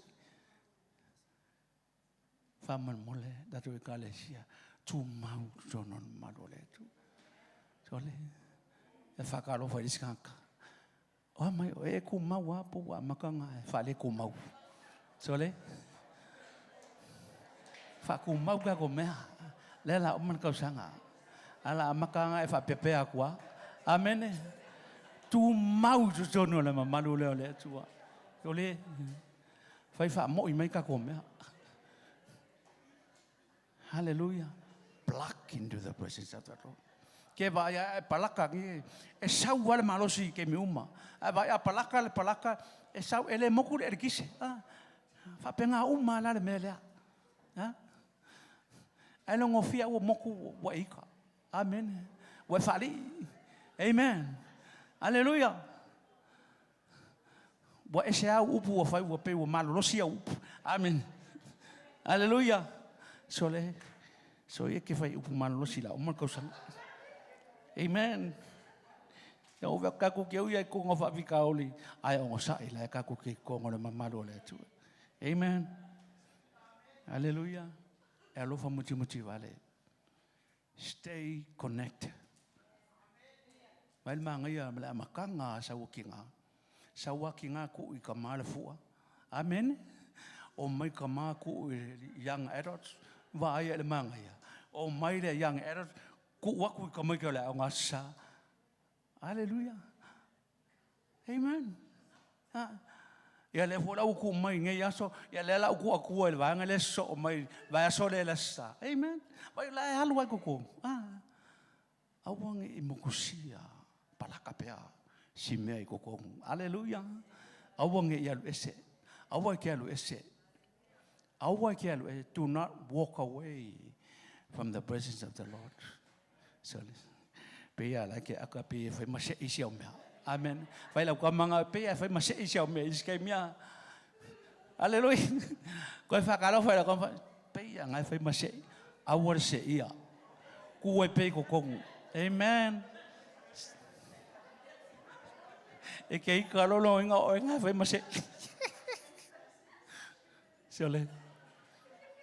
Whaman mole, datu e kalesia, tū mau tono malu le tu. Sole, e whakalofa i skaka. O mai, o e ku mau a po a makanga e whale ku mau. Sole, whaku mau ka ko mea. Le la oman kausanga. Ala makanga e whapepea kua. Amene. Tū mau tono le mamalu leo le atua. Sole, whai wha moi mai ka ko mea. Hallelujah. Plug into the presence of the Lord. Ke vai e palaka ki e sau wale malosi ke mi uma. A vai a palaka le palaka e sau ele moku le kise. Whapenga uma la le melea. Ha? Ai longo fia ua moku wa ika. Amen. Wa whali. Amen. Hallelujah. Wa ese au upu wa whai wa pe wa malolosi au upu. Amen. Hallelujah. Sole. So ye ke whai upu malolosi la uma kausanga. Amen. Ia ove kaku ke uia i konga whaavika oli. Ai ongo sa'i la e kaku ke konga le mamalu o le Atua. Amen. Hallelujah. E alofa muti muti vale. Stay connected. Mai le magaia ma le amataga a Sauakiga. Sauakiga tuu i tama le fua. Amene. O mai tama tuu i young adults. Vaaia i le magaia. O mai le young adults tuu atu i tamaiti o le Aoga Aso Sa. Aleluia. Amen. Ha. Ia lea foi la ua tuu mai i nei aso, ia lea la ua tuu atua i le vaega lea sosoo mai vaiaso lea i le Aso Sa. Amen. Vai la e alu ai totonu. Ah. Aua ne i motusia palaka pea si mea i totonu. Aleluia. Aua ne i alu ese. Aua e te alu ese. Aua e te alu ese. Do not walk away from the presence of the Lord. So, pe ia la ke aka pe e fai ma se isi au mea. Amen. Fai lau kamanga pe ia fai ma se isi au mea. Isi kai mea. Aleluia. Koe whakalo fai lau kamanga. Pe ia ngai fai ma se. Aua le se ia. Ku ai pe ko kongu. Amen. E ke ika lolo inga o ngai fai ma se. Se ole.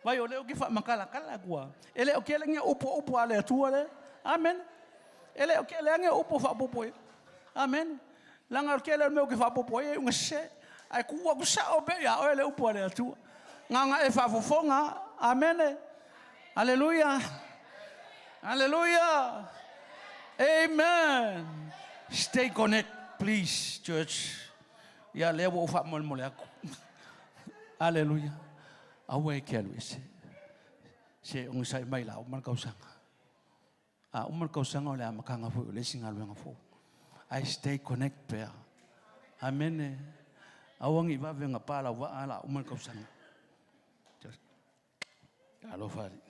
Vai o le o ke wha makala kala kua. E le o ke lengi upo upo ale atua le. Amen. E le o ke lengi upo wha popo e. Amen. Langa o ke le mea o ke wha popo e unga se. Ai ku aku sa o pe ia o le upo ale atua. Nganga e wha Amen. Hallelujah. Hallelujah. Amen. Stay connect, please, church. Ia lea ua ou faamolemole aku. Hallelujah. Aua e ke alu ese. Se ogasai mai la uma le tausaga. A uma le tausaga o le amataga foi o le isi galuega fou. Ae stay connect pea. Amene. Aua ne i vave gapa lau vaa la uma le tausaga. Alofa alii.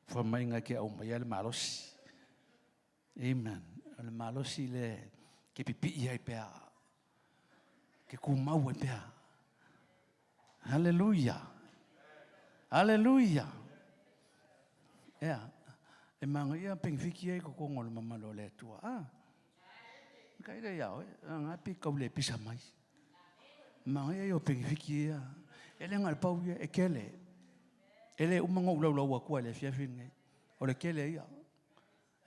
Fai mai ngai ke aumaia le malosi. Amen. O le malosi le ke pipii ai pea. Ke kumau ai pea. Hallelujah. Hallelujah. Ea, e magaia pengifiki ai kokongo o le mamalu o le Atua. Ah. Ka ira ia oe, nga pi kau le pisa mai. Magaia ia o pengifiki ia. E le nga le pau ia, e kele. E le uma ngou lau lau akua le afiafi nei. O le kele ia.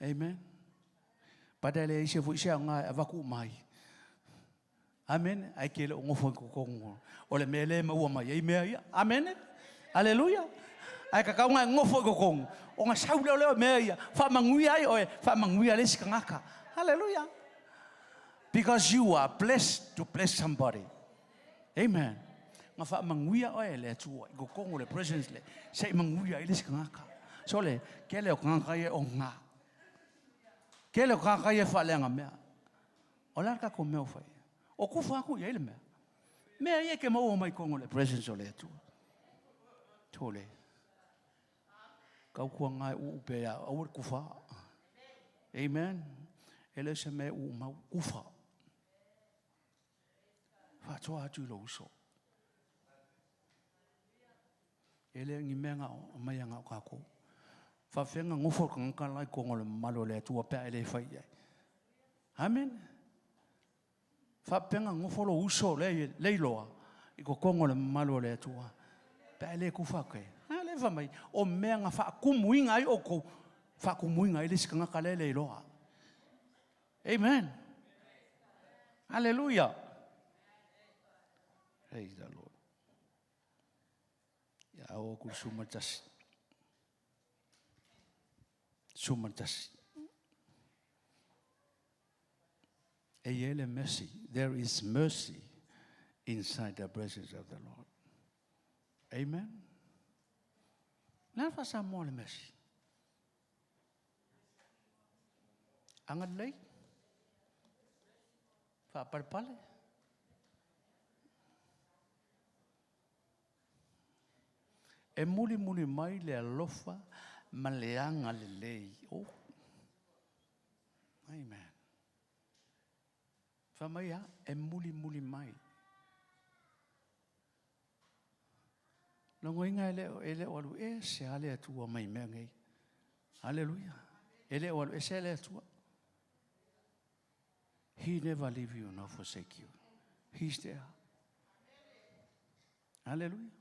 Amen. Pada le ise fo ise nga avaku mai. Amen. Ai ke le o ngofo i kokongo. O le mea le maua mai ai mea ia. Amen. Aleluia. Ai ka kau ngai ngofo i kokongo. O nga sau leo leo mea ia. Wha manguia ai oe. Wha manguia le si kangaka. Hallelujah. Because you are blessed to bless somebody. Amen. Nga wha manguia oe le atua i kokongo le presence le. Se i manguia ai le si kangaka. So le, ke le o kangaka ia o ngā. Ke le o kangaka ia wha mea. O le a le tatou mea o fai? O kufa aku i ai le mea. Mea ia ke maua mai kongo le presence o le Atua. Tole. Kau kua ngai u pe ia aua le kufa. Amen. E le se mea u mau kufa. Whaatoa atu i lo uso. E le ngi mea ngao, mai a ngao kākou. Whawhenga ngofo ka ngaka lai kongo le mamalu o le Atua pea e le fai ai. Amen. Whawhenga ngofo lo uso le, le iloa i ko kongo le mamalu o le Atua. Pea e le kufa koe. Ha le wha mai, o mea nga whaakumuinga ai o kou, whaakumuinga ai le si kangaka le le iloa. Amen. Hallelujah. Praise the Lord. Ia o ku sumatasi. Sumatasi. E i ai le mercy. There is mercy inside the presence of the Lord. Amen. Le a le faa-Samoa o le mercy? Agalelei. Faapalepale. E mulimuli mai le alofa ma le agalelei. Oh. Amen. Fai mai a, e mulimuli mai. Logoina e le, e le o alu ese a le Atua mai mea nei. Aleluia. E le o alu ese le Atua. He never leave you nor forsake you. He's there. Hallelujah.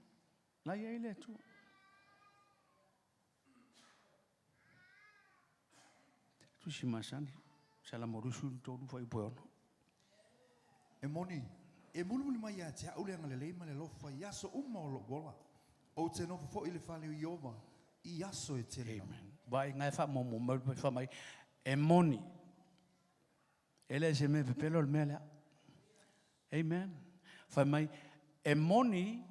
La ia i le Atua. Tusi masani. Salamo 23 fuaiupu e 6. E moni, e mulimuli mai ia te a'u le agalelei ma le alofa i aso uma o lo'u ola. Ou te nofo foi i le fale o Ieova i aso e tele lava. Amen. Vai ngai fa mo mo mo fa mai e moni. E le se me pepelo le mea lea. Amen. Fai mai e moni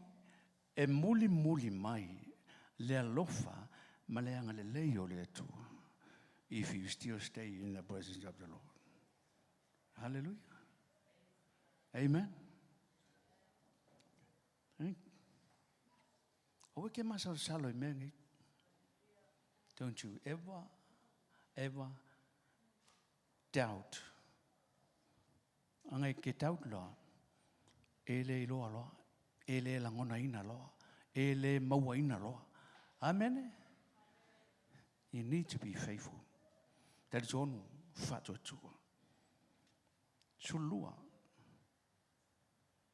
e mulimuli mai le alofa ma le agalelei o le Atua. If you still stay in the presence of the Lord. Hallelujah. Amen. Aua e ke masalosalo i mea nei. Don't you ever, ever doubt. Aga e ke doubt loa, e le iloa loa, e le lagonaina loa, e le mauaina loa. Amen. You need to be faithful. Talitonu faatuatua. Sulua.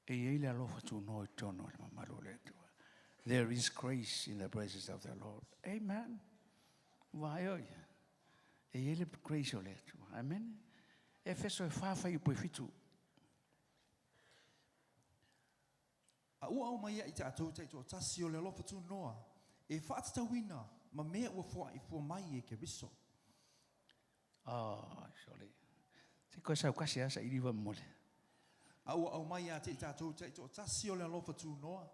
E i ai le alofa tunoa i totonu o le mamalu o le Atua. There is grace in the presence of the Lord. Amen. Vai oi. E i ai le grace o le Atua. Amen. Efeso e 4 fuaiupu e 7. A ua aumai ia i tatou taitoatasi o le alofa tunoa e faatatauina ma mea ua foaifua mai e Keriso. Oh, sole. Se koe sau kasi a sa iri wa mole. A ua aumai ia te i tatou taitoatasi o le alofa tunoa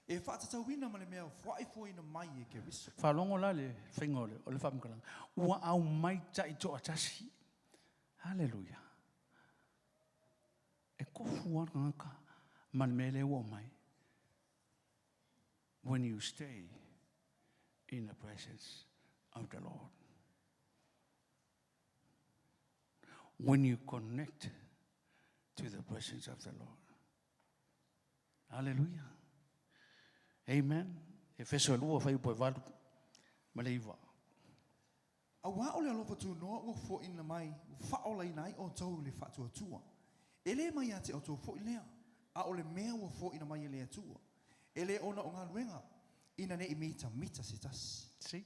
e faatatauina ma le mea ua foaifuaina mai e Keriso. Faalogo la le faiga o le, o le faamatalaga. Ua aumai taitoatasi. Haleluia. E kofu lava le tagata ma le mea lea ua aumai. When you stay in the presence of the Lord. When you connect to the presence of the Lord. Hallelujah. Amen. Efeso e 2 fuaiupu e 8 ma le 9. Auā o le alofa tunoa ua foaina mai, ua faaolaina ai outou i le faatuatua. E le mai ia te outou foi lea, a o le mea ua foaina mai e le Atua, e le ona o galuega, ina ne i mitamita se tasi. See?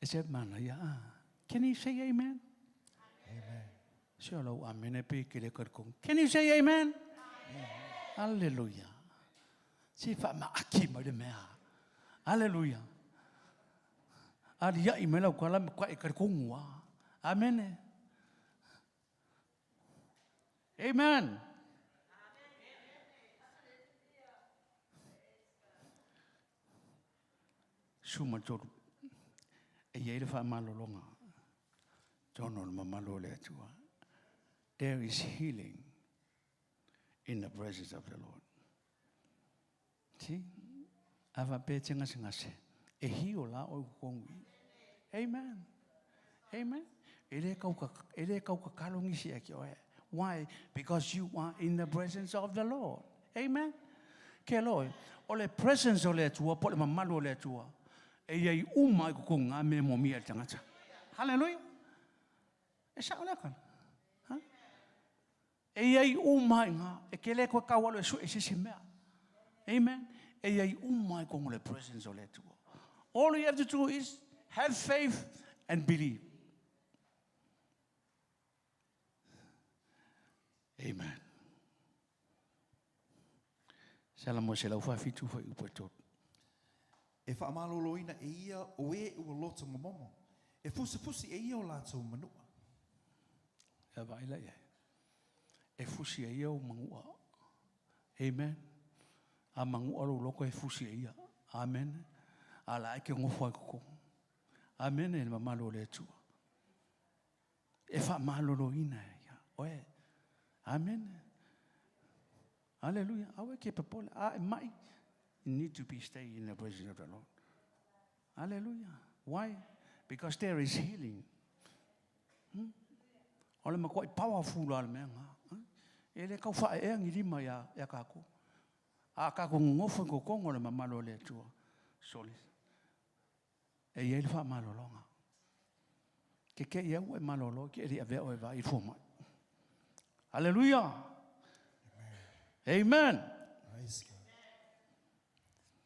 E se manaia a. Can you say amen? Amen. Se o lau amene pe ke le kalikong. Can you say amen? Amen. Hallelujah. Se wha maaki mai le mea. Hallelujah. Ali ia i mai lau kala me kwa e kalikongu a. Amen. Amen. Suma tolu. E i ai le faamalologa. Tonu o le mamalu o le Atua. There is healing in the presence of the Lord. See? A faapea e te gasegase, e hio la oe i totonu i i. Amen. Amen. E le kau ka, e le kau kakalo nisi ia ki oe. Why? Because you are in the presence of the Lord. Amen. Ke loe, o le presence o le Atua, po o le mamalu o le Atua, e i ai uma i totonu ngā mea e moomia e le tagata. Hallelujah. E sao lea kala. Ha? E i ai uma i ngā, e ke le koe kau alo e sue i se isi mea. Amen. E i ai uma i kongo le presence o le Atua. All you have to do is have faith and believe. Amen. Salamo 147 fuaiupu e 3. E faamaloloina e ia o e ua loto momomo, e fusifusi e ia o latou manua. Ia vaai la i ai. E fusi e ia ou manua. Amen. A manua lou loto e fusi e ia. Amen. A la e ke ngofo ai koko. Amen e le mamalu o le Atua. E faamaloloina e ia oe. Amen. Hallelujah. Aua e ke popole. A e mai. You need to be stay in the presence of the Lord. Hallelujah. Why? Because there is healing. O le matuai powerful lava le mea lena. E le tau faaeaea ni lima ia, ia tatou. A tatou nonofo i totonu o le mamalu o le Atua, sole, e i ai le faamalologa. Ke te i au ua e malolo, e te le i avea oe e vaai i le fomai. Hallelujah! Amen! Praise God.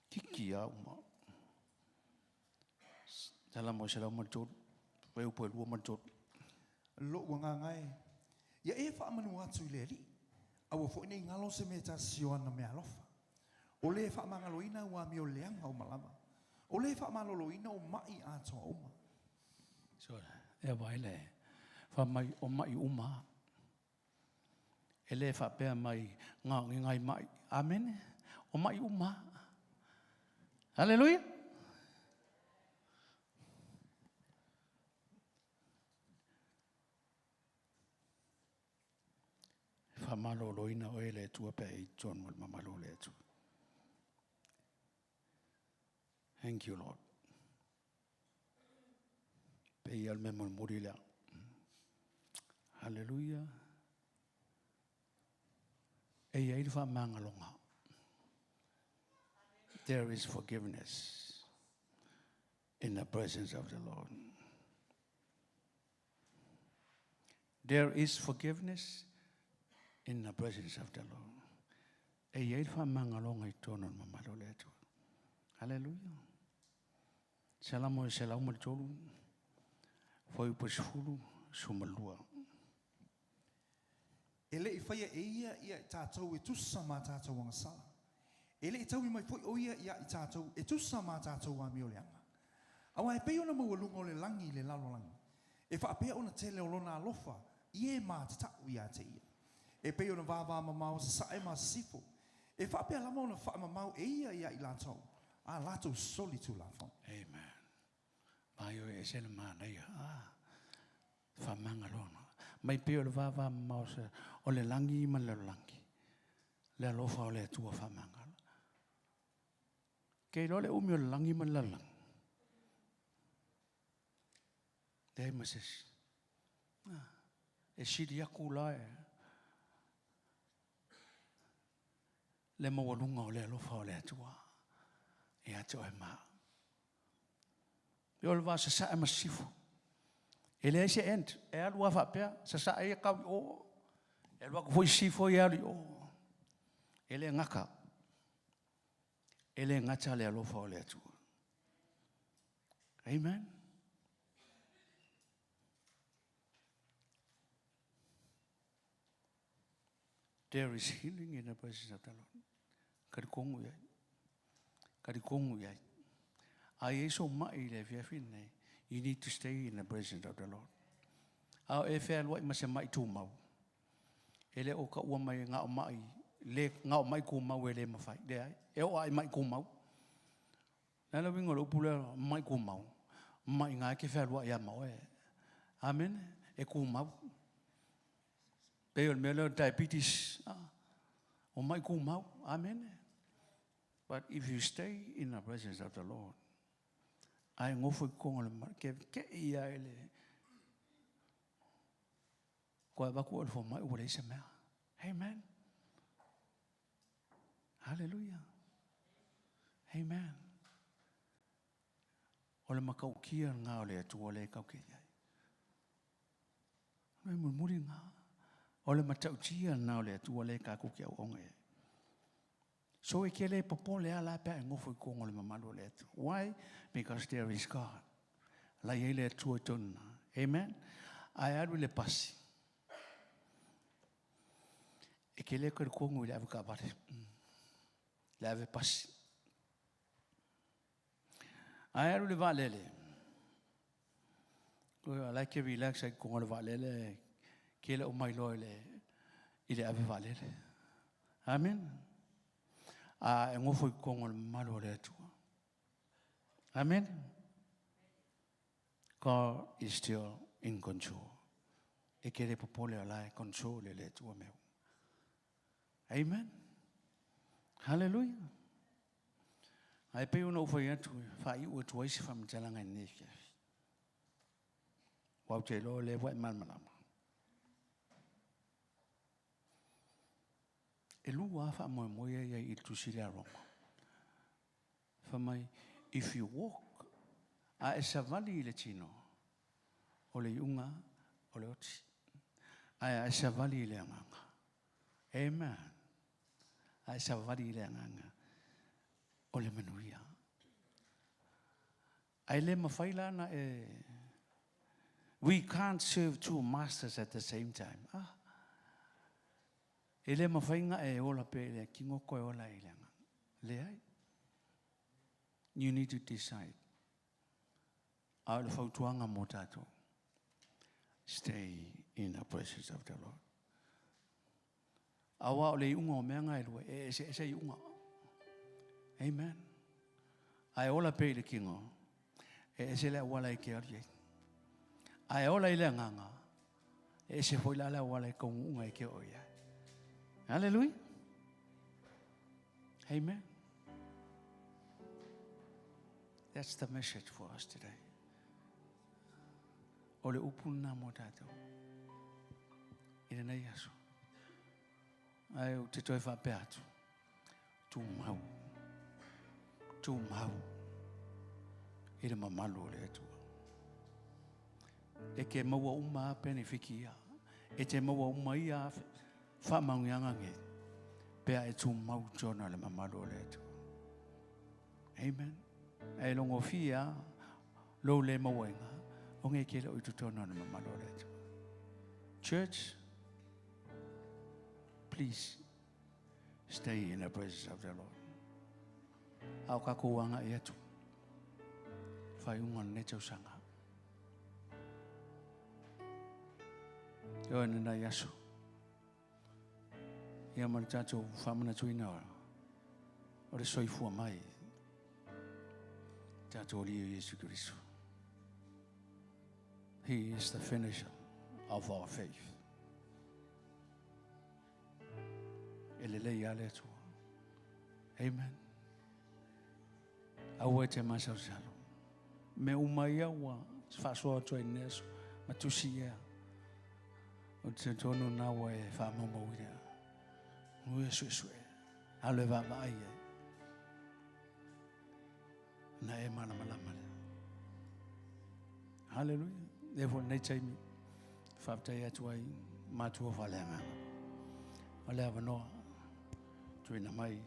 Kiki a uma. Salamo 103, fuaiupu e 2 ma le 3. Lo'u agaga e, ia e faamanu atu i le Alii, aua foi nei galo se mea e tasi o ana meaalofa. O le faamagaloina ua amioleaga uma lava. O le faamaloloina o ma'i atoa uma. So, e vaai le fai mai o ma'i uma. E le faapea mai ngā ngi ngai ma'i. Amen. O ma'i uma. Hallelujah. Faamaloloina oe le Atua pe i totonu o le mamalu o le Atua. Thank you, Lord. Pe ia le mea mulimuli lea. Hallelujah. E i ai le faamagaloga. There is forgiveness in the presence of the Lord. There is forgiveness in the presence of the Lord. E i ai le faamagaloga i totonu o le mamalu o le Atua. Hallelujah. Salamo e 103, fuaiupu 12. E le i faia e ia ia i tatou e tusa ma tatou agasala. E le i taui mai foi o ia ia i tatou e tusa ma tatou amioleaga. Auā e pei ona maualuga o le lagi i le lalolagi, e faapea ona tele o lona alofa i e matata'u ia te ia. E pei ona vavamamao sasae ma sisifo, e faapea lava ona faamamao e ia ia i latou a latou solitulafono. Amen. Mai o e ese le manaia. Ah, faamagaloga. Mai pei o le vavamamao o le lagi ma le lalolagi. Le alofa o le Atua faamagalo. Ke iloa le umi o le lagi ma le lalolagi. Leai ma se isi. Ah, e sili aku la e le maualuga o le alofa o le Atua ia te oe ma au. E o le va sasae ma sisifo. E leai se end. E alu lava faapea, sasae ia kau i o. E alu atu foi sisifo ia alu i o. E le gata. E le gata le alofa o le Atua. Amen. There is healing in the presence of the Lord. Kalikogu i ai. Kalikogu i ai. A i ai sou ma'i i le afiafi lenei, you need to stay in the presence of the Lord. A o e fealuai ma se ma'i tumau, e le o taua mai na o ma'i, le, na o ma'i tumau e le mafai. Leai, e oo lava i ma'i tumau. Le a le uiga o le upu lea, ma'i tumau? Ma'i na e te fealuai lava ma oe. Amene? E tumau. Pei o le mea lea o le diabetes, o ma'i tumau. Amene? But if you stay in the presence of the Lord, ae nofo i totonu o le mamalu, ke kei ia i le koe avatu oe i le fomai ua leai se mea. Amen. Hallelujah. Amen. O le matautia lena o le Atua lea e tatou te i ai. O le mulimuli lena. O le matautia lena o le Atua lea tatou te auauna i ai. So e te le popole lava la pe a e nofo i totonu o le mamalu o le Atua. Why? Because there is God. La i ai le Atua i totonu i ina. Amen. Ae alu i le pasi. E te le talitonu i le avetaavale, le ave pasi. Ae alu i le vaalele, o la e te relax ai i totonu o le vaalele, ke le o mailoa i le, i le ave vaalele. Amen. A e nofo i totonu o le mamalu o le Atua. Amen. God is still in control. E ke le popole o la e control e le Atua mea uma. Amen. Hallelujah. Ae pei ona ou fai atu, faaiu atu ai se faamatalaga i lenei afiafi. Aua ou te iloa o lea ua e malamalama. E lua lava faamoemoe ia i ai i le Tusi lea a Roma. Fai mai, if you walk, a e savali i le tino, o le iuga o le oti. Ae a e savali i le agaga. Amen. A e savali i le agaga, o le manuia. Ae le mafai la ona e We can't serve two masters at the same time. Ah. E le mafainga e ola pe le kingo koe ola i le anga. Le ai. You need to decide. A o le fautuanga mo tātou. Stay in the presence of the Lord. Awa o le iunga o mea ngai lua, e ese ese iunga. Amen. Ae ola pe i le kingo, e ese le awala i ke aru ai. Ae ola i le anganga, e ese foi la le awala i kaungu unga i ke o ia. Hallelujah. Amen. That's the message for us today. O le upu nā mō tātou. I le nei aso. Ai o te toi whapea atu. Tū mau. Tū mau. I le mamalu o le Atua. E ke maua uma a pene whiki ia. E te maua uma ia whamangianga nge. Pea e tū mau tōna le mamalu o le Atua. Amen. E longo fia, lo le mauenga. O nge ke le oi tōna le mamalu o le Atua. Church, please stay in the presence of the Lord. Au ka kouanga i atu. Whai unga ne tausanga. Ioe nana i aso. Ia ma le tātou whamana tuina ora. O le soifua mai. Tātou li o Yesu Kristo. He is the finisher of our faith. E le lei ale atua. Amen. Aua te masau salo. Me umai ua whasoa atu ai neso. Matusi ia. O te tono nā ua e whaamau i rea. Ngui e sue sue. Alo e vaa ai e. Na e mana malama lea. Hallelujah. E fo nei taimi. Whaptai atu ai mātua whaleanga. O lea wanoa. Tuina mai.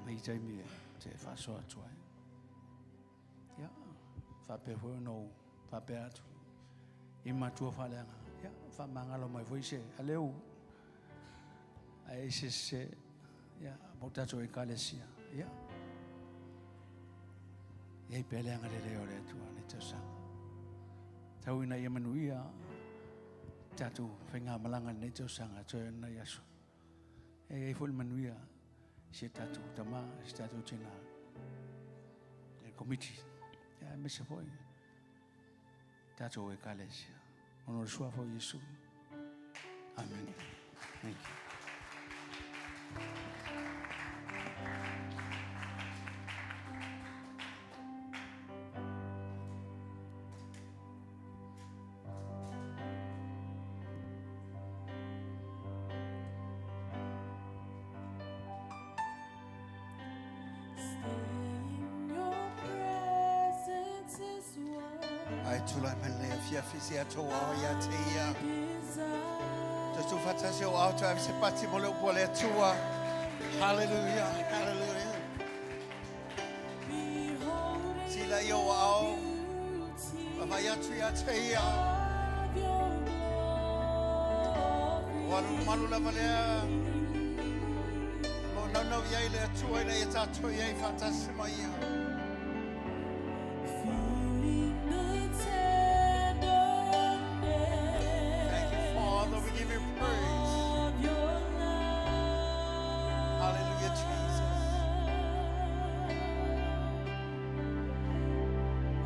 Nei taimi e te whasoa atu ai. Ia. Whapea fo no whapea atu. I mātua whaleanga. Ia. Whamangalo mai foi se. Aleu. Ai se se. Ia. Mo tātou e kalesia. Ia. Ia i peleanga le leo le atua nei tausanga. Tau ina ia manuia. Tātou whainga malanga nei tausanga toe na iaso. E ei fo le manuia. Se tātou tama, se tātou tēnā. Le komiti. Ia me se foi. Tātou e kalesia. Ono le sua fo Yesu. Amen. Thank you. Stay in your presence is what Ai tula me le fia fisi atu au ia te ia. I desire. Te tu whatasi o au tau se pati mo le upo le atua. Hallelujah, hallelujah. Beholding Sila i o au. the Mawai atu ia te ia. beauty of your glory. Walu malu lava lea. Mo naunau iai le atua ina ia tātou iai whatasi mai ia. Feeling the Thank you, tenderness Father. We give you praise. of your love. Hallelujah, Jesus.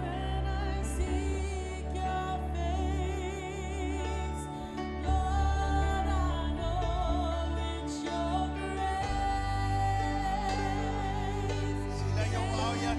When I seek your face, Lord, I know it's your grace. Sila i o au ia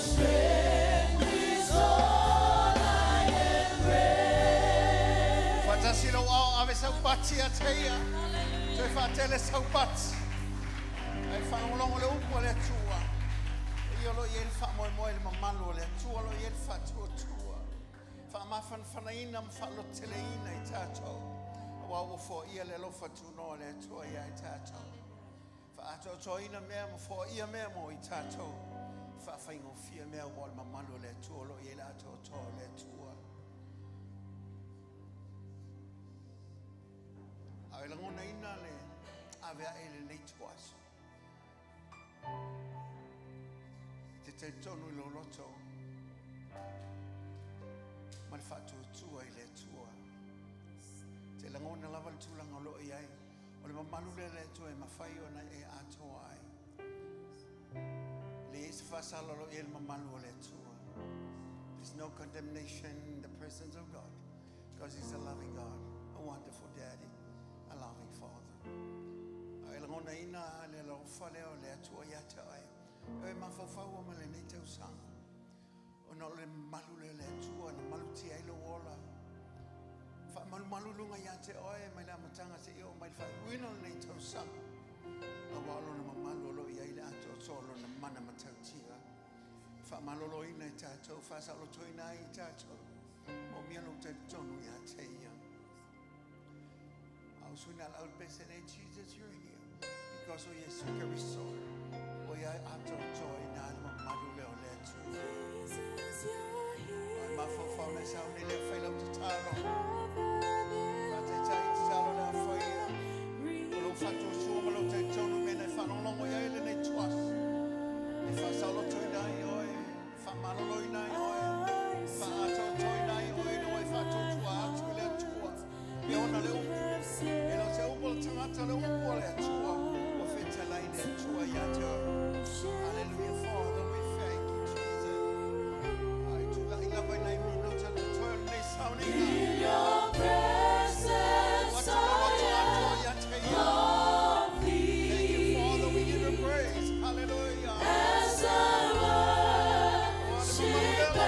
strength is all I embrace. Faatasi lou ao ave sau pati ia te ia. Toe faatele sau pati. Ai faalogologo le upu a le Atua. Ia o lo o i ai le faamoemoe i le mamalu o le Atua, o lo o i ai le faatuatua. Faamafanafanaina ma faalototeleina i tatou. Aua ua foaia le alofa tunoa o le Atua ia i tatou. Faaatoatoaina mea ma foaia mea mo i tatou. Faafaigofie mea ua o le mamalu o le Atua o lo o i ai le atoatoa o le Atua. A e lagonaina le ave ae i lenei ituaso. E te talitonu i lou loto ma le faatuatua i le Atua. Te lagona lava le tulaga o lo o i ai. O le mamalu lea o le Atua e mafai ona e atoa ai. E leai se faasala o lo o i ai le mamalu o le Atua. There's no condemnation in the presence of God because He's a loving God, a wonderful Daddy, a loving Father. A e lagonaina le alofa lea o le Atua ia te oe. E mafaufaua ma lenei tausaga. Ona o le mamalu lea o le Atua na malutia ai lou ola. Faamalumalu luga ia te oe mai le amataga seia oo mai le faaiuina o lenei tausaga. Aua o lona mamalu o lo o i ai le atoatoa o lona mana matautia. Faamaloloina i tatou, faasaolotoina ai i tatou. Moomia lou talitonu ia te ia. A usuina lau le pese nei, Jesus, you're here. Because o Iesu Keriso, o ia e atoatoa ina le mamalu lea o le Atua. Jesus, you're Ai here. mafaufau nei sauni lea fai lau tatalo. Covered Faataitai tatalo lea fai ia. O lou in faatuatua ma lou talitonu mea na e faalogologo i ai lenei tuaso. E faasaolotoina ai oe, faamaloloina ai oe, I faaatoatoina ai oe ina ua e faatuatua atu i le Atua. E ona le upu. have E le o se upu a le tagata le upu a le Atua. Ua fetalai le Atua ia te oe. Hallelujah, Father, we thank you, Jesus. Ai tula'i lava i nai minute totoe o lenei sauniga. In your presence Atu loloto I atoa am ia te ia. Thank you, Father, we give you complete. praise. Hallelujah. As I O le mamalu worship lea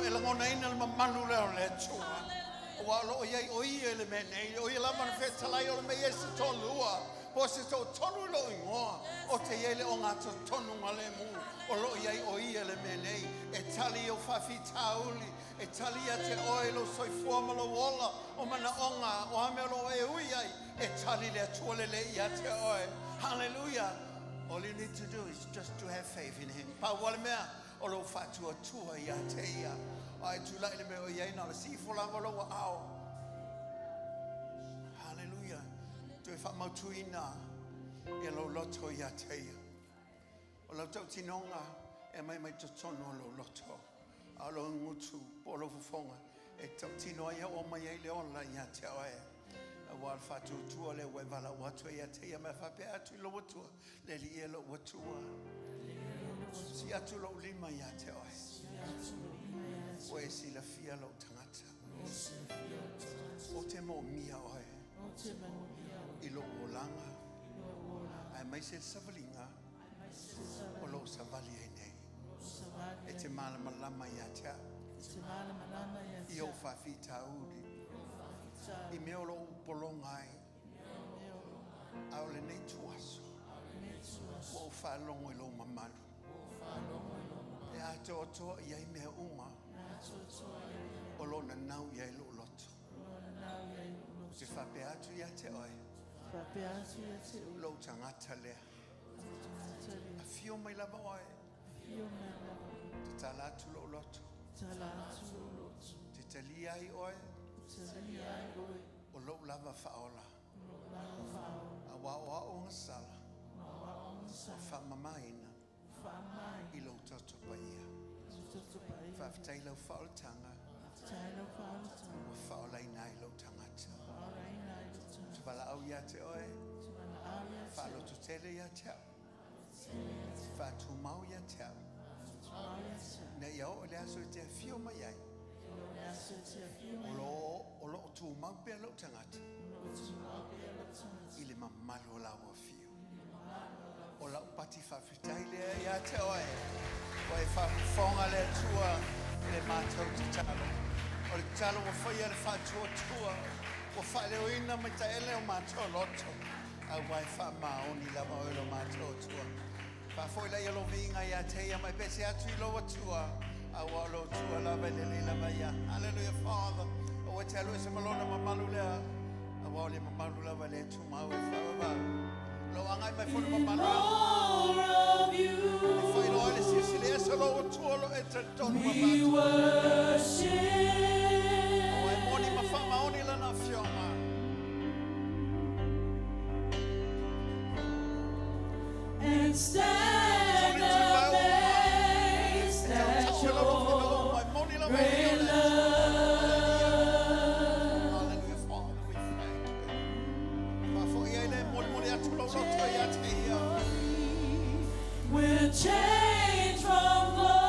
e lagonaina le mamalu lea o le Atua. Aua o lo o i ai o Ia i le mea nei, o Ia lava na fetalai o le mea i ai se toalua, po o se toatolu i lou igoa, ou te i ai i le ogatotonugalemu, o lo o i ai o Ia i le mea nei, e tali i ou faafitauli, e tali ia te oe lou soifua ma lou ola, o manaoga, o a mea o lo o e ui ai, e tali le Atua lelei ia te oe. Hallelujah! All you need to do is just to have faith in Him. Pau lava le mea, o lou faatuatua ia te Ia. A e tulai i le mea o i ai, na o le siifo lava o lou aao. Hallelujah! Toe faamautuina ia lou loto ia te Ia. O lau tautinoga e aumai mai totonu o lou loto, a o lou gutu po o lou fofoga e tautino ai e oo mai ai le ola ia te oe. Aua o le faatuatua lea ua e valaau atu ai ia te ia ma e faapea atu i lou Atua, Le Alii e lou Atua, sii atu lou lima ia te oe, ua e silafia lou tagata, ou te moomia oe i lou olaga, aemaise le savaliga o lo o savali ai nei. E te malamalama ia te au i ou faafitauli, i mea o lo o ou pologa ai, a o lenei ituaso ua ou faalogo i lou mamalu e atoatoa i ai mea uma o lo o nanau i ai lou loto. Ou te faapea atu ia te oe, lou tagata lea. Afio mai lava oe. Tatala atu lou loto. Te talia ai oe. O lou lava faaola. Aua o au agasala. Ua faamamaina i lou toto paia. Faafetai i lau faaolataga ua faaolaina ai lou tagata. Ou te valaau ia te oe, faalototele ia te au, faatumau ia te au, ina ia oo i le aso e te afio mai ai, o lo o tumau pea lou tagata i le mamalu o lau afio. O lau pati faafetai lea ia te oe, ua e faafofoga le Atua i le matou tatalo. O le tatalo ua faia e le faatuatua, ua faaleoina mai taele o matou loto, a ua e faamaoni lava oe lo matou Atua. Faafoi laia lou viiga ia te ia ma e pese atu i lou Atua, aua o lou Atua lava e lelei lava ia. Hallelujah, Father. Aua e te alu ese ma lona mamalu lea, aua o le mamalu lava e le tumau e faavavau. Lou agai mai foi le mamalu lea. E faailoa ai le silisili ese o lou Atua o lo o e talitonu ma faatuatua. Aua e moni ma faamaoni lana afioga. And stand amazed at your great love. Hallelujah, Father, we thank you. Faafoi ai le molimoli atu lou loto ia te ia. Will change from glory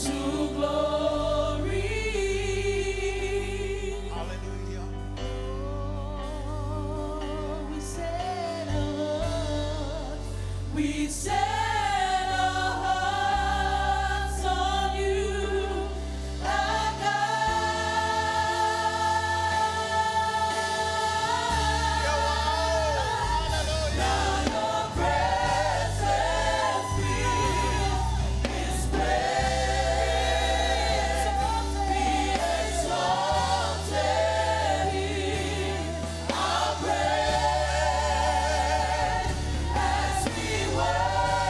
to glory. Hallelujah. Oh, we set our hearts, we set our hearts on you, our God. Hallelujah. Now your presence fills this place. Be exalted here, our praise as we worship.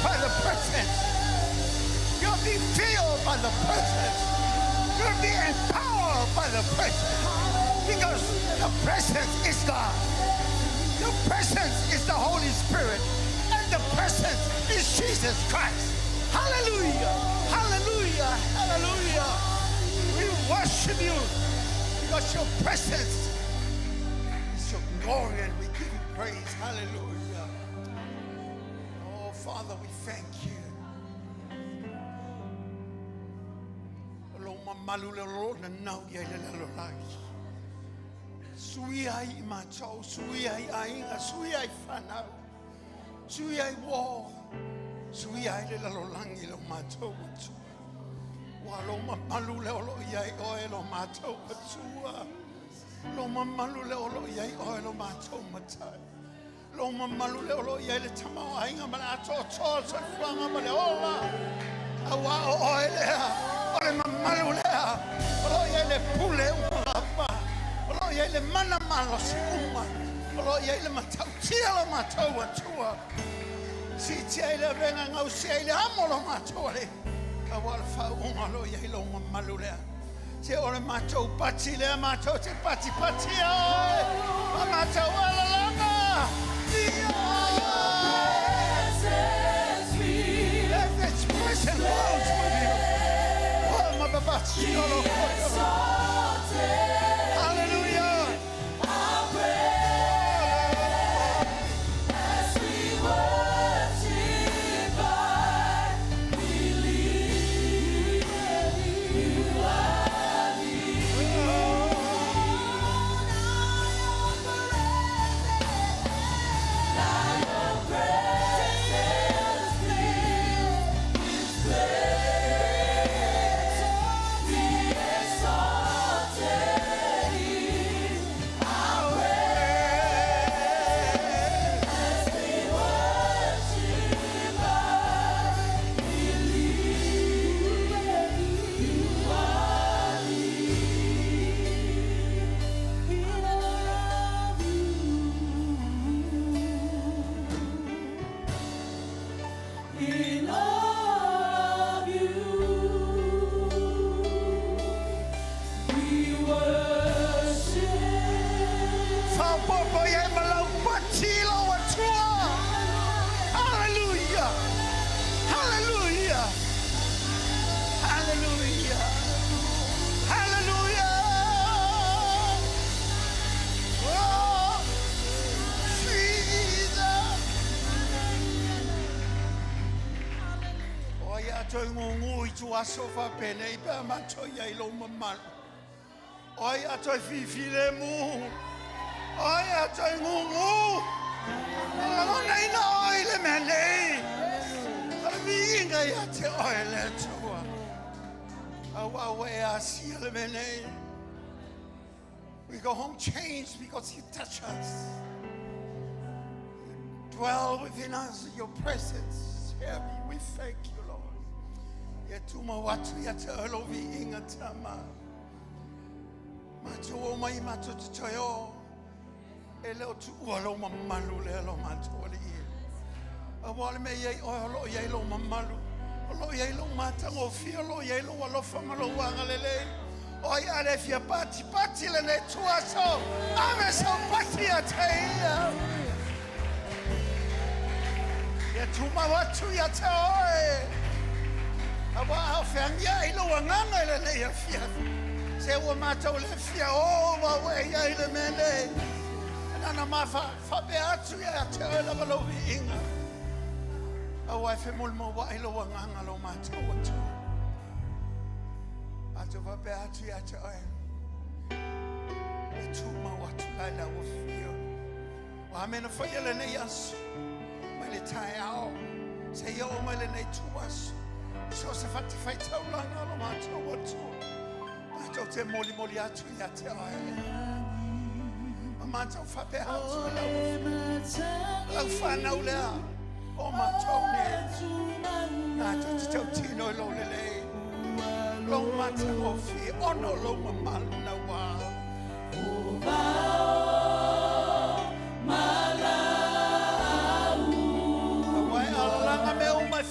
by the presence. You'll be filled by the presence. You'll be empowered by the presence. Because the presence is God. The presence is the Holy Spirit. And the presence is Jesus Christ. Hallelujah. Hallelujah. Hallelujah. We worship you because your presence is your glory and we give you praise. Hallelujah. Oh, Father, we thank you. Lo mamalu le lo na nau ia le lalo lagi. Sui ai i mātou, sui ai ainga, sui ai whanau, sui ai wō, sui ai le lalolangi lo mātou atua. Wa lo mamalu le olo ia i oe lo mātou atua. Lo mamalu le olo ia i oe lo mātou matai. Lo mamalu le olo ia i le tama o ainga ma le ato o toa soifuaga ma le ola. Aua o oe lea, o le mamalu lea, o lo ia i le pule uma lava. O lo ia i le mana malosi uma. O lo ia i le matautia lo mātou atua. Siitia i le avega gausia i le amo lo mātou ale. Aua le faauuga lo ia i lo mamalu lea. Se o le mātou pati lea mātou te pati pati ai. Ma mātou alalaga. Ia. Let this present world with you. Oh, ma babati o lo koto. Hallelujah. As we worship, I believe you are Now your presence fills this place. Be exalted in our praise. As we worship, I believe you are here. We love you. In awe of you, we worship. Faaopoopo i ai ma lau pati lo atua. Hallelujah. Hallelujah. Hallelujah. Hallelujah. Oh, Jesus. O ia toi ngongo i tu aso fa pene i pa mato ia i lo mamalu. O ia toi fifi le mu. O ia toi ngongo. Lagona ina oi le mea nei. O le viiga ia te oe le Atua. Au au e asia le mea nei. We go home changed because you touch us. You dwell within us, your presence is heavy. We thank you, Lord. Ia tuma watu ia te olo viiga tama. Mātou o mai mātou te toi o. E leo tu ua lo mamalu le lo mātou ali i. A wale me iei oe o lo iei lo mamalu. O lo iei lo mātango fia o lo iei lo alofa ma lo wanga lelei. O ai ale fia pati pati le nei tuaso. Ave sau pati a te ia. Ia tuma watu ia te oe. A wa au whiangia i lo anganga i le nei a fia. Se ua mātou le fia o wa ua e ia i le mea nei. Nana ma fa fa pe atu ia te oe lava lo viiga. A wai fe mole mo wa i lo anganga lo mātou atu. Atu fa pe atu ia te oe. E tuma watu lai la ua fio. Wa mena whaia le nei aso. Mai le tae ao. Se ia o mai le nei tu aso. So se whate whai taulanga lo mātou atu. Mātou te moli moli atu ia te oe. Ma mātou whape atu lau lau whanau lea. O mātou ne. Mātou te tau tino i lo lelei. Lo matango fi ono lo mamalu na wā. A wai alalanga mea uma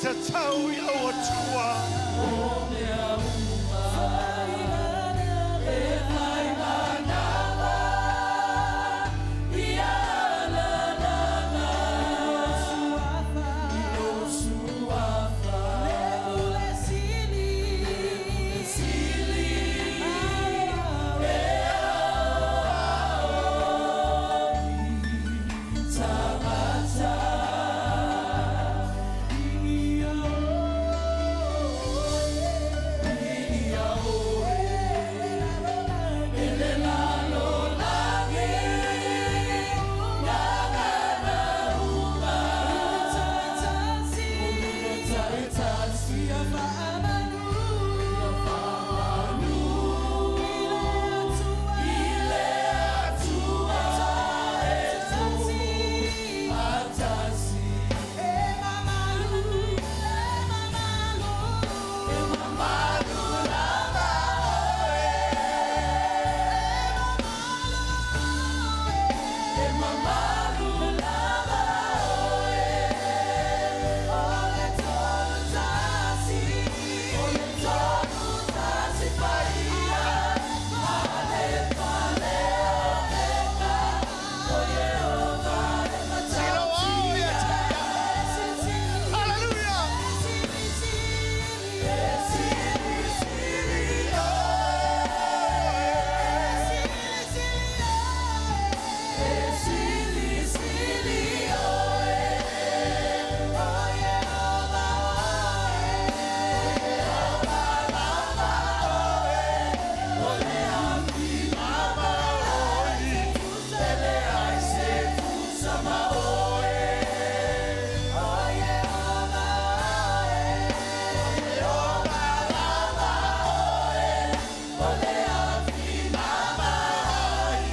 tatau i lau atua. O mea uma e fai manawa ia lalanga i lou suafa. Le pule sili, sili e aoao i tagata. Ia oe, ia oe, e le lalolagi, gagana uma, o mea taitasi, ia faamanu, ia faamanu, i le Atua e tuatasi. E mamalu, e mamalu, e mamalu lava oe. E mamalu lava oe. O le tolu tasi, o le tolu tasi paia. Alefa le Omega, o Ieova e matautia. Hallelujah. E sili sili oe. E sili sili oe. O Ieova oe. O Ieova lava oe. O le afi ma oi. E leai se tusa ma oe. O Ieova oe. O Ieova lava oe. O le afi ma oi.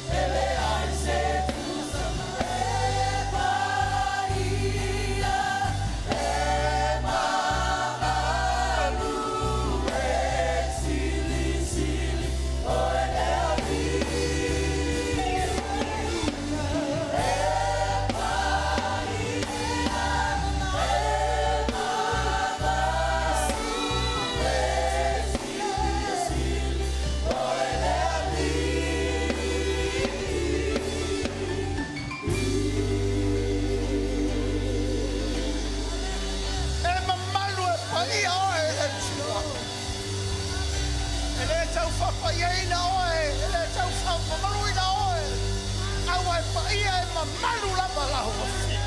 E leai se tusa ma e paia e mamalu e sili sili oe le Alii. E paia e mamalu e sili sili oe le Alii. E mamalu e paia oe le Atua. E le tau faapaiaina oe, e le tau faamamaluina oe. Aua e paia e mamalu lava lau afio.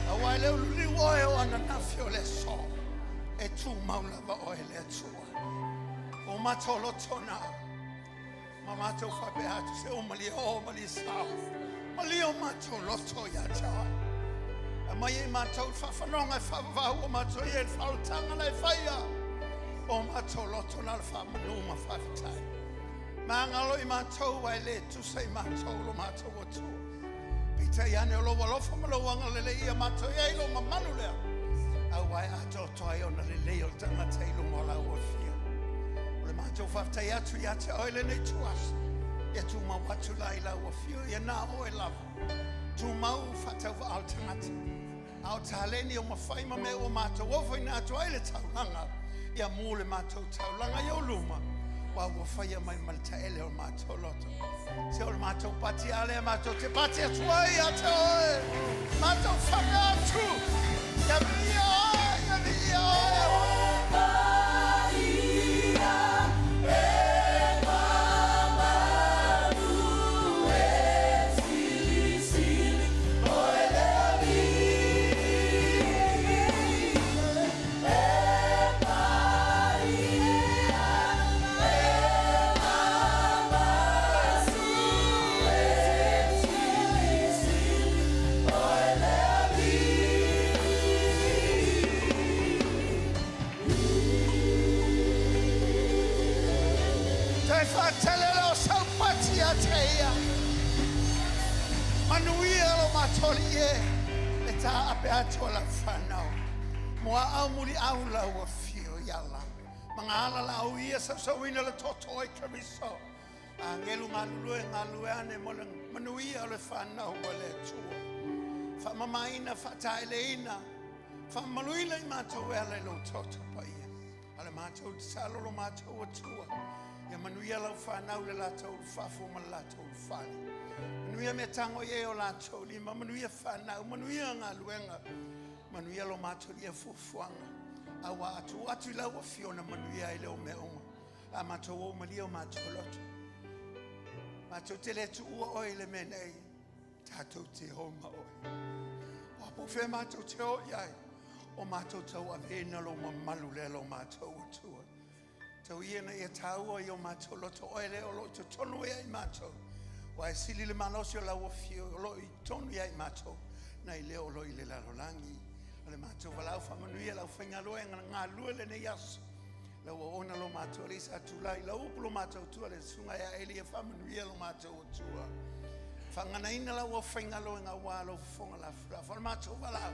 Aua e le ululiu oe o ananafi o le aso. E tumau lava oe le Atua. O matou loto na. Ma matou faapea atu se o malie o malie sao. Malie o matou loto ia te oe. A mai e matou faafanoga e faavavau o matou ia le faaolataga na e faia. O matou loto na le faamanu ma faafetai. Magalo i matou ai le tusa i matou lo matou atua. Peitai ane o lou alofa ma lou agalelei ia matou i ai lo mamalu lea. Aua e atoatoa ai ona lelei o le tagata i luga o lau afio. O le matou faafetai atu ia te oe lenei tuasa. Ia tumau atu la i lau afio ia na oe lava. Tumau faatauvaa o le tagata. A o taleni o mafai ma mea ua matou ofoina atu ai le taulaga. Ia mu le matou taulaga i ou luma. Ua ua faia mai ma le taele o le matou loto. Se o le matou pati a lea matou te pati atu ai ia te oe. Matou faapea atu. Ia viia oe, ia viia oe. Paia e mamalu e sili sili oe le Alii. E paia e mamalu e sili sili oe le Alii. Te whaatele o saupati a te ia. Manuia lo matoli e. Le tā ape atu o lau whanau. Mua au muri au lau afio ia la. Mangala la au ia sausauina le toto i Keriso. A ngelu ngā lue ngā lue ane mo le manuia o le whanau o le Atua. Whaamamaina, whaataeleina. Faamamaluina i matou e ala i lou toto paia. A le matou tatalo lo matou Atua. Ia manuia lau fanau le latou ulufafo ma le latou ulufale. Manuia mea tago i ai o latou lima, manuia fanau, manuia galuega, manuia lo matou ia fuafuaga. A ua atu atu i lau afio na manuia ai lea o mea uma. A matou o malia o matou loto. Matou te le tuua oe i le mea nei, tatou te o ma oe. Ua po fea matou te o i ai, o matou tauaveina lou mamalu lea lo matou Atua. Tau ia ina ia taua i o matou loto oe lea o lo o i totonu ia i matou. Ua e sili le malosi o lau afio o lo o i totonu ia i matou, nai lea o lo o i le lalolagi. O le matou valaau faamanuia lau faigaluega na galulue lenei aso. Lau auauna lo matou alii sa tulai, lau upu lo matou Atua le susuga ia Eli ia faamanuia lo matou Atua. Faaganaina lau aufaigaluega aua lou fofoga lafulafa. O le matou valaau,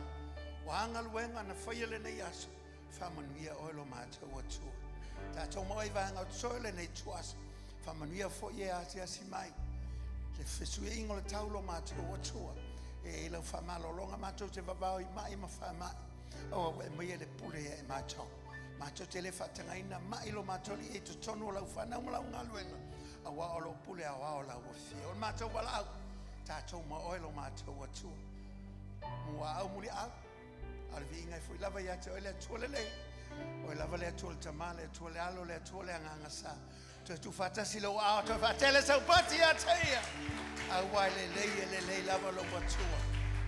o a galuega na faia lenei aso, faamanuia oe lo matou Atua. Tatou maua i vaega o totoe o lenei ituaso, faamanuia foi e asiasi mai. Le fesuiaiga o le tau lo matou Atua, e i lau faamalologa matou te vavao i mai ma faamai, aua ua e maia le pule ia i matou. Matou te le faatagaina mai lo matou alii i totonu o lau fanau ma lau galuega, aua o lo o pule aoao lau afio. O le matou valaau, tatou ma oe lo matou Atua. Muaau muliau, a o le viiga e foi lava ia te oe le Atua lelei. Oe lava le Atua le Tama, le Atua le Alo, le Atua le Agaga Sa. Toe tuufaatasi lou aao, toe faatele sau pati ia te ia. Aua e lelei, e lelei lava lou Atua.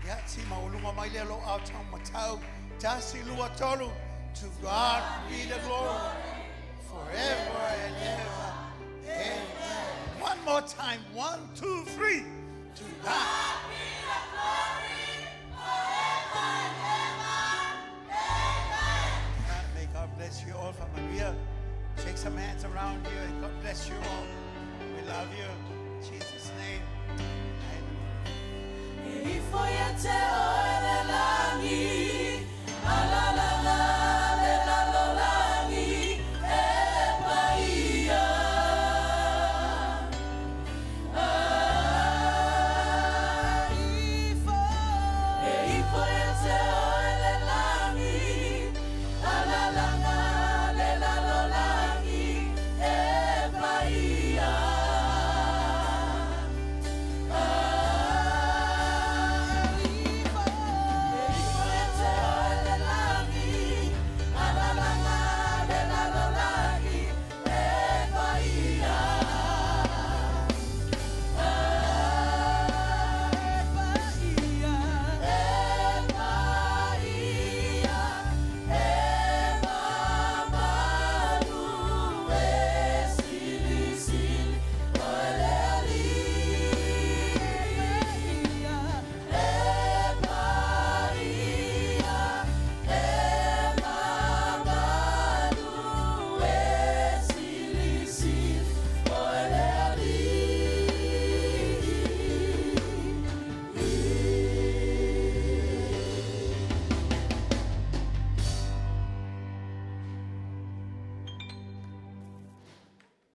Ia, ti maualuga mai lea lou ao tau matau. Tasi, lua, tolu. To God be the glory forever and ever. Amen. One more time. One, two, three. To God be the glory forever and ever. Amen. May God bless you all. Faamanuia. Shake some hands around you and God bless you all. We love you. In Jesus' name. Amen. E ifo ia te